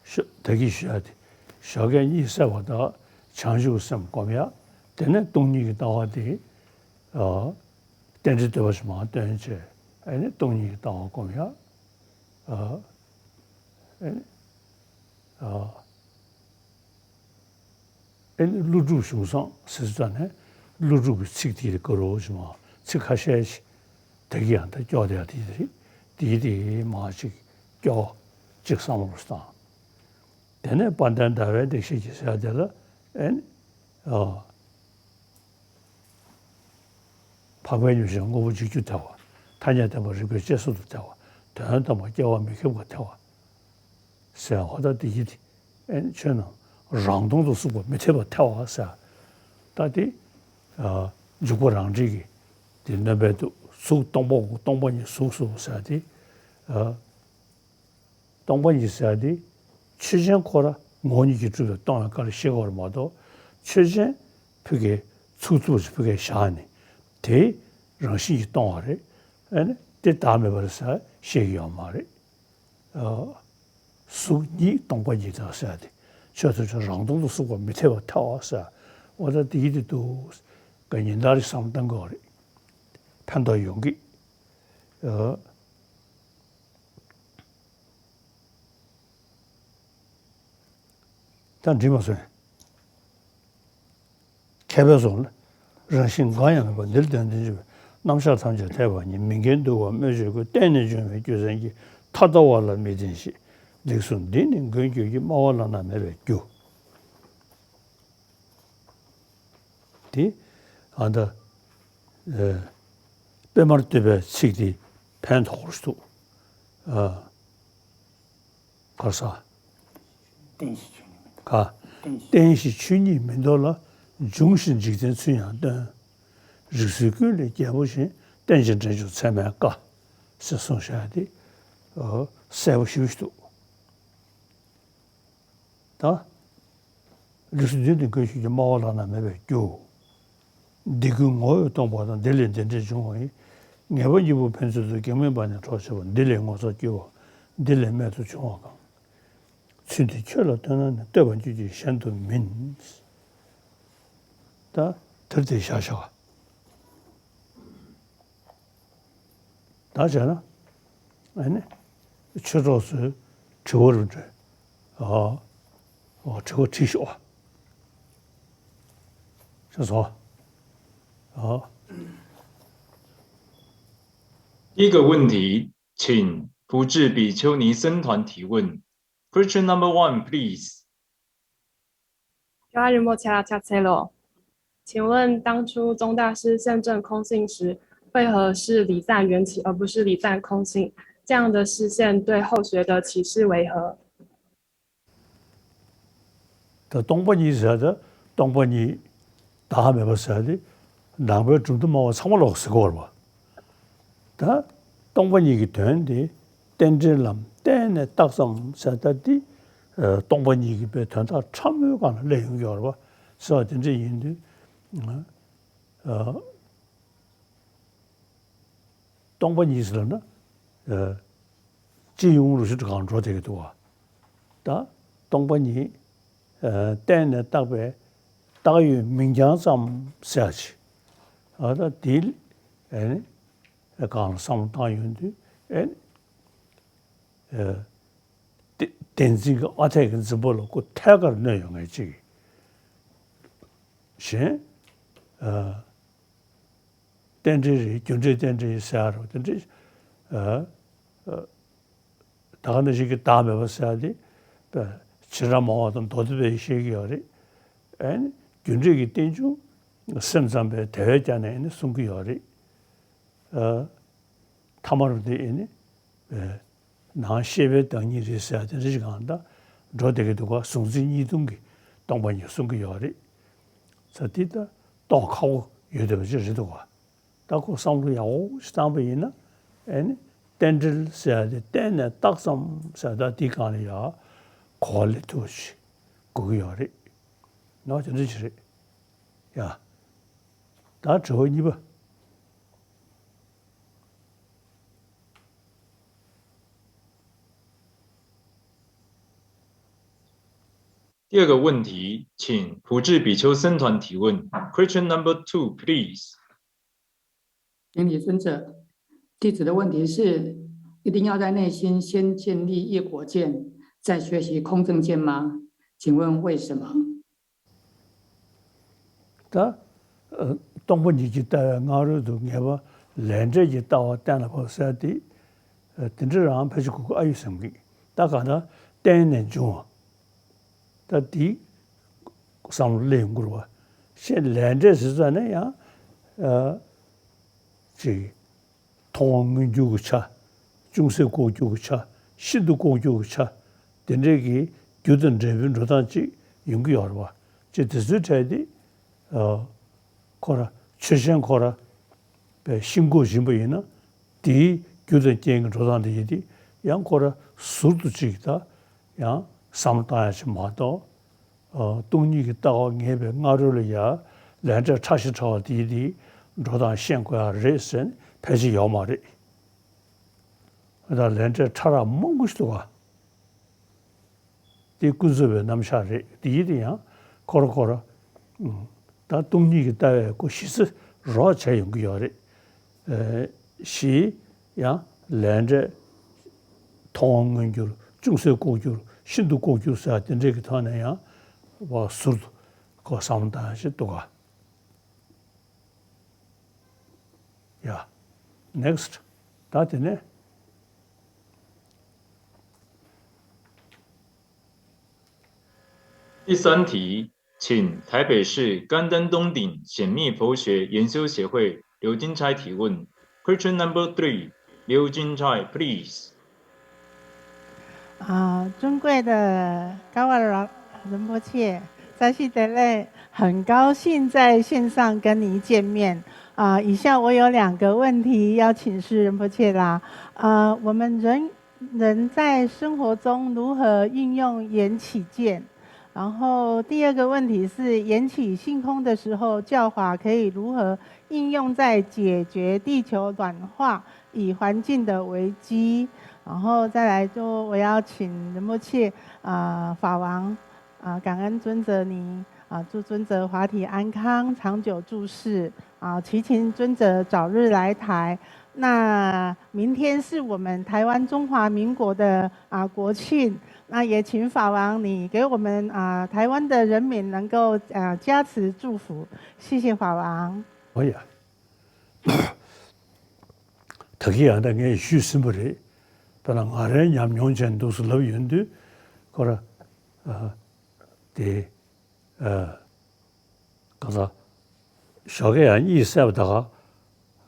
ཞོ་ད་གིན་ཞུ་ཡ་དེ། ཞོགས་ཀས་གཉིད་སད་པ་དང་། བྱང་ཆུབ་སེམས་སྒོམ་ཡ། དེ་ནས་སྟོང་ཉིད་ཀྱི་ལྟ་བ་དེ། ཨ། རྟེན་འབྲེལ་བསྟོད་པ་ཞིག་མར་བཏོན་བྱས། ཨ་ནི་སྟོང་ཉིད་ཀྱི་ལྟ་བ་སྒོམ་ཡ། ཨ། ཨ་ནི། ཨ། ཨེ་ནི་ཀླུ་སྒྲུབ་གཞུང་བསྲང་ཟེར་ཙང་ནས། ཀླུ་སྒྲུབ་ཀྱི་ཚིག་དེ་དགའ་རོགས་ཞུ་མ། ཚིག་ཁ་ཤས་ཤིག་དེ་གི་ཡང་ད་སྐྱོ་དེ་ཡང་དེ་རེད། དེ་དེ་མ་ཅིག་སྐྱོ་ཅིག་བསམ་བློ་བཏང་། དེ་ནས་དཔལ་ལྡན་ཟླ་བའི་ལེགས་བཤད་ཀྱི་ཟེར་དེ་ལ། ཨེ་ནི། ཨ། འཕགས་པའི་ཉམས་བཞེས་དངོས་པོ་འཇིག་རྒྱུར་ཐལ་བ། ཐ་སྙད་བསྟན་པ་རིགས་པས་དཔྱད་བཟོད་དུ་ཐལ་བ། དོན་དམ་པར་སྐྱེ་བ་མི་ཁེབས་པར་ཐལ་བ། ཟེར་ཧོ་ད་དེ་ཡིད་དེ་ཨེ་ཆོས་རྣམས་རང་སྟོང་དུ་གཟུགས་པ་མི་འཐད་པར་ཐལ་བ་ཟེར། ད་དེ་འཇུག་པ་རང་འགྲེལ་གྱི་དེ་སྣོན་པའི་དུ་གཟུགས་སྟོང་པ་སྟོང་པ་ཉིད་གཟུགས་སུ་ཟེར་དེ། སྟོང་པ་ཉིད་ཟེར་དེ་ཆོས་ཅན་ཁོ་ར་ངོ་བོ་ཉིད་ཀྱིས་གྲུབ་པའི་སྟོང་བའི་སྐབས་ལ་ཤེས་དགོས་པ་མ་གཏོགས། ཆོས་ཅན་ཕ་གིའི་ཚུགས་ཚུགས་ཕ་གིའི་བཞག་ནས་དེ་རང་བཞིན་གྱིས་སྟོང་བ་རེད། ཨ་ནི་དེ་བདག་མེད་པ་རེད་ཟེར་བཤད་ཀྱི་ཡོད་མ་རེད། གཟུགས་ཉིད་སྟོང་པ་ཉིད་དང་ཟེར་ཏེ། ཆོས་ཐམས་ཅད་རང་སྟོང་དུ་གཟུགས་པ་མི་འཐད་པར་ཐལ་བ་ཟེར། འོ་ད་དེ་ཡིད་དུ་འདུག་ག་ཉིན་ལྟར་བསམ་བཏང་དགོས་རེད། ཕན་ཐོགས་ཡོང་གི། ཨ། ད་འགྲིག་མ་སོང་། མཁས་པས་གསུངས་ལ། རང་བཞིན་འགའ་ཡང་མེད་པ་འདིར་བདེན་དོན་གཅིག་པའི། རྣམ་གཞག་ཐམས་ཅད་འཐད་པ་ཉིད། མི་འགལ་འདུ་བ་སྨོས་ཅི་དགོས། བརྟེན་ནས་འབྱུང་བའི་རྒྱུ་མཚན་གྱིས། ཐ་དད་པ་ལ་མི་བརྟེན་ཞེས། རིགས་གསུམ་འདི་ནི་མགོན་ཁྱོད་ཀྱིས། སྨྲ་བ་བླ་ན་མེད་པའི་རྒྱུ། དེ་ཨ་ད་ཨེ་པད་མར་བསྟོད་པའི་ཚིག་དེ་ཕན་ཐོགས་པ་ཞིག་འདུག་ཨ། གར་ས། རྟེན་གཞི་ཆོས་ཉིད་མི་འདོར། ག་རྟེན་གཞི་ཆོས་ཉིད་མི་འདོར་ལ། འབྱུང་ཞིང་འཇིག་རྟེན་ཚུལ་ཡང་སྟོན། རིགས་ཚུལ་ཀུན་ལས་རྒྱལ་པོ་ཞིང་། རྟེན་ཅིང་འབྲེལ་འབྱུང་ཚད་མེད་དཀའ། ཟེར་གསུངས་བཞག་དེ་གསལ་པོ་ཞེ་པོ་ཞིག་འདུག་ད། རིགས་གསུམ་འདི་ནི་མགོན་ཁྱོད་ཀྱིས། སྨྲ་བ་བླ་ན་མེད་པའི་རྒྱུ། འདི་ཀུན་ངོ་བོས་སྟོང་པ་དང་། འདི་ལས་འདི་འདྲའི་འབྱུང་བ་ཡི། ངེས་པ་གཉིས་པོ་ཕན་ཚུན་དུ། གེགས་མེད་པ་ནི་གྲོགས་བྱེད་པ། འདི་ལས་ངོ་མཚར་སྐྱེ་བ། འདི་ལས་རྨད་དུ་བྱུང་བ་གང་། ཚུལ་འདི་ཁྱོད་ལ་སྟོན་ན་ནི། བསྟོད་པ་རྒྱུད་ཀྱི་གཞན་དུ་མིན། ད་དེར་དེ་བཞག་བཞག་ད་བྱས་ན། ཨ་ནི། ཆོས་གྲོགས་ཚོས་དྲི་བ་རུ་འདྲི། ཨ། ཨོ་དྲི་བ་དྲིས་ཤོག་ཤེས་སོང་། ཨ། 第一个问题，请福智比丘尼僧团提问。Question number one, please. Jwara rinpoche la cha tse lo. 请问当初宗大师现证空性时，为何是礼赞缘起而不是礼赞空性？这样的视线对后学的启示为何？ ད་སྟོང་པ་ཉིད་ཟེར་ད་སྟོང་པ་ཉིད་བདག་མེད་པ་ཟེར་ཏེ་ནང་པའི་གྲུབ་མཐའ་སྨྲ་བ་ཚང་མ་ལོག་ཟེར་གོ་བ། ད་སྟོང་པ་ཉིད་ཀྱི་དོན་དེ་རྟེན་འབྲེལ་ལམ་བརྟེན་ནས་བཏགས་ཙམ་ཟེར་ད་དེ་སྟོང་པ་ཉིད་ཀྱི་པའི་དོན་དག་ཕྲ་མོའི་སྒང་ལ་སླེབས་ཡོང་གི་ཡོད་རེད་བ། ཟེར་བ་དེ་འདྲ་ཡིན་དུས། སྟོང་པ་ཉིད་ཟེར་ན། སྤྱི་ཡོངས་རུ་ཞིག་གང་འགྲོ་བསྡད་ཀྱི་འདུག་བ། ད་སྟོང་པ་ཉིད་བརྟེན་ནས་བཏགས་པའི་བཏགས་ཡོད་མིང་རྐྱང་ཙམ་ཟེར་ཅིག་ཨ་ད་དེ་ཨ་ནི་གང་ལ་བསམ་བློ་བཏང་ཡོང་དུས་ཨ་ནི། བདེན་འཛིན་གྱི་ཨ་འཐས་ཀྱི་འཛིན་པ་ལ་ཁོ་ཐད་ཀར་གནོད་ཡོང་ངེས་ཅིག་གཞན། རྟེན་འབྲེལ་རེད། རྒྱུ་འབྲས་རྟེན་འབྲེལ་ཟེར་ཡ་རེད་དེ་འདྲ། ད་ག་ནང་བཞིན་གྱི་བདག་མེད་པ་ཟེར་ཡ་དེ་བྱེ་བྲག་སྨྲ་བ་དང་མདོ་སྡེ་པས་བཤད་ཀྱི་ཡོད་རེད། ཨ་ནི་རྒྱུ་འབྲས་ཀྱི་རྟེན་འབྱུང་སེམས་ཙམ་པས་དེ་བས་ཀྱང་ནས་ཨ་ནི་གསུང་གི་ཡོད་རེད། ཐ་མར་དེ་ཨ་ནི། ནང་ཤེས་པའི་བདག་ཉིད་རེད་ཟེར་ཡ་དེ་འདྲ་ཞིག་གང་ལྟར་འགྲོ་བསྡད་ཀྱི་འདུག་ག་གཟུང་འཛིན་གཉིས་སྟོང་གི་སྟོང་པ་ཉིད་གསུང་གི་ཡོད་རེད། ས་དེ་ད་རྟོགས་ཁག་པོ་ཡོད་བསྡད་པ་ཅིག་རེད་འདུག་ག་ད་ཁོ་བསམ་བློ་ཡག་པོ་ཞིག་བཏང་པ་ཡིན་ན་ཨ་ནི་རྟེན་འབྲེལ་ཟེར་ཡ་དེ་བརྟེན་ནས་བཏགས་ཙམ་ཟེར་ཡ་ད་དེའི་སྒང་ལ་ཡ་གོ་བ་ལེན་ཐུབ་པ་ཞིག་དགོས་ཀྱི་ཡོད་རེད། ནོ་དེ་འདྲ་ཞིག་རེད་ཡ། ད་དྲི་བ་གཉིས་པ། 第二个问题，请普智比丘僧团提问。Question number two, please. 顶礼尊者，弟子的问题是，一定要在内心先建立业果见，再学习空正见吗？请问为什么？ ད། སྟོང་པ་ཉིད་ཀྱི་ལྟ་བའི་སྔ་རོལ་དུ་ངེས་པ་ལས་འབྲས་ཀྱི་ལྟ་བ་གཏན་ལ་ཕབ་ཟེར་ཏེ། དེ་འདྲ་རང་ཕལ་ཆེར་གོ་གི་ཨ་ཡོད་བསམ་གི་ད་གང་ལྟར་བརྟེན་ནས་འབྱུང་བ། ད་དེ་བསམ་བློ་སླེབས་ཡོང་གི་རེད་བ། ཞེས་ལས་འབྲས་ཟེར་ཙ་ན་ཡང་། ཅིག་མཐོང་བ་མངོན་གྱུར་གྱི་ཆ། ཅུང་ཟད་ལྐོག་གྱུར་གྱི་ཆ། ཤིན་ཏུ་ལྐོག་གྱུར་གྱི་ཆ། དེ་འདྲའི་གི་རྒྱུ་དང་འབྲས་བུའི་འགྲོ་སྟངས་ཅིག་ཡོང་གི་ཡོད་རེད་བ། ཅེས་དེ་ཚོའི་གྲས་དེ་ཁོ་ར་ཆོས་ཅན་ཁོ་ར་པའི་ཤིང་བཀོག་བཞིན་པ་ཡིན་ན། དེའི་རྒྱུ་དང་རྐྱེན་གྱི་འགྲོ་སྟངས་དེ་ཡིན་ཏེ། ཡང་ཁོ་ར་ཟུར་དུ་ཅིག་ད་ཡང་བསམ་བློ་བཏང་ཡ་ཅིག་མ་གཏོགས། སྟོང་ཉིད་ཀྱི་ལྟ་བ་ངེས་པའི་སྔ་རོལ་ལ་ཡ་ལས་འབྲས་ཕྲ་ཞིང་ཕྲ་བ་དེ་ཡིན་ཏེ་འགྲོ་སྟངས་ཤེས་དགོས་ཡ་རེད་ཟེར་ནས་ཕལ་ཆེར་ཡོད་མ་རེད། ད་ལས་འབྲས་ཕྲ་རགས་མང་པོ་ཞིག་འདུག་ག་དེ་ཀུན་རྫོབ་པའི་རྣམ་གཞག་རེད། དེ་ཡིན་དུས་ཡང་ཁོ་ར་ཁོ་ར་ད་སྟོང་ཉིད་ཀྱི་ལྟ་བའི་སྒོ་གཞི་རྩ་རོགས་བྱས་ཡོང་གི་ཡོད་རེད། ཞེས་ཡང་ལས་འབྲས་མཐོང་བ་མངོན་གྱུར། ཅུང་ཟད་ལྐོག་གྱུར། ཤིན་ཏུ་ལྐོག་གྱུར་ཟེར་བ་དེ་འདྲས་ཀྱི་ཐོག་ནས་ཡང་བ་ཟུར་དུ་ཁོ་བསམ་བློ་བཏང་ཡ་ཞིག་འདུག་ག་ཡ། ནེག་སི་ཊི། ད་དེ་ནས། 第三题，请台北市刊登东顶显密佛学研修协会刘金钗提问。Question number three, 刘金钗, please. 啊，尊贵的高二老人波切，扎西德勒，很高兴在线上跟你见面。啊，以下我有两个问题要请示仁波切啦。啊，我们人人在生活中如何运用缘起见？然后第二个问题是，缘起性空的时候，教法可以如何应用在解决地球暖化与环境的危机？然后再来就我要请仁波切，呃，法王，啊，感恩尊者您，啊，祝尊者法体安康，长久住世，啊，祈请尊者早日来台。那明天是我们台湾中华民国的，啊，国庆，那也请法王你给我们，啊，台湾的人民能够，啊，加持祝福。谢谢法王。 ཨོ་ཡ། ད་གིན་ཡང་ད་ངས་ཞུས་ཟིན་པ་རེད། དཔེར་ན་ང་རའི་ཉམས་མྱོང་ཅན་འདུག་སེ་ལབ་ཡོང་དུས་ཁོ་ར་ཨ་དེ་ཨ་ག་ས་ཞོགས་ཀས་ཡང་གཉིད་སད་པ་ད་ག་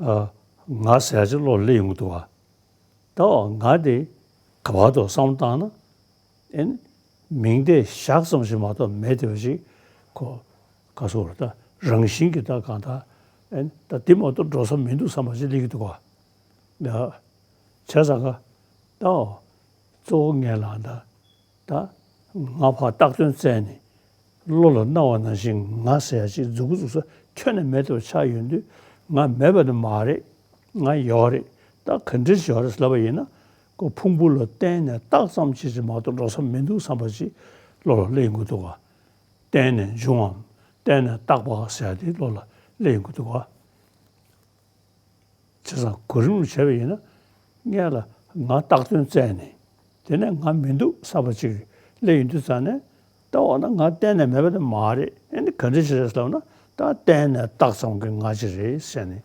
ཨ་ང་ཟེར་ཡ་ཅིག་བློ་ལ་སླེབས་ཡོང་གི་འདུག་ག་ད་འོ་ང་དེ་ག་བར་དུ་བསམ་བློ་བཏང་ན། ཨེ་ནི་མིང་དེ་བཞག་ཙམ་ཞིག་མ་གཏོགས་མེད་དེ་བ་ཞིག་ཁོ་ག་སོགས་ལ་ད་རང་བཞིན་གྱི་ད་གང་ལྟར་ཨེ་ནི་ད་དེ་མ་གཏོགས་འགྲོ་ས་མི་འདུག་བསམ་པ་ཞིག་སླེབས་ཀྱི་འདུག་ག་ཡ། བྱས་ཙང་ག་ད་འོ་གཙོ་བོ་ངས་ལ་ད་ད་ང་ཕར་བཏགས་དོན་བཙལ་ནས། བློ་ལ་སྣང་བ་ནང་བཞིན་ང་ཟེར་ཡ་ཅིག་མཛུབ་གུ་བཙུགས་ས་ཁྱོན་ནས་མེད་དུ་ཆགས་ཡོང་དུས། ང་མེད་པ་ནི་མ་རེད། ང་ཡོད་རེད། ད་ག་འདྲ་ཞིག་ཡོད་རེད་ལབ་པ་ཡིན་ན། ཁོ་ཕུང་པོ་ལ་བརྟེན་ནས་བཏགས་ཙམ་ཅིག་ཅིག་མ་གཏོགས་འགྲོ་ས་མི་འདུག་བསམ་པ་ཅིག་བློ་ལ་སླེབས་ཡོང་གི་འདུག་ག་བརྟེན་ནས་འབྱུང་བའམ་བརྟེན་ནས་བཏགས་པ་ཟེར་ཡ་དེ་བློ་ལ་སླེབས་ཡོང་གི་འདུག་ག་བྱས་ཙང་གོ་རིམ་བྱས་པ་ཡིན་ན། སྔོན་ལ་ང་བཏགས་དོན་བཙལ་ནས། དེ་ནས་ང་མི་འདུག་བསམ་པ་ཅིག་སླེབས་ཡོང་དུས་ཙང་ནས། ད་འོ་ན་ང་གཏན་ནས་མེད་པ་དེ་མ་རེད། ཨེ་ནི་ག་འདྲ་ཞིག་རེད་ལབ་ན། ད་གཏན་ནས་བཏགས་ཙམ་གྱི་ང་ཅིག་རེད་ཟེར་ནས་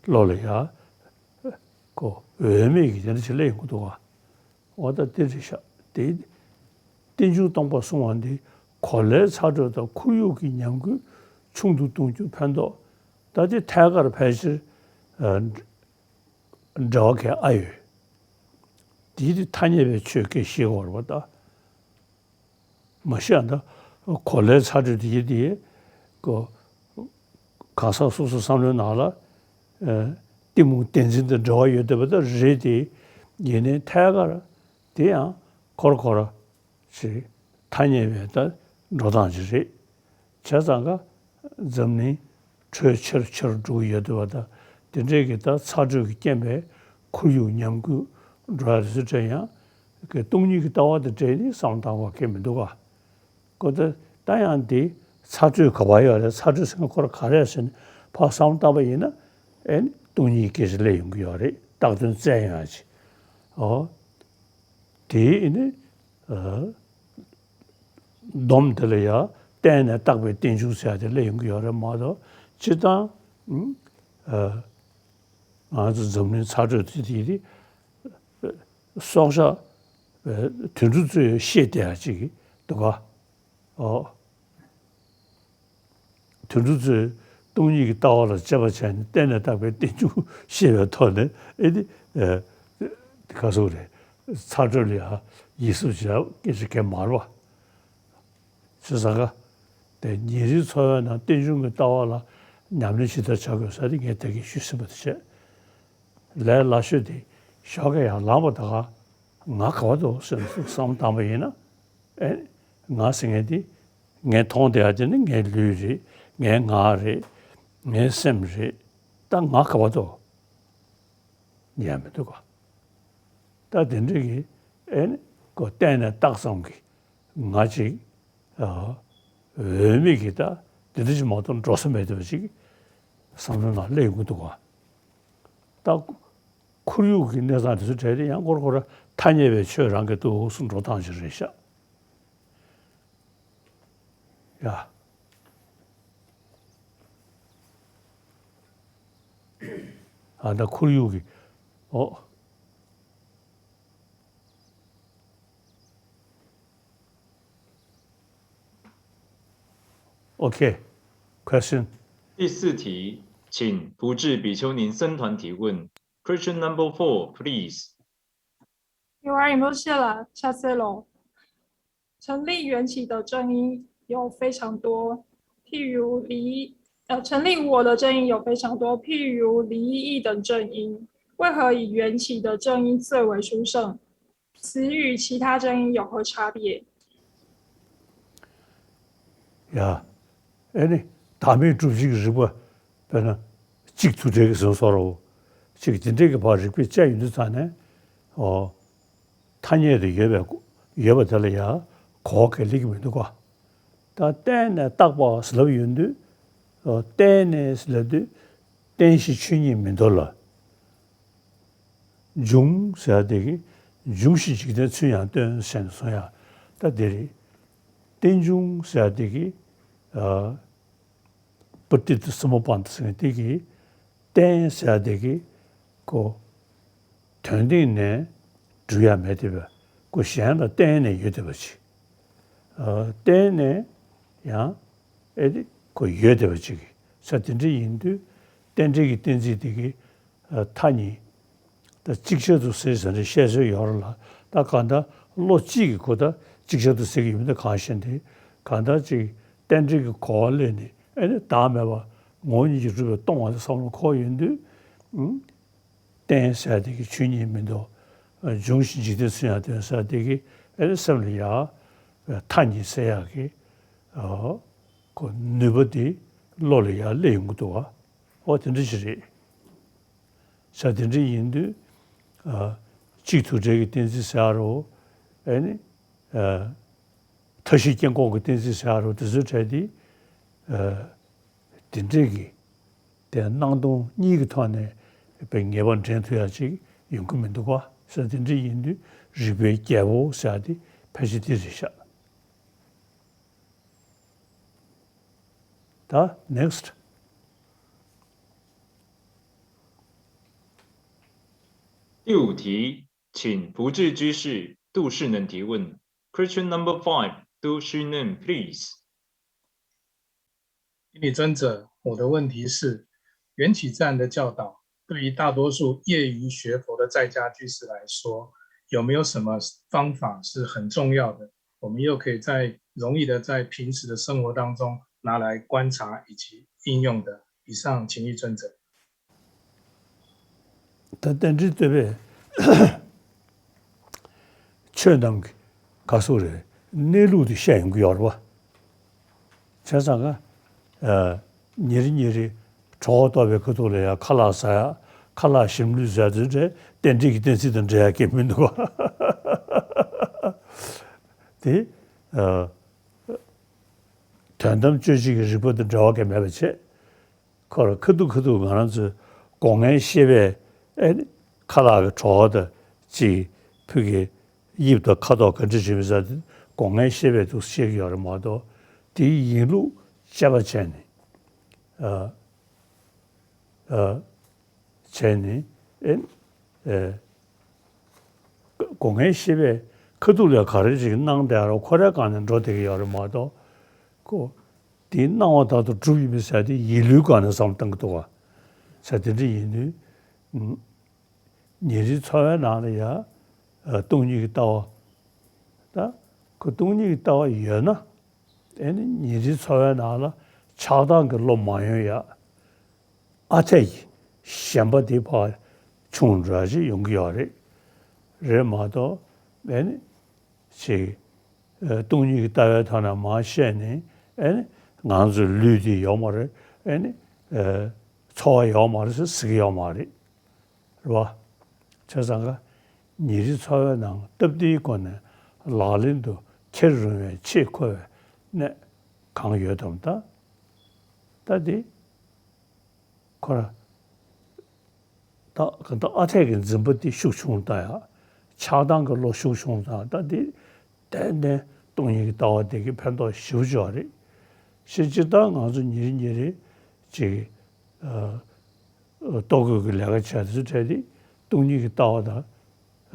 བློ་ལ་ཡ། ཁོ་འོས་མེད་ཀྱི་དེ་འདྲ་ཞིག་སླེབས་ཡོང་གི་འདུག་ག་འོ་ད་དེ་རེད་ཤག་དེ་རྟེན་འབྱུང་སྟོང་པ་གསུང་བ་འདི་གོ་ལའི་ཚ་དྲོད་དང་ཁོར་ཡུག་གི་ཉམས་རྒུད་ཆུང་དུ་གཏོང་རྒྱུ་ཕན་ཐོགས། ད་དེ་ཐད་ཀར་ཕལ་ཆེར་ཨ་འབྲེལ་བ་གང་ཨ་ཡོད། དེའི་དེ་ཐ་སྙད་པའི་ཆོས་སྐད་ཤེས་དགོས་རེད་པ་ད། མ་གཞི་ཨ་ད་གོ་ལའི་ཚ་དྲོད་དེ་ཡིན་དེ། ཀོ་གང་ཟག་སོ་སོའི་བསམ་བློའི་ནང་ལ་ཨ་གཏི་མུག་བདེན་འཛིན་དང་འབྲེལ་བ་ཡོད་བསྡད་པ་ད་རེད་དེ། ཡིན་ནའི་ཐད་ཀར་དེ་ཡང་ཁོ་ར་ཁོ་ར་ཞིག་ཐ་སྙད་པའི་ད་འགྲོ་སྟངས་ཅིག་རེད། བྱས་ཙང་ཀ་འཛམ་གླིང་དྲོད་ཆེར་ཆེར་འགྲོ་གི་ཡོད་དུས་པ་ད། དེ་འདྲའི་གི་ད་ཚ་དྲོད་ཀྱི་རྐྱེན་པས་ཁོར་ཡུག་ཉམས་རྒུད་འགྲོ་ཡ་དེ་ཚོ་འདྲ་ཡང་གི་སྟོང་ཉིད་ཀྱི་ལྟ་བ་དེ་འདྲ་ནི་བསམ་བློ་བཏང་དགོས་ཀྱི་མི་འདུག་ག་ཀོ་ད་ད་ཡང་དེ་ཚ་དྲོད་ག་པར་ཡོད་རེད། ཚ་དྲོད་ཟེར་མཁན་ཁོ་ར་ག་རེ་རེད་ཟེར་ནས་ཕར་བསམ་བློ་བཏང་པ་ཡིན་ན། ཨེ་ནི་སྟོང་ཉིད་སྐད་ཆ་སླེབས་ཡོང་གི་ཡོད་རེད། བཏགས་དོན་བཙལ་ཡོང་ཡ་ཅིག་འོ། དེ་ནི་ཨ་སྡོམ་དེ་ལ་ཡ་བརྟེན་ནས་བཏགས་པའི་རྟེན་འབྱུང་ཟེར་ཡ་དེ་སླེབས་ཡོང་གི་ཡོད་རེད་མ་གཏོགས། སྤྱིར་བཏང་ཨ་ང་ཚོ་འཛམ་གླིང་ཚ་དྲོད་དེ་དེ་དེ་སྲོག་ཆགས་དུད་འགྲོ་ཚོས་ཤེས་བསྡད་ཡ་ཅིག་འདུག་ག་འོ། དུད་འགྲོ་ཚོས་སྟོང་ཉིད་ཀྱི་ལྟ་བ་ལ་དཔྱད་པ་བྱས་ནས་བརྟེན་ནས་བཏགས་པའི་རྟེན་འབྱུང་ཤེས་པའི་ཐོག་ནས། ཨེ་ནི་ཨ་ག་ཟེར་རེད། ཚ་དྲོད་ལ་ཡང་ཡིད་སེམས་བྱེད་ཡ་སྐད་ཆ་གང་མ་རེད་པ། བྱས་ཙང་ཀ། དེ་ཉིན་རེའི་འཚོ་བའི་ནང་རྟེན་འབྱུང་གི་ལྟ་བ་ལ་ཉམས་ལེན་ཇི་ལྟར་བྱ་དགོས་ཟེར་དེ་ངས་ད་གིན་ཞུས་ཟིན་པ་དེ་བྱས། ལས་སླ་ཤོས་དེ་ཞོགས་ཀས་ཡར་ལངས་པ་དང་ང་ག་པར་འདུག་ཟེར་ནས་བསམ་བློ་བཏང་པ་ཡིན་ན། ཨེ། ང་ཟེར་མཁན་དེ་ངས་མཐོང་བསྡད་ཡ་དེ་ནི་ངའི་ལུས་རེད། ངའི་ངག་རེད། ངའི་སེམས་རེད། ད་ང་ག་པར་འདུག་ཡ་མི་འདུག་ག་ད་དེ་འདྲ་གི་ཨེ་ནི་ཁོ་གཏན་ནས་རྟགས་ཙམ་གྱི་ང་ཅིག་ཨ། འོས་མེད་ཀྱི་ད་དེ་འདྲ་ཞིག་མ་གཏོགས་འགྲོ་ས་མེད་འདུག་པ་ཅིག་བསམ་བློའི་ནང་སླེབས་ཡོང་གི་འདུག་ག་ད་ཁོར་ཡུག་གི་གནས་སྟངས་དེ་ཚོ་གྲས་དེ་ཡང་སྐོར་སྐོར་ཐ་སྙད་པའི་ཆོས་རང་གི་འདུག་སེ་འགྲོ་སྟངས་ཅིག་རེད་ཤག་ཡ། ཨ་ད་ཁོར་ཡུག་གི། ཨོ། Okay. Question. 第四题，请福智比丘尼僧团提问。Question number four, please. 有啊，有没有谢了？下次喽。成立缘起的正因有非常多，譬如离，呃，成立我的正因有非常多，譬如离异等正因。为何以缘起的正因最为殊胜？此与其他正因有何差别？ ཡ། ཨེ་ནི། བདག་མེད་སྒྲུབ་བྱེད་ཀྱི་རིགས་པ། དཔེར་ན། གཅིག་དུ་འབྲེལ་གྱི་ཟེར་བ་སོགས་རོ། གཅིག་དེ་འདྲའི་གི་བར་རིགས་པས་དཔྱད་ཡོང་དུས་ཙང་ནས། ཨོ། ཐ་སྙད་དུ་ཡོད་པའི་ཡོད་པ་དེ་ལ་ཡང་གོ་བ་གང་ཡང་སླེབས་ཀྱི་མི་འདུག་ག་ད་གཏན་ནས་བཏགས་པ་ཟེར་ལབ་ཡོང་དུས། ཨོ། གཏན་ནས་ཟེར་ལབ་དུས། རྟེན་གཞི་ཆོས་ཉིད་མི་འདོར་ལ། འབྱུང་ཟེར་ཡ་དེ་གི་འབྱུང་ཞིང་འཇིག་རྟེན་ཚུལ་ཡང་སྟོན་ཟེར་ནས་གསུངས་ཡ། ད་དེ་རེད། རྟེན་འབྱུང་ཟེར་ཡ་དེ་གི་ཨ། པྲ་ཏི་ཏི་སམ་བྷ་ཝ་ཏ་ཟེར་མཁན་དེ་གི་རྟེན་ཟེར་ཡ་དེ་གི་ཁོ་དོན་སྟེང་ནས་འགྲུབ་ཡ་མེད་བསྡད་པ། ཁོ་གཞན་ལ་བརྟེན་ནས་ཡོད་བསྡད་པ་ཅིག་ཨ། བརྟེན་ནས་ཡང་ཨེ་དེ་ཁོ་ཡོད་བསྡད་པ་ཅིག་ས་དེ་འདྲ་ཡིན་དུས། རྟེན་འབྲེལ་གྱི་གཏན་ཚིགས་དེ་གི་ཨ། མཐའ་གཉིས། ད་ཅིག་ཆར་དུ་ཟེར་ཟེར་ནས་བཤད་སྲོལ་ཡོད་རེད་ལ། ད་གང་ལྟར་བློ་གཅིག་གིས་ཁོ་ད་ཅིག་ཆར་དུ་ཟེར་གྱི་ཡོད་མི་འདུག་གང་ཤེས་ཏེ། གང་ལྟར་ཅིག་རྟེན་འབྲེལ་གྱི་གོ་བ་ལེན་ནས་ཨེ་ནི་བདག་མེད་པ་ངོ་བོ་ཉིད་ཀྱིས་གྲུབ་པས་སྟོང་པ་དེ་བསམ་བློ་འཁོར་ཡོང་དུས། ཨང་། རྟེན་ཟེར་དེ་གི་ཆོས་ཉིད་མི་འདོར། འབྱུང་ཞིང་འཇིག་རྟེན་ཚུལ་ཡང་སྟོན་ཟེར་དེ་གི་ཨེ་ནི་སེམས་ལ་ཡ། མཐའ་གཉིས་ཟེར་ཡག་གི་ཨ། ཁོ་ནུས་པ་དེ་བློ་ལ་ཡར་སླེབས་ཡོང་གི་འདུག་བ། ཨོ་དེ་འདྲ་ཞིག་རེད། ས་དེ་འདྲ་ཡིན་དུས། ཨ། གཅིག་དུ་འབྲེལ་གྱི་གཏན་ཚིགས་ཟེར་ཡག་རོ། ཨེ་ནི། ཨ། མཐའ་བཞི་དཀྱིལ་འཁོར་གྱི་གཏན་ཚིགས་ཟེར་ཡག་རོ་དེ་ཚོའི་གྲས་དེ། ཨ། དེ་འདྲས་ཀྱི། དེ་སྣང་སྟོང་གཉིས་ཀྱི་ཐོག་ནས་དཔེ་ངེས་པ་འདྲེན་ཐུབ་ཡག་ཅིག་ཡོང་གི་མི་འདུག་བ། ས་དེ་འདྲ་ཡིན་དུས་རིགས་པའི་རྒྱལ་པོ་ཟེར་ཡག་དེ་ཕལ་ཆེར་དེ་རེད་ཤག་ད་next. 第五题，请福智居士杜世能提问。Question number five, 杜世能, please. 顶礼尊者，我的问题是，缘起赞的教导对于大多数业余学佛的在家居士来说，有没有什么方法是很重要的？我们又可以在容易的在平时的生活当中拿来观察以及应用的。以上，请益尊者。 ད་རྟེན་འབྲེལ་བསྟོད་པའི་ཆོས་རྣམས་ཀྱི་ག་སོགས་རེད། གནས་ལུགས་དེ་བཤད་ཡོང་གི་ཡོད་རེད་བ། བྱས་ཙང་ཀ་ཨ། ཉིན་རེ་ཉིན་རེ་གྲོད་ཁོག་ལྟོགས་པའི་ཁ་ཐུག་ལ་ཡ་ཁ་ལག་ཟ་ཡ། ཁ་ལག་ཞིམ་ལུས་ཟ་ཡ་དེ་འདྲ་རྟེན་འབྲེལ་གྱི་གཏན་ཚིགས་དང་འབྲེལ་ཡ་གང་ཡང་མི་འདུག་བ། དེ་ཨ། དོན་དམ་དཔྱོད་བྱེད་ཀྱི་རིགས་པ་དང་འབྲེལ་བ་གང་ཡང་མེད་པ་བྱས། ཁོ་ལ་ཁ་ཐུག་ཁ་ཐུག་ང་རང་ཚོའི་སྒོ་ལྔའི་ཤེས་པས་ཨེ་ནི་ཁ་ལག་གི་གྲོད་ཁོག་དང་ཅིག་ཕུགས་ཀྱི་དབྱིབས་དང་ཁ་དོག་ག་འདྲ་ཞིག་མིན་ཟེར་དེ་སྒོ་ལྔའི་ཤེས་པས་འདུག་ཤེས་ཀྱི་ཡོད་རེད་མ་གཏོགས། དེའི་ཡིན་ལུགས་དཔྱད་པ་བྱས་ནས་ཨ་ཨ་བྱས་ནས་ཨེ་ཨེ། སྒོ་ལྔའི་ཤེས་པས་ཁ་ཐུག་ལ་ག་རེ་ཞིག་སྣང་བསྡད་རུང་ཁོ་རའི་སྒང་ནས་འགྲོ་བསྡད་ཀྱི་ཡོད་རེད་མ་གཏོགས། ཁོ་དེའི་སྣང་བ་ལྟར་དུ་གྲུབ་ཡིན་མིན་ཟེར་དེ་ཡིན་ལུགས་སྒང་ནས་བསམ་བློ་གཏང་གི་འདུག་ག་ཟེར་དེ་འདྲ་ཡིན་དུས། ཉིན་རེའི་འཚོ་བའི་ནང་ལ་ཡ། ཨ། སྟོང་ཉིད་ཀྱི་ལྟ་བ། ད་ཁོ་སྟོང་ཉིད་ཀྱི་ལྟ་བ་ཡོད་ན། ཨེ་ནི་ཉིན་རེའི་འཚོ་བའི་ནང་ལ་ཆགས་སྡང་གི་བློ་མ་ཡོང་ཡ། ཨ་འཐས་ཀྱི་ཞེན་པ་དེ་ཕར་ཆུང་འགྲོ་ཡ་ཅིག་ཡོང་གི་ཡོད་རེད། རེད་མ་གཏོགས་ཨེ་ནི་ཅིག་ཨ། སྟོང་ཉིད་ཀྱི་ལྟ་བའི་ཐོག་ནས་མར་བཤད་ནས་ཨེ་ནི་ང་ཚོའི་ལུས་འདི་ཡོད་མ་རེད། ཨེ་ནི་ཨ། འཚོ་བ་ཡོད་མ་རེད་ཟེར་ཟེར་གྱི་ཡོད་མ་རེད། རེད་བ། བྱས་ཙང་ཀ་ཉིན་རེའི་འཚོ་བའི་ནང་སྟབས་བདེའི་སྒོ་ནས་ལག་ལེན་དུ་འཁྱེར་རུང་བའི་ཆེས་མཁོ་བའི་གནད་གང་ཡོད་དམ། ད་ད་འདི་ཁོ་ར་ད་ག་ད་ཨ་འཐས་ཀྱི་འཛིན་པ་འདི་ཤུགས་ཆུང་བཏང་ཡ། ཆགས་སྡང་གི་བློ་ཤུགས་ཆུང་བཏང་ཡ། ད་འདི་ཏན་ཏན་སྟོང་ཉིད་ཀྱི་ལྟ་བ་འདི་གི་ཕན་ཐོགས་ཞེ་པོ་ཅིག་ཡོད་རེད། ཤེས་ཅི་ད་ང་ཚོ་ཉིན་རེ་ཉིན་རེ་ཅིག་ཨ། ལྟོ་གོས་ཀྱི་ལས་ཀ་བྱས་དུས་ཚོད་འཕྲད་དེ་སྟོང་ཉིད་ཀྱི་ལྟ་བ་དང་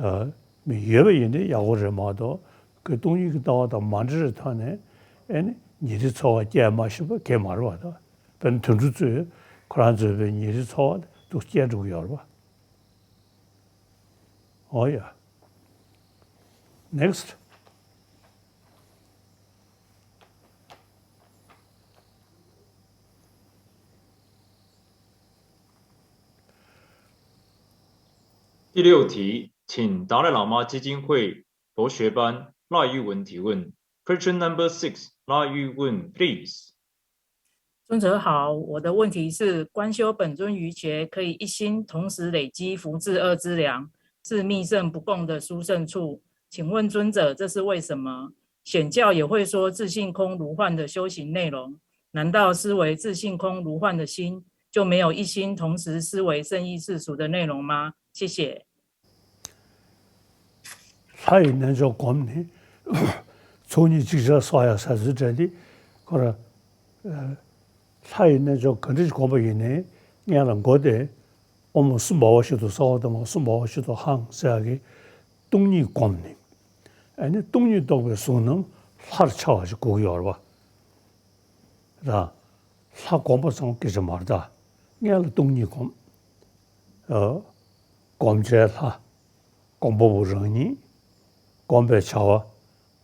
ཨ། མི་ཡོད་པ་ཡིན་ན་ཡག་པོ་རེད་མ་གཏོགས་ཁོས་སྟོང་ཉིད་ཀྱི་ལྟ་བ་དང་མ་འབྲེལ་བའི་ཐོག་ནས་ཨེ་ནི་ཉིན་རེའི་འཚོ་བ་སྐྱེལ་མ་ཤེས་པ་གང་ཡང་མ་རེད་བ། ད་དཔེར་ན་དུད་འགྲོ་ཚོས་ཁོ་རང་ཚོའི་པའི་ཉིན་རེའི་འཚོ་བ་དེ་སྐྱེལ་འགྲོ་གི་ཡོད་རེད་བ། འོ་ཡ། Next. 第六题，请达赖喇嘛基金会博学班赖玉文提问。Question number six, 赖玉文, please. 尊者好，我的问题是，观修本尊瑜伽可以一心同时累积福智二资粮，是密圣不共的殊胜处。请问尊者，这是为什么？显教也会说自性空如幻的修行内容，难道思维自性空如幻的心，就没有一心同时思维圣意识属的内容吗？谢谢。 ལྷ་ཡི་རྣལ་འབྱོར་བསྒོམས་ནས་ཚོགས་གཉིས་ཅིག་ཆར་གསོག་ཡ་ཟེར་ཚུལ་འདྲ་འདི་ཁོ་ར། ཨ། ལྷ་ཡི་རྣལ་འབྱོར་ག་འདྲ་ཞིག་བསྒོམ་པ་ཡིན་ནའི་སྔོན་ལ་མགོ་དེ་ཨོཾ་སུ་བྷ་ཝ་ཤུདྡྷོ་སརྦ་ཐ་མ་སུ་བྷ་ཝ་ཤུདྡྷོ་ཧཾ་ཟེར་ཡ་གི་སྟོང་ཉིད་བསྒོམས་ནས། ཨ་ནི་སྟོང་ཉིད་རྟོགས་པའི་གཟུང་རྣམ་ལྷར་འཆར་བ་ཞིག་དགོས་ཀྱི་ཡོད་རེད་པ། ར། ལྷ་བསྒོམ་པ་ཙམ་སྐད་ཆ་མ་རེད་ད། སྔོན་ལ་སྟོང་ཉིད་བསྒོམ། ཨ། བསྒོམ་བྱའི་ལྷ། བསྒོམ་པ་པོ་རང་ཉིད། བསྒོམ་པའི་བྱ་བ།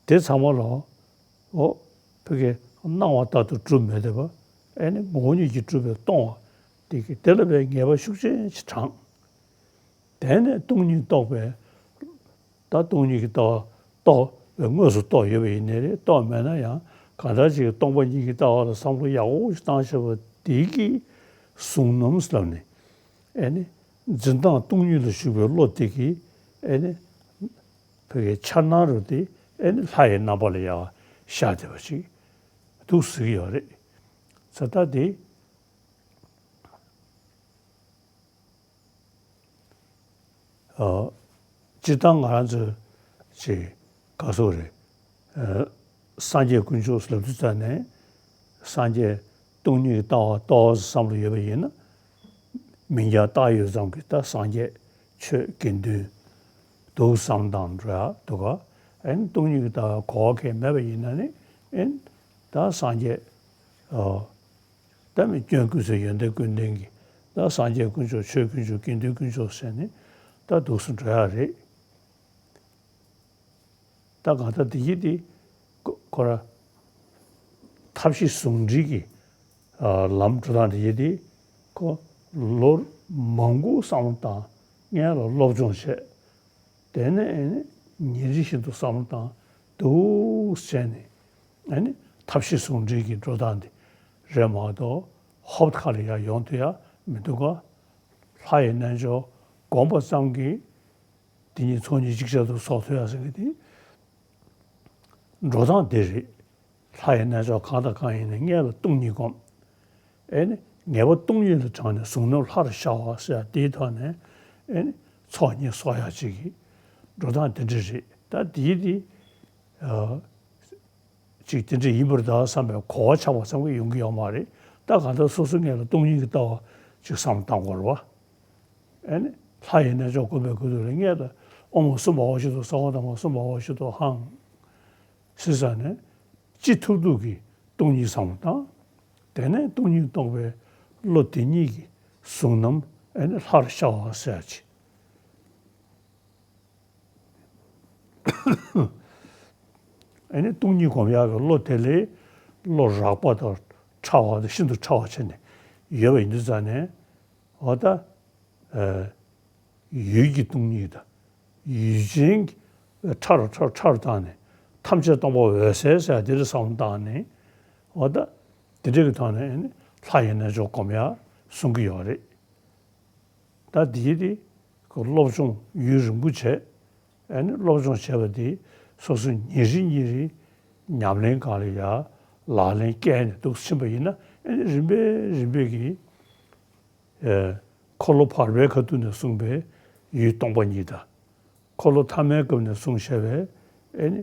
དེ་ཚང་མ་ལ། འོ། ཕ་གིའི་སྣང་བ་ལྟར་དུ་གྲུབ་མི་བདེ་བ། ཨེ་ནི་ངོ་བོ་ཉིད་ཀྱིས་གྲུབ་པའི་སྟོང་བ། དེ་གི་དེ་ལ་བའི་ངེས་པ་ཤུགས་ཆེན་ཞིག་དྲངས། དེ་ནས་སྟོང་ཉིད་རྟོགས་པའི། ད་སྟོང་ཉིད་ཀྱི་ལྟ་བ་རྟོགས་པའི་དངོས་སུ་རྟོགས་ཡོད་པ་ཡིན་ནའི་རེད། རྟོགས་མེད་ན་ཡང་གང་ལྟར་ཅིག་སྟོང་པ་ཉིད་ཀྱི་ལྟ་བ་ལ་བསམ་བློ་ཡག་པོ་ཞིག་བཏང་ཤེས་པ་དེ་གིས་གཟུང་རྣམ་ལབ་ནས། ཨེ་ནི་འཛིན་སྟངས་སྟོང་ཉིད་ལ་ཞུགས་པའི་བློ་དེ་གིས་ཨེ་ནི་ཕ་གིའི་འཆར་སྣང་རུ་དེ་ཨེ་ནི་ལྷ་ཡི་རྣམ་པ་ལ་ཡང་ཤར་བསྡད་པ་ཞིག་འདུག་ཟེར་གྱི་ཡོད་རེད། ས་ད་དེ། ཨ། སྤྱིར་བཏང་ང་རང་ཚོས་ཅིག་ག་སོགས་རེད། ཨ། སངས་རྒྱས་དཀོན་མཆོག་ལབ་དུས་ཙ་ནས་སངས་རྒྱས་སྟོང་ཉིད་ཀྱི་ལྟ་བ་རྟོགས་བསམ་བློ་ཡོད་པ་ཡིན་ན། མིང་རྐྱང་བཏགས་ཡོད་ཙམ་གྱིས་ད་སངས་རྒྱས་ཆོས་དགེ་འདུན་འདུག་བསམ་དང་འགྲོ་ཡ་འདུག་ག་ཨེ་ནི་སྟོང་ཉིད་ཀྱི་ལྟ་བ་གོ་བ་གང་ཡང་མེད་པ་ཡིན་ན་ནི་ཨེ་ནི་ད་སངས་རྒྱས། ཨ། ད་མི་སྐྱོན་ཀུན་ཟད་ཡོན་ཏན་ཀུན་ལྡན་གྱི་ད་སངས་རྒྱས་དཀོན་མཆོག་ཆོས་དཀོན་མཆོག་དགེ་འདུན་དཀོན་མཆོག་ཟེར་ནས་ད་འདུག་སེ་འགྲོ་ཡ་རེད། ད་གང་ལྟར་དེ་གི་དེ་ཁོ་ཁོ་ར་ཐབས་ཤེས་ཟུང་འབྲེལ་གྱི། ཨ། ལམ་འགྲོ་སྟངས་དེ་གི་དེ་ཁོ་ལོ་མང་པོ་བསམ་བློ་བཏང་། སྔོན་ལ་སློབ་སྦྱོང་བྱས། དེ་ནས་ཨེ་ནི་ཉིན་རེ་བཞིན་དུ་བསམ་བློ་བཏང་འདུག་བྱས་ནས་ཨེ་ནི་ཐབས་ཤེས་ཟུང་འབྲེལ་གྱི་འགྲོ་སྟངས་འདི་རེད་མ་གཏོགས་ཧོབ་ཁ་ལ་ཡར་ཡོང་ཐུབ་ཡ་མི་འདུག་ག་ལྷ་ཡི་རྣལ་འབྱོར་བསྒོམ་པ་ཙམ་གྱིས་དེ་ཉིད་ཚོགས་གཉིས་ཅིག་ཆར་དུ་གསོག་ཐུབ་ཡ་ཟེར་གྱི་དེ་འགྲོ་སྟངས་དེ་རེད། ལྷ་ཡི་རྣལ་འབྱོར་གང་དང་གང་ཡིན་ནའི་སྔོན་ལ་སྟོང་ཉིད་བསྒོམ། ཨེ་ནི་ངེས་པ་སྟོང་ཉིད་ལ་དྲངས་ནས་གཟུང་རྣམ་ལྷར་ཤར་བ་ཟེར་ཡ་དེའི་ཐོག་ནས་ཨེ་ནི་ཚོགས་གཉིས་གསོག་ཡ་ཅིག་གི་འགྲོ་སྟངས་དེ་འདྲ་རེད། ད་དེའི་དེ། ཨ། ཅིག་དེ་འདྲ་ཡིན་པར་གདའ་བསམ་པའི་གོ་བ་ཆགས་པ་ཙམ་གྱིས་ཡོང་གི་ཡོད་མ་རེད། ད་གང་ལྟར་སོ་སོ་སྔོན་ལ་སྟོང་ཉིད་ཀྱི་ལྟ་བ་ཅིག་བསམ་བློ་བཏང་དགོས་རེད་བ། ཨེ་ནི་ལྷ་ཡི་རྣལ་འབྱོར་བསྒོམ་པའི་སྐབས་དུས་ལ་སྔོན་ལ་ཨོཾ་སུ་བྷ་ཝ་ཤུདྡྷོ་སརྦ་ཐ་མ་སུ་བྷ་ཝ་ཤུདྡྷོ་ཧཾ་ཟེར་ས་ནས་ཅི་ཐུབ་ཐུབ་ཀྱིས་སྟོང་ཉིད་བསམ་བློ་བཏང་། དེ་ནས་སྟོང་ཉིད་རྟོགས་པའི་བློ་དེ་ཉིད་ཀྱིས་གཟུང་རྣམ་ཨེ་ནི་ལྷར་ཤར་བ་ཟེར་ཡ་ཅིག་ཨ་ནི་སྟོང་ཉིད་སྒོམ་ཡག་གི་བློ་དེ་ལས་བློ་རགས་པ་དང་ཕྲ་བ་དང་ཤིན་ཏུ་ཕྲ་བ་བྱས་ནས་ཡོད་པ་ཡིན་དུས་ཙང་ནས། འོ་ད། ཨ། ཡུལ་གྱི་སྟོང་ཉིད་དང་། ཡུལ་ཅན་གྱི་ཕྲ་རུ་ཕྲ་རུ་ཕྲ་རུ་བཏང་ནས། ཐམས་ཅད་སྟོང་པ་འོད་གསལ་ཟེར་དེ་འདྲ་བསམ་བློ་བཏང་ནས། འོ་ད། དེ་འདྲ་གི་ཐོག་ནས་ཨ་ནི་ལྷ་ཡི་རྣལ་འབྱོར་སྒོམ་ཡག་གསུང་གི་ཡོད་རེད། ད་འདིའི་དེ་སློབ་སྦྱོང་ཡུན་རིང་པོ་བྱས། ཨ་ནི་སློབ་སྦྱོང་བྱས་པ་དེ་སོ་སོ་ཉིན་རེ་ཉིན་རེ་ཉམས་ལེན་སྒང་ལ་ཡར་ལག་ལེན་བཀལ་ནས་འདུག་ཕྱིན་པ་ཡིན་ན། ཨ་ནི་རིམ་པས་རིམ་པས་ཀྱིས། ཨེ། འཁོར་ལོ་བར་པའི་ཁ་ཐུག་ནས་གསུངས་པའི་ཡུལ་སྟོང་པ་ཉིད་དང་། འཁོར་ལོ་ཐ་མའི་སྐབས་ནས་གསུངས་བཞག་པའི། ཨ་ནི།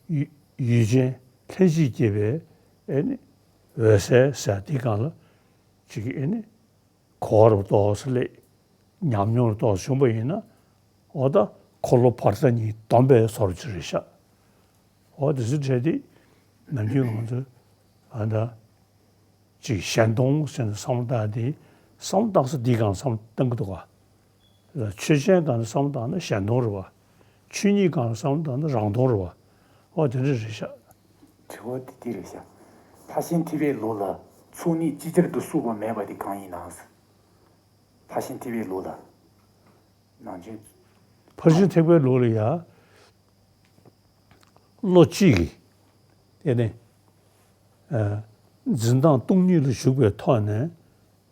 ཡུལ་ཡུལ་ཅན་ལྷན་ཅིག་སྐྱེས་པའི། ཨ་ནི། འོད་གསལ་ཟེར་དེའི་སྒང་ལ་ཅིག་ཨ་ནི། གོ་བ་རུ་ཏོག་ཙམ་སླེབས། ཉམས་མྱོང་རུ་ཏོག་ཙམ་བྱུང་པ་ཡིན་ན། འོ་ད་འཁོར་ལོ་བར་ཐག་གཉིས་བསྡོམས་པའི་བཟོ་འདྲ་ཅིག་རེད་ཤག་འོ་དེ་ཚོའི་གྲས་དེ་ནམ་རྒྱུན་ང་ཚོས་ཨ་ད་ཅིག་གཞན་སྟོང་ཟེར་ནས་བསམ་བློ་བཏང་དེ། བསམ་བློ་བཏང་ས་འདིའི་སྒང་བསམ་བློ་གཏོང་གི་འདུག་ག་ཆོས་ཅན་སྒང་ནས་བསམ་བློ་བཏང་ན་གཞན་སྟོང་རེད་པ། ཆོས་ཉིད་སྒང་ནས་བསམ་བློ་བཏང་ན་རང་སྟོང་རེད་པ། འོ་དེ་འདྲ་རེད་ཤག་དྲི་བ་དེ་འདི་རེད་ཤག་ཕར་ཕྱིན་ཐེག་པའི་ལུགས་ལ་ཚོགས་གཉིས་ཅིག་ཅར་དུ་བསྲུབས་པ་མེད་པ་དེ་གང་ཡིན་ནམ། ཕར་ཕྱིན་ཐེག་པའི་ལུགས་ལ། ནང་ཆོས། ཕར་ཕྱིན་ཐེག་པའི་ལུགས་ལ་ཡ། བློ་གཅིག་གིས། དེ་ནི། ཨ། འཛིན་སྟངས་སྟོང་ཉིད་ལ་ཞུགས་པའི་ཐོག་ནས།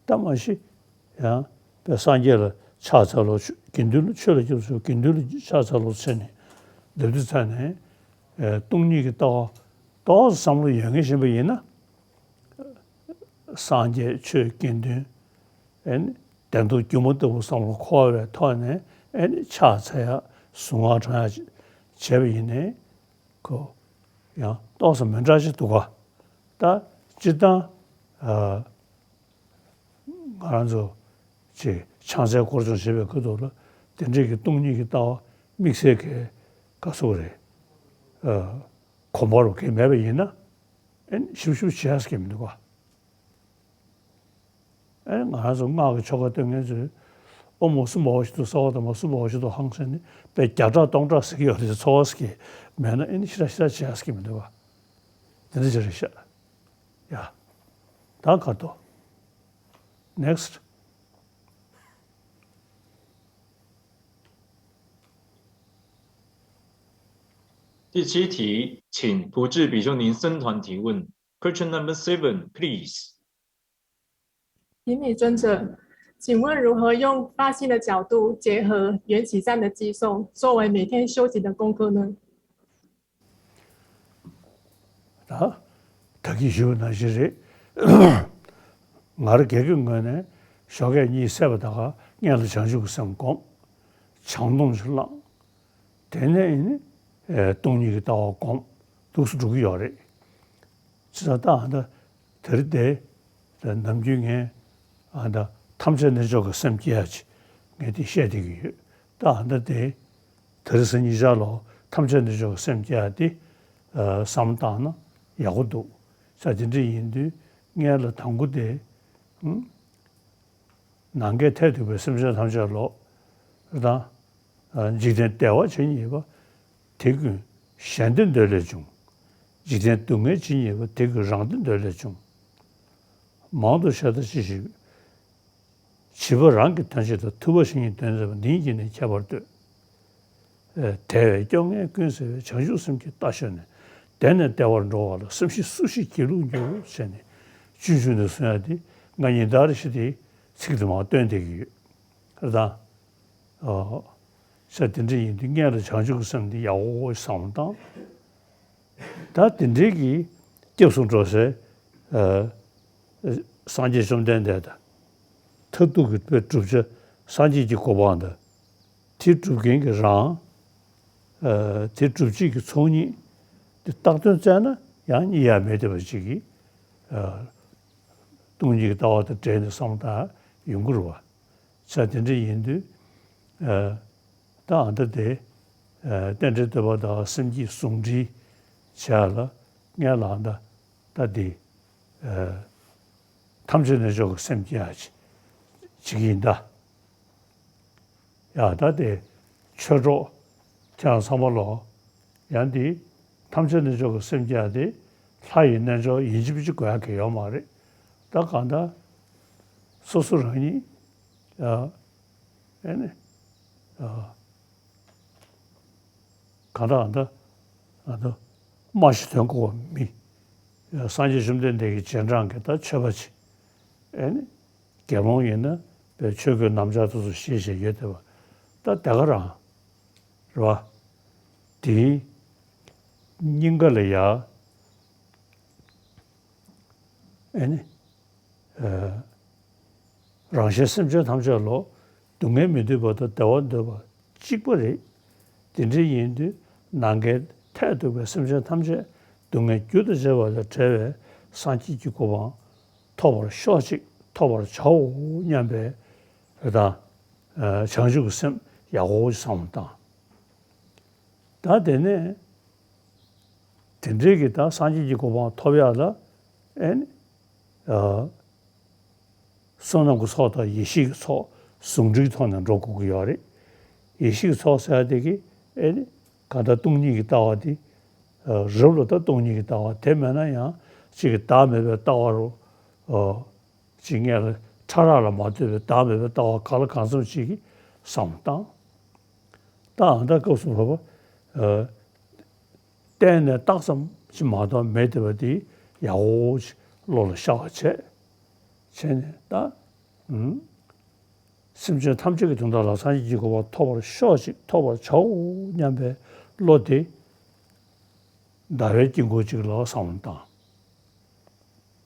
ད་མ་གཞི། ཡང་། པའི་སངས་རྒྱས་ལ་ཕྱག་འཚལ་ལོ། དགེ་འདུན་ལ། ཆོས་ལ་སྐྱབས་སུ་མཆིའོ། དགེ་འདུན་ལ་ཕྱག་འཚལ་ལོ་ཟེར་ནས་སྡོད་དུས་ཙ་ནས། ཨེ། སྟོང་ཉིད་ཀྱི་ལྟ་བ་ཏོག་ཙམ་བསམ་བློ་ཡོད་མཁན་ཞིག་ཡིན་པ་ཡིན་ན། སངས་རྒྱས། ཆོས། དགེ་འདུན། ཨེ་ནི། བདེན་སྟོབས་སྒྱུ་མ་ལྟ་བུ་བསམ་བློ་འཁོར་བའི་ཐོག་ནས། ཨེ་ནི། ཕྱག་འཚལ་ཡག་གཟུངས་སྔགས་བགྲང་ཡག་བྱས་པ་ཡིན་ནའི། ཁོ། ཡང་ཏོག་ཙམ་མི་འདྲ་ཞིག་འདུག་ག་ད་སྤྱིར་བཏང་། ཨ། ང་རང་ཚོ་ཅིག་ཕྱག་འཚལ་སྐོར་སྦྱོང་བྱེད་པའི་སྐབས་ཐོག་ལ་དེ་འདྲའི་གི་སྟོང་ཉིད་ཀྱི་ལྟ་བ་དམིགས་བསལ་གྱི་ག་ཚོད་རེད། ཨ། གོམས་པ་རུ་གང་མེད་པ་ཡིན་ན། ཨེ་ནི་ཞིབ་ཞིབ་བྱེད་ཡག་གི་མི་འདུག་ག་ཨེ། ང་རང་ཚོ་སྔགས་ཀྱི་ཆོ་ག་སྟོན་མཁན་ཚོས། ཨོཾ་ཨོ་སུམ་བྷ་ཝ་ཤི་ཏོ། ས་ཝ་དྷརྨ། སུམ་བྷ་ཝ་ཤི་ཏོ་ཧཾ་ཟེར་ནས་དཔེ་བརྒྱ་ཕྲག་སྟོང་ཕྲག་ཟེར་གྱི་ཡོད་རེད། ཚོར་བ་ཟེར་གྱི་མེད་ན། ཨེ་ནི་ཞེ་དྲག་ཞེ་དྲག་བྱེད་ཡག་གི་མི་འདུག་ག་དེ་འདྲ་ཅིག་རེད་ཤག་ཡ། ད་ག་ཏོ། Next།第七题，请普智比丘尼僧团提问。Question number seven, please. 顶礼尊者，请问如何用发心的角度结合缘起善的偈颂，作为每天修行的功课呢？ད་ད་གིན་ཞུས་པ་ནང་བཞིན་རེད། ང་རང་སྒེར་གྱི་ངོས་ནས་ཞོགས་ཀས་གཉིད་སད་པ་དང་སྔོན་ལ་བྱང་ཆུབ་ཀྱི་སེམས་བསྒོམ། བྱང་སྡོམ་ཞིག་བླངས། དེ་ནས་ཨེ་ནི། ཨེ། སྟོང་ཉིད་ཀྱི་ལྟ་བ་སྒོམ། འདུག་སེ་འགྲོ་གི་ཡོད་རེད། ཅི་ད་ལྟ་ཨ་ད་དེ་རིང་དེ་ད་ནམ་རྒྱུན་ངས་ཨ་ད་ཐམས་ཅད་རྣལ་འབྱོར་གྱི་སེམས་སྐྱེ་ཡག་ཅིག་ངས་དེ་བཤད་བསྡད་ཀྱི་ཡོད། ད་ཨ་ད་དེ་དེ་རིང་སང་ཉིན་ཞག་ལ་ཐམས་ཅད་རྣལ་འབྱོར་གྱི་སེམས་སྐྱེ་ཡག་དེ། ཨ། བསམ་བློ་བཏང་ན་ཡག་པོ་འདུག་ས། དེ་འདྲ་ཡིན་དུས་སྔོན་ལ་དང་པོ་དེ། ཨང་། ནམ་མཁའི་མཐས་གཏུགས་པའི་སེམས་ཅན་ཐམས་ཅད་ལ། དང་། ཨ། འཇིག་རྟེན་བདེ་བ་ཇི་སྙེད་པ། དེ་ཀུན་གཞན་བདེ་འདོད་ལས་བྱུང་། འཇིག་རྟེན་སྡུག་བསྔལ་ཇི་སྙེད་པ། དེ་ཀུན་རང་བདེ་འདོད་ལས་བྱུང་། མང་དུ་བཤད་ལྟ་ཅི་ཞིག་བྱིས་པ་རང་གི་དོན་བྱེད་དང་། ཐུབ་པ་གཞན་གྱི་དོན་མཛད་པ། འདི་ཉིད་ཀྱིས་ནི་ཁྱད་པར་ལྟོས། ཨེ། དལ་བའི་སྐྱོ་ངལ་ཀུན་སེལ་བའི། བྱང་ཆུབ་སེམས་ཀྱི་རྟ་ཞོན་ནས། བདེ་ནས་བདེ་བར་འགྲོ་བ་ལ། སེམས་ཤེས་སུ་ཞིག་སྒྱིད་ལུག་འགྱུར། ཟེར་ནས་སྤྱོད་འཇུག་ནས་གསུང་ཡག་དེ་ང་ཉིན་ལྟར་བཞིན་དེ་ཚིག་དེ་མར་བཏོན་བསྡད་ཀྱི་ཡོད། རེད་དང་། ཨ། ས། དེ་འདྲ་ཡིན་དུས་སྔོན་ལ་བྱང་ཆུབ་ཀྱི་སེམས་དེ་ཡག་པོ་བསམ་བློ་བཏང་། ད་དེ་འདྲའི་གི་སྐྱབས་སུ་འགྲོ་སའི། ཨ། སངས་རྒྱས་བཅོམ་ལྡན་འདས་དང་། མཐར་ཐུག་གི་དཔེ་བསྒྲུབ་བྱ་སངས་རྒྱས་ཀྱི་གོ་འཕང་དང་། དེ་སྒྲུབ་མཁན་གྱི་རང་། ཨ། དེ་སྒྲུབ་བྱེད་ཀྱི་ཚོགས་གཉིས་དེ་བཏགས་དོན་བཙལ་ན་ཡང་རྙེད་ཡག་མེད་བསྡད་པ་ཅིག་གིས། ཨ། སྟོང་ཉིད་ཀྱི་ལྟ་བ་དང་འབྲེལ་ནས་བསམ་བློ་བཏང་ཡོང་གི་རེད་པ། ས། དེ་འདྲ་ཡིན་དུས། ཨ། ད་ཨ་ད་དེ། ཨ། རྟེན་འབྲེལ་བསྟོད་པ་དང་སེམས་བསྐྱེད་ཟུང་འབྲེལ་བྱས་ལ་སྔོན་ལ་ཨ་ད་ད་དེ། ཨ། ཐམས་ཅད་རྣལ་འབྱོར་གྱི་སེམས་བསྐྱེད་ཡག་ཅིག་ཅིག་ཡིན་ད། ཡ། ད་དེ་ཆོས་གྲོགས་ཁྱེད་རང་ཚང་མ་ལོ། ཡང་དེ་ ཐམས་ཅད་རྣལ་འབྱོར་གྱི་སེམས་སྐྱེ་ཡ་དེ་ལྷ་ཡི་རྣལ་འབྱོར་ཡིན་གཅིག་མིན་གཅིག་དགོས་ཡ་གི་ཡོད་མ་རེད། ད་གང་ལྟར་སོ་སོ་རང་ཉིད་ཨ་ཨེ་ནི་ཨ་གང་ལྟར་ཨ་ད་ཨ་ད་སྨྲ་ཤེས་དོན་གོ་བ་མི། སངས་རྒྱས་བཅོམ་ལྡན་འདས་ཀྱི་རྗེས་འབྲང་གི་ད་ཆོས་པ་ཅིག་ཨེ་ནི། དགེ་སློང་ཡིན་ན་པའི་ཆོས་གོས་སྣམ་སྦྱར་དེ་ཚོ་བཞེས་བཞེས་ཡོད་དེ་བ། ད་དེ་ག་རང་རེད་བ། དེའི་སྙིང་ག་ལ་ཡ་ཨེ་ནི་ཨ་རང་གཞན་སེམས་ཅན་ཐམས་ཅད་ལ་སྡུག་བསྔལ་མི་འདོད་པ་དང་བདེ་བ་འདོད་པ་གཅིག་པ་རེད། དེ་འདྲ་ཡིན་དུས་ནམ་མཁའི་མཐས་གཏུགས་པའི་སེམས་ཅན་ཐམས་ཅད་སྡུག་བསྔལ་རྒྱུ་དང་བཅས་པ་ལས་བྲལ་བའི་སངས་རྒྱས་ཀྱི་གོ་འཕང་ཐོབ་པར་ཤོག་ཅིག་ཐོབ་པར་བྱའོ་སྙམ་པའི་དང་། བྱང་ཆུབ་ཀྱི་སེམས་ཡག་པོ་ཞིག་བསམ་བློ་བཏང་། ད་དེ་ནས་དེ་འདྲའི་གི་ད་སངས་རྒྱས་ཀྱི་གོ་འཕང་ཐོབ་ཡག་ལ་ཨེ་ནི། བསོད་ནམས་ཀྱི་ཚོགས་དང་ཡེ་ཤེས་ཀྱི་ཚོགས་ཟུང་འབྲེལ་གྱི་ཐོག་ནས་འགྲོ་དགོས་ཀྱི་ཡོད་རེད། ཡེ་ཤེས་ཀྱི་ཚོགས་ཟེར་ཡ་དེ་གི་ཨེ་ནི་གང་ལྟར་སྟོང་ཉིད་ཀྱི་ལྟ་བ་དེ། རབ་ལ་ད་སྟོང་ཉིད་ཀྱི་ལྟ་བ་དེ་མེད་ན་ཡང་གཅིག་གི་བདག་མེད་པའི་ལྟ་བ་རུ། གཅིག་ངས་ལ་ཕྲ་རགས་ལ་མ་ལྟོས་པའི་བདག་མེད་པའི་ལྟ་བ་གང་ལ་གང་འཚམ་ཞིག་གི་བསམ་བློ་བཏང་། ད་ཨ་ད་སྐབས་སུ་བབ་པ། བལྟས་ནས་བཏགས་ཙམ་ཞིག་མ་གཏོགས་མེད་བསྡད་པ་དེ་ཡག་པོ་ཞིག་བློ་ལ་ཤར་བ་བྱས། བྱས་ནས་ད། སེམས་ཅན་ཐམས་ཅད་ཀྱི་དོན་དག་ལ་སངས་རྒྱས་ཀྱི་གོ་འཕང་ཐོབ་པར་ཤོག་ཅིག་ཐོབ་པར་བྱའོ་སྙམ་པའི་བློ་དེ་ཟླ་བའི་དཀྱིལ་འཁོར་ཅིག་ལ་བསམ་བློ་བཏང་།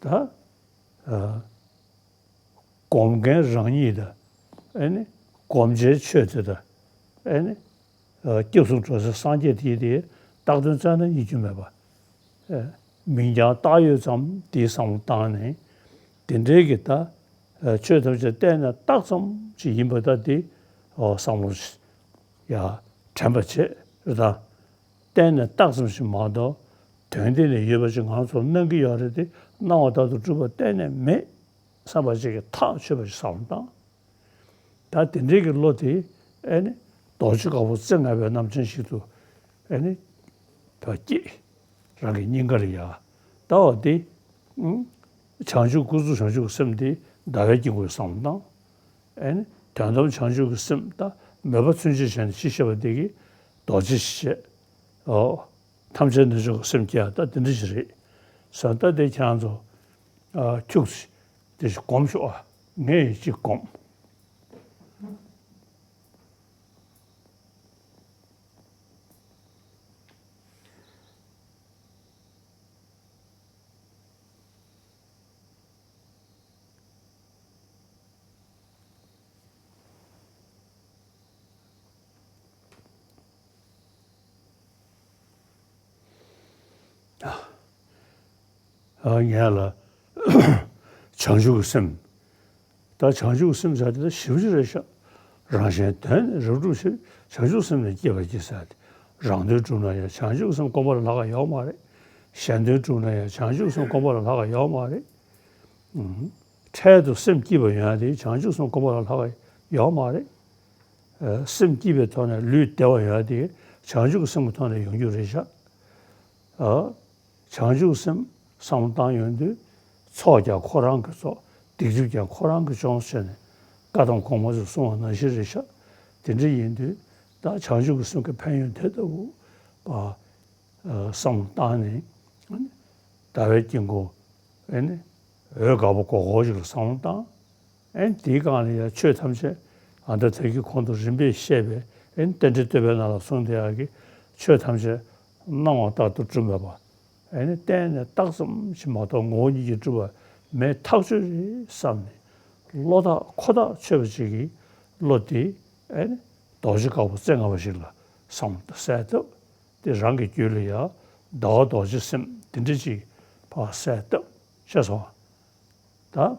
ད། སྒོམ་མཁན་རང་ཉིད་དང་། ཨེ་ནི། སྒོམ་བྱའི་ཆོས་དེ་དང་། ཨེ་ནི། སྐྱབས་སུ་འགྲོ་སའི་སངས་རྒྱས་དེ་དེ་བཏགས་དོན་བཙལ་ན་རྙེད་རྒྱུ་མེད་པ། མིང་རྐྱང་བཏགས་ཡོད་ཙམ་དེའི་བསམ་བློ་བཏང་ནས། དེ་འདྲའི་གི་ད། ཆོས་ཐམས་ཅད་བལྟས་ནས་བཏགས་ཙམ་ཞིག་ཡིན་པ་ད་དེ་བསམ་བློ་ཡ་དྲན་པ་བྱེད་རེད་ད། བལྟས་ནས་བཏགས་ཙམ་ཞིག་མ་གཏོགས་དོན་གཏན་ནས་ཡོད་པ་ཞིག་ང་ཚོར་སྣང་གི་ཡོད་རེད་དེ། སྣང་བ་ལྟར་དུ་གྲུབ་པ་གཏན་ནས་མེད་བསམ་པ་ཅིག་གིས་ཐག་ཆོད་པ་ཞིག་བསམ་བློ་བཏང་། ད་དེ་འདྲའི་གི་བློ་དེ་ཨེ་ནི་རྡོ་རྗེ་དཀར་པོ་རྩེ་ལྔ་པའི་རྣམ་ཅན་ཞིག་ཏུ་ཨེ་ནི་ད་སྐྱེས། རང་གི་སྙིང་ག་ལ་ཡ། ད་བ་དེ་བྱང་ཆུབ་ཀུན་རྫོབ་བྱང་ཆུབ་ཀྱི་སེམས་དེ་ཟླ་བའི་དཀྱིལ་འཁོར་བསམ་བློ་བཏང་། ཨེ་ནི་དོན་དམ་བྱང་ཆུབ་ཀྱི་སེམས་ད་མོས་པ་མཚོན་བྱེད་བྱས་ནས་ཅི་བཤད་པ་དེ་གི་རྡོ་རྗེ་ཞེས་བཤད། ཨོ། ཐམས་ཅད་རྣལ་འབྱོར་གྱི་སེམས་སྐྱེ་ཡག་ད་དེ་འདྲ་ཞིག་རེད། ས་ད་དེ་ཁྱེད་རང་ཚོ་ཨ་ཁྱུག་ཙམ་དེ་ཞིག་སྒོམ་ཤོག་ཨ། ངས་ཡིན་གཅིག་སྒོམ། ཨ་ངས་ལ་བྱང་ཆུབ་ཀྱི་སེམས། ད་བྱང་ཆུབ་ཀྱི་སེམས་ཟེར་དེ་ད་ཞེ་པོ་ཅིག་རེད་ཤག་རང་གཞན་དོན་ནི་རབ་བསྒྲུབ་ཕྱིར། བྱང་ཆུབ་སེམས་ནི་བསྐྱེད་པར་བགྱི་ཟེར་ཏེ། རང་དོན་བསྒྲུབ་ན་ཡང་བྱང་ཆུབ་སེམས་སྒོམ་པ་ལས་ལྷག་ག་ཡོད་མ་རེད། གཞན་དོན་བསྒྲུབ་ན་ཡང་བྱང་ཆུབ་སེམས་སྒོམ་པ་ལས་ལྷག་ག་ཡོད་མ་རེད། འཕྲལ་དུ་སེམས་སྐྱིད་པ་ཡོང་ཡ་དེ་བྱང་ཆུབ་སེམས་སྒོམ་པ་ལས་ལྷག་ག་ཡོད་མ་རེད། ཨ་སེམས་སྐྱིད་པའི་ཐོག་ནས་ལུས་བདེ་བ་ཡོང་ཡ་དེ་བྱང་ཆུབ་ཀྱི་སེམས་ཀྱི་ཐོག་ནས་ཡོང་རྒྱུ་རེད་ཤག་ཨ། བྱང་ཆུབ་སེམས་བསམ་བློ་བཏང་ཡོང་དུས་ཚོགས་ཀྱང་ཁོ་རང་གི་ཚོགས། སྡིག་སྒྲིབ་ཀྱང་ཁོ་རང་གིས་སྦྱོང་ཟེར་ནས་བཀའ་གདམས་གོང་མ་ཚོས་གསུངས་པ་ནང་བཞིན་རེད་ཤག་དེ་འདྲ་ཡིན་དུས་ད་བྱང་ཆུབ་ཀྱི་སེམས་ཀྱི་ཕན་ཡོན་དེ་ལྟ་བུ་པ་བསམ་བློ་བཏང་ནས་ཟླ་བའི་དཀྱིལ་འཁོར་ཨེ་ནི་འོད་དཀར་པོ་སྒོར་སྒོར་ཞིག་ལ་བསམ་བློ་བཏང་། ཨེ་ནི་དེའི་སྒང་ལ་ཡང་ཆོས་ཐམས་ཅད་ཨ་ད་དེ་གི་གོང་དུ་རིམ་པས་བཤད་པའི་ཨེ་ནི་རྟེན་འབྲེལ་བསྟོད་པའི་ནང་ལ་གསུངས་དེ་ཡག་གི་ཆོས་ཐམས་ཅད་སྣང་བ་ལྟར་དུ་གྲུབ་མེད་པ། ཨེ་ནི་བལྟས་ནས་བཏགས་ཙམ་ཞིག་མ་གཏོགས་ངོ་བོ་ཉིད་ཀྱིས་གྲུབ་པ་མེད་ཐག་ཆོད་རེད་བསམ་ནས་བློ་ཐག་ཁོ་ཐག་ཆོད་པ་ཅིག་གིས་བློ་དེ་ཨེ་ནི་རྡོ་རྗེ་དཀར་པོ་རྩེ་ལྔ་པ་ཞིག་ལ་བསམ་བློ་གསལ་བཏབ། དེ་རང་གི་རྒྱུད་ལ་ཡང་ཟླ་བ་རྡོ་རྗེ་སེམས་དེ་འདྲ་ཅིག་ཕར་གསལ་བཏབ་ཤེས་སོང་། ད་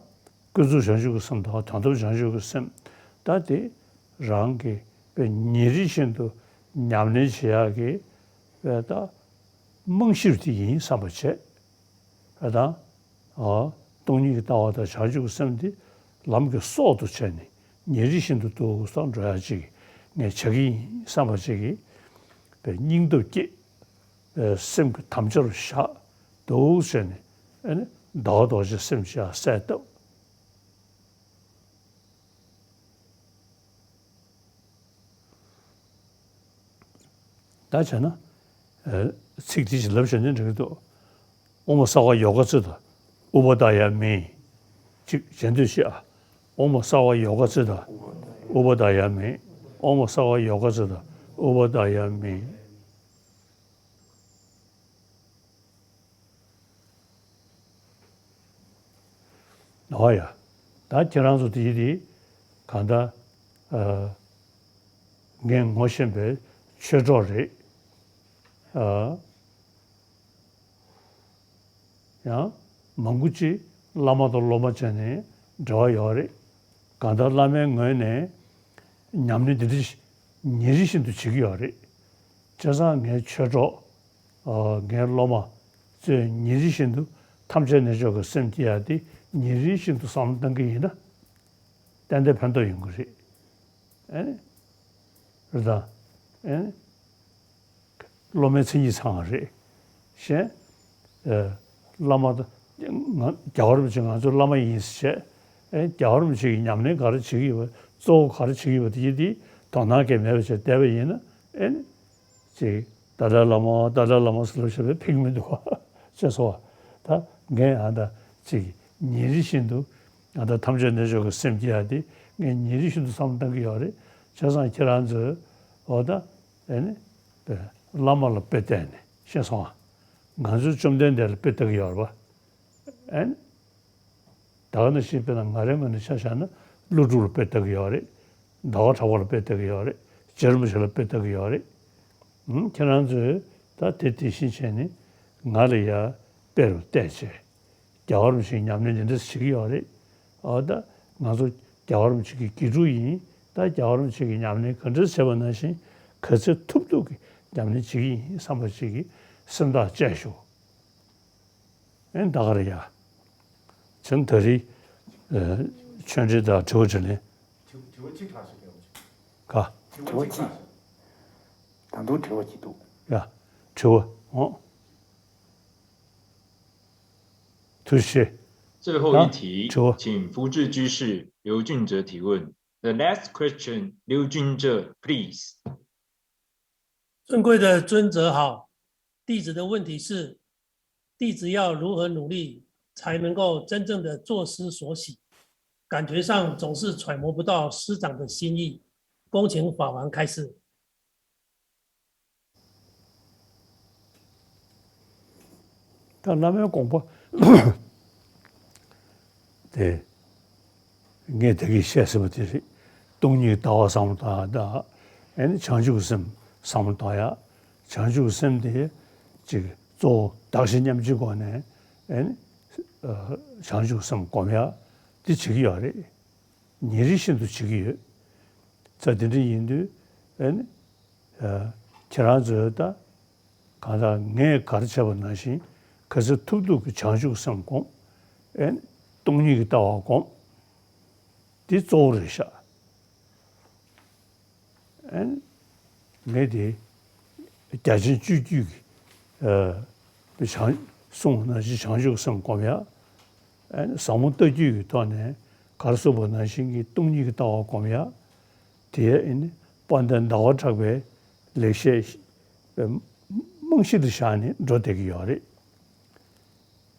ཀུན་རྫོབ་བྱང་ཆུབ་ཀྱི་སེམས་དང་དོན་དམ་བྱང་ཆུབ་ཀྱི་སེམས། ད་དེ་རང་གི་དཔེ་ཉིན་རེ་བཞིན་དུ་ཉམས་ལེན་བྱེད་ཡག་གི་དཔེ་ད་རྨང་གཞི་དེ་ཡིན་བསམ་པ་བྱས། ད་ཨ་སྟོང་ཉིད་ཀྱི་ལྟ་བ་དང་བྱང་ཆུབ་ཀྱི་སེམས་དེ་ལམ་གྱི་སྲོག་ཏུ་བྱས་ནས་ཉིན་རེ་བཞིན་དུ་འདུག་སེ་འགྲོ་ཡག་ཅིག་ངས་བྱ་གི་ཡིན་བསམ་པ་ཅིག་གི་དཔེ་སྙིང་སྟོབས་བསྐྱེད། སེམས་ཀྱི་དམ་བཅའ་རུ་བཞག་འདུག་བྱས་ནས། ཨེ་ནི་ཟླ་བ་རྡོ་རྗེ་སེམས་ཅན་གསལ་བཏབ། ད་བྱས་ན། ཚིག་དེ་ཅིག་ལབ་བྱས་ནས་འགྲིག་གི་འདུག། ཨོཾ་སརྦ་ཡོ་ག་ཙི་ཏ་ཨུ་པ་དཱ་ཡ་མི། ཅིག་བྱེད་འདོད་ཤེས་ཨ། ཨོཾ་སརྦ་ཡོ་ག་ཙི་ཏ་ཨུ་པ་དཱ་ཡ་མི། ཨོཾ་སརྦ་ཡོ་ག་ཙི་ཏ་ཨུ་པ་དཱ་ཡ་མི། ཨོ་ཡ། ད་ཁྱེད་རང་ཚོ་དེ་དེ་གང་ལྟར། ཨ། ངས་ངོ་ཤེས་པའི་ཆོས་གྲོགས་རེད། ཨ། ཡང་མང་པོ་ཅིག་བླ་མ་དང་སློབ་མ་བྱས་ནས་འབྲེལ་བ་ཡོད་རེད། གང་ལྟར་བླ་མའི་ངོས་ནས་ཉམས་ལེན་འདི་འདྲ་ཉིན་རེ་བཞིན་དུ་བྱེད་ཀྱི་ཡོད་རེད། བྱས་ཙང་ངའི་ཆོས་གྲོགས། ཨ། ངའི་སློབ་མ་ཚོས་ཉིན་རེ་བཞིན་དུ་ཐམས་ཅད་རྣལ་འབྱོར་གྱི་སེམས་བསྐྱེད་ཡ་དེ་ཉིན་རེ་བཞིན་དུ་བསམ་བློ་བཏང་གི་ཡིན་ན། ཏན་ཏན་ཕན་ཐོགས་ཡོང་གི་རེད། ཨེ་ནི། རེད་ད། ཨེ་ནི། སློབ་མའི་མཚན་ཉིད་ཚང་བ་རེད། གཞན། ཨ། བླ་མ་དང་། ང་རྒྱལ་བ་རིན་པོ་ཆེ་ང་ཚོའི་བླ་མ་ཡིན་ཟེར་བྱས། ཨེ། རྒྱལ་བ་རིན་པོ་ཆེ་གིས་ཉམས་ལེན་ག་རེ་བྱེད་ཀྱི་ཡོད་པ། གཙོ་བོ་ག་རེ་བྱེད་ཀྱི་ཡོད་པ་དེ་དེ་དོ་སྣང་གང་ཡང་མེད་པ་བྱས་བསྡད་པ་ཡིན་ན། ཨེ་ནི། ཅིག་ཏཱ་ལའི་བླ་མ་ཏཱ་ལའི་བླ་མ་ཟེར་ལབ་བྱས་པས་ཕན་གྱི་མི་འདུག་བ། ཅེས་སོ། ད་ངས་ཨ་ད་ཅིག་ཉིན་རེ་བཞིན་དུ་ཨ་ད་ཐམས་ཅད་རྣལ་འབྱོར་གྱི་སེམས་བསྐྱེད་ཡ་དེ་ངས་ཉིན་རེ་བཞིན་དུ་བསམ་བློ་བཏང་གི་ཡོད་རེད། བྱས་ཙང་ཁྱེད་རང་ཚོས་འོ་ད་ཨེ་ནི་བླ་མ་ལ་དཔེ་བལྟས་ནས། ཤེས་སོང་ཨ། ང་ཚོས་བཅོམ་ལྡན་འདས་ལ་དཔེ་ལྟ་གི་ཡོད་རེད་པ། ཨེ་ནི། ད་ག་ནང་བཞིན་དཔེར་ན་ང་རའི་ངོས་ནས་ཆ་བཞག་ན་ཀླུ་སྒྲུབ་ལ་དཔེ་ལྟ་གི་ཡོད་རེད། ཟླ་བ་གྲགས་པ་ལ་དཔེ་ལྟ་གི་ཡོད་རེད། རྗེ་རིན་པོ་ཆེ་ལ་དཔེ་ལྟ་གི་ཡོད་རེད། ཨང་། ཁྱེད་རང་ཚོས་ད་དེ་དེ་བཞིན་བྱས་ནས་ང་ལ་ཡ་དཔེ་རུ་བལྟས་བྱས། རྒྱལ་བ་རིན་པོ་ཆེའི་ཉམས་ལེན་དེ་འདྲ་བྱེད་ཀྱི་ཡོད་རེད། ཨ་ད་ང་ཚོ་རྒྱལ་བ་རིན་པོ་ཆེ་གི་དགེ་ཕྲུག་ཡིན། ད་རྒྱལ་བ་རིན་པོ་ཆེ་གི་ཉམས་ལེན་ག་འདྲ་བྱས་པ་ནང་བཞིན་ག་ཚོད་ཐུབ་ཐུབ་ཀྱི་ཉམས་ལེན་བྱེད་ཀྱི་ཡིན་བསམ་པ་ཅིག་གི་སེམས་ཐག་བཅད་ཤོག། ཨེ་ད་ག་རེད་ཡ། བྱས་ན་ད་རེས། ཨ། ཆོས་འབྲེལ་དང་དྲི་བ་དྲིས་ལན། དྲི་དྲི་བ་གཅིག་ལྷག་ཤོག་ཡོང་ཆོག་ག་དྲི་བ་གཅིག་ལྷག་ཤོག་ད་དུང་དྲི་བ་གཅིག་འདུག་ཡ། དྲི་བ་འོང་། ཐུགས་རྗེ་ཆེ། 最后一题，ད་དྲི་བ། 请福智居士刘俊哲提问。The last question, 刘俊哲, please. 尊贵的尊者好，弟子的问题是，弟子要如何努力才能够真正的作师所喜？感觉上总是揣摩不到师长的心意。恭请法王开示。 ད་བླ་མའི་དགོངས་པ་དེ་ངས་ད་གིན་བཤད་ཟིན་པ་དེ་རེད། སྟོང་ཉིད་ལྟ་བ་བསམ་བློ་བཏང་ཡ་དང་། ཨེ་ནི་བྱང་ཆུབ་སེམས་བསམ་བློ་བཏང་ཡ། བྱང་ཆུབ་སེམས་དེ་ཅིག་གཙོ་བོ་གདགས་གཞི་མཉམ་བརྗེའི་སྒོ་ནས། ཨེ་ནི་བྱང་ཆུབ་སེམས་སྒོམ་ཡ་དེ་བྱེད་ཀྱི་ཡོད་རེད། ཉིན་རེ་བཞིན་དུ་བྱེད་ཀྱི་ཡོད། ཙང་དེ་འདྲ་ཡིན་དུས་ཨེ་ནི། ཨ། ཁྱེད་རང་ཚོས་ད་གང་ལྟར་ངས་ག་རེ་བྱས་པ་ནང་བཞིན་ག་ཚོད་ཐུབ་ཐུབ་ཀྱིས་བྱང་ཆུབ་སེམས་སྒོམ། ཨེ་ནི་སྟོང་ཉིད་ཀྱི་ལྟ་བ་སྒོམ། འདི་གཙོ་བོ་རེད་ཤག། ཨེ་ནི་ངས་དེ་རྒྱ་ཆེན་སྤྱོད་བརྒྱུད་ཀྱི། ཨ། བྱང་། གསུངས་པ་ནང་བཞིན་བྱང་ཆུབ་སེམས་སྒོམ་ཡ། ཨ་ནི་ཟབ་མོ་ལྟ་བརྒྱུད་ཀྱི་ཐོག་ནས་ག་རེ་གསུངས་པ་ནང་བཞིན་གྱི་སྟོང་ཉིད་ཀྱི་ལྟ་བ་སྒོམ་ཡ། དེ་ཨ་ནི་དཔལ་ལྡན་ཟླ་བ་གྲགས་པའི་ལེགས་བཤད་རྨང་གཞི་དུ་བཞག་ནས་འགྲོ་བསྡད་ཀྱི་ཡོད་རེད།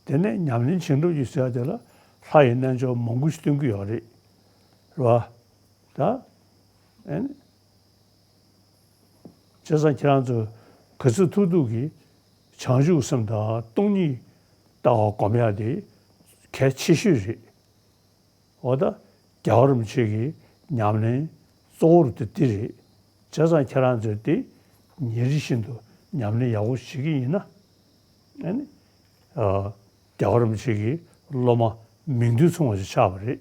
དེ་ནས་ཉམས་ལེན་བྱེད་འགྲོ་རྒྱུ་ཟེར་བ་དེ་ལ་ལྷ་ཡི་རྣལ་འབྱོར་མང་པོ་ཞིག་སྟོན་གྱི་ཡོད་རེད། རེད་བ། ད་ཨ་ནི། བྱས་ཙང་ཁྱེད་རང་ཚོ་ག་ཚོད་ཐུབ་ཐུབ་ཀྱིས་བྱང་ཆུབ་སེམས་དང་སྟོང་ཉིད་ལྟ་བ་སྒོམ་ཡག་དེ་གལ་ཆེ་ཤོས་རེད། འོ་ད་རྒྱལ་བ་རིན་པོ་ཆེ་གི་ཉམས་ལེན་གཙོ་བོ་དེ་འདི་རེད། བྱས་ཙང་ཁྱེད་རང་ཚོས་དེ་ཉིན་རེ་བཞིན་དུ་ཉམས་ལེན་ཡག་པོ་བྱེད་ཀྱི་ཡིན་ན། ཨ་ནི། ཨ། རྒྱལ་བ་རིན་པོ་ཆེ་གི་སློབ་མ་མིང་དོན་མཚུངས་པ་ཞིག་ཆགས་པ་རེད།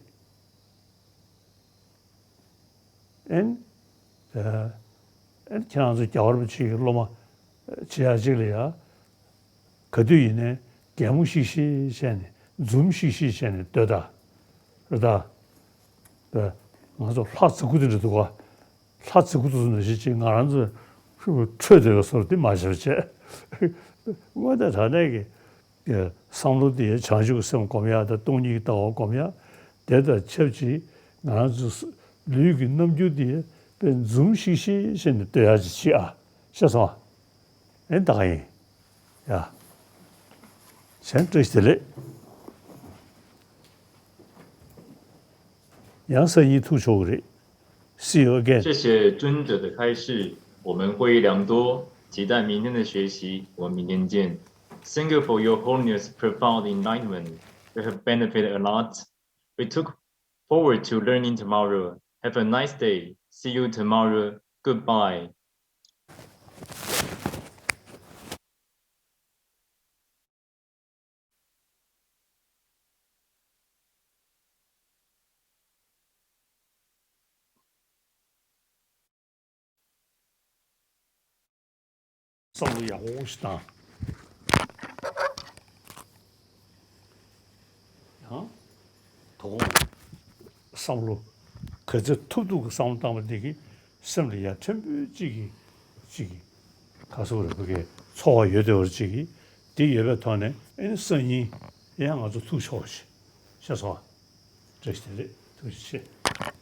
ཨེན། ཨེན། ཁྱེད་རང་ཚོ་རྒྱལ་བ་རིན་པོ་ཆེ་གི་སློབ་མ་བྱེད་ཡག་ཅིག་ལ་ཡ། ག་དུས་ཡིན་ནའི་གད་མོ་ཤིག་ཤིག་བྱས་ནས་འཛུམ་ཤིག་ཤིག་བྱས་ནས་སྡོད་ད། རེད་ད། ང་ཚོ་ལྷ་རྫི་གུ་དེ་འདྲ་འདུག་ག། ལྷ་རྫི་གུ་དེ་ཚོ་ནང་བཞིན་ཅིག་ང་རང་ཚོ་འཕྲོད་བསྡད་པའི་བཟོ་འདྲ་དེ་མ་བྱེད་པ་བྱས། དངོས་གནས་དྲང་གནས་ཀྱི་བསམ་བློ་དེ་བྱང་ཆུབ་སེམས་སྒོམ་ཡག་དང་སྟོང་ཉིད་ལྟ་བ་སྒོམ་ཡག་དེ་དང་ཆབས་ཅིག་ང་རང་ཚོ་ལུས་ཀྱི་རྣམ་འགྱུར་དེ་དཔེ་འཛུམ་ཤིག་ཤིག་བྱས་ནས་སྡོད་ཡག་ཅིག་བྱེད་ཨ། ཤེས་སོང་ཨ། ཨེ་ད་ག་ཡིན། ཡ། གཞན་བཀྲ་ཤིས་བདེ་ལེགས། ཡང་སང་ཉིན་ཐུག་ཆོག་གི་རེད། See you again. 谢谢尊者的开示，我们获益良多，期待明天的学习，我们明天见。Thank you for your holiness profound enlightenment. We have benefited a lot. We took forward to learning tomorrow. Have a nice day. See you tomorrow. Goodbye. བསམ་བློ་ཡག་པོ་ཞིག་བཏང་། ཡང་། དོ་དགོང་། བསམ་བློ། ག་ཚོད་ཐུབ་ཐུབ་ཀྱི་བསམ་བློ་བཏང་བ་འདི་གིས་སེམས་ལ་ཡ་ཕྲན་བུ་གཅིག་གིས་གཅིག་གིས་ག་སོག་རེ་བུ་གའི་ཚོར་བ་ཡོད་དེ་བར་གཅིག་གིས་འདི་ཡོད་པའི་ཐོག་ནས་ཨེ་ནི་སང་ཉིན་ཡང་ང་ཚོ་ཐུག་ཆོག་ཞེས་ཤེས་སོང་བ། བཀྲ་ཤིས་བདེ་ལེགས། ཐུགས་རྗེ་ཆེ།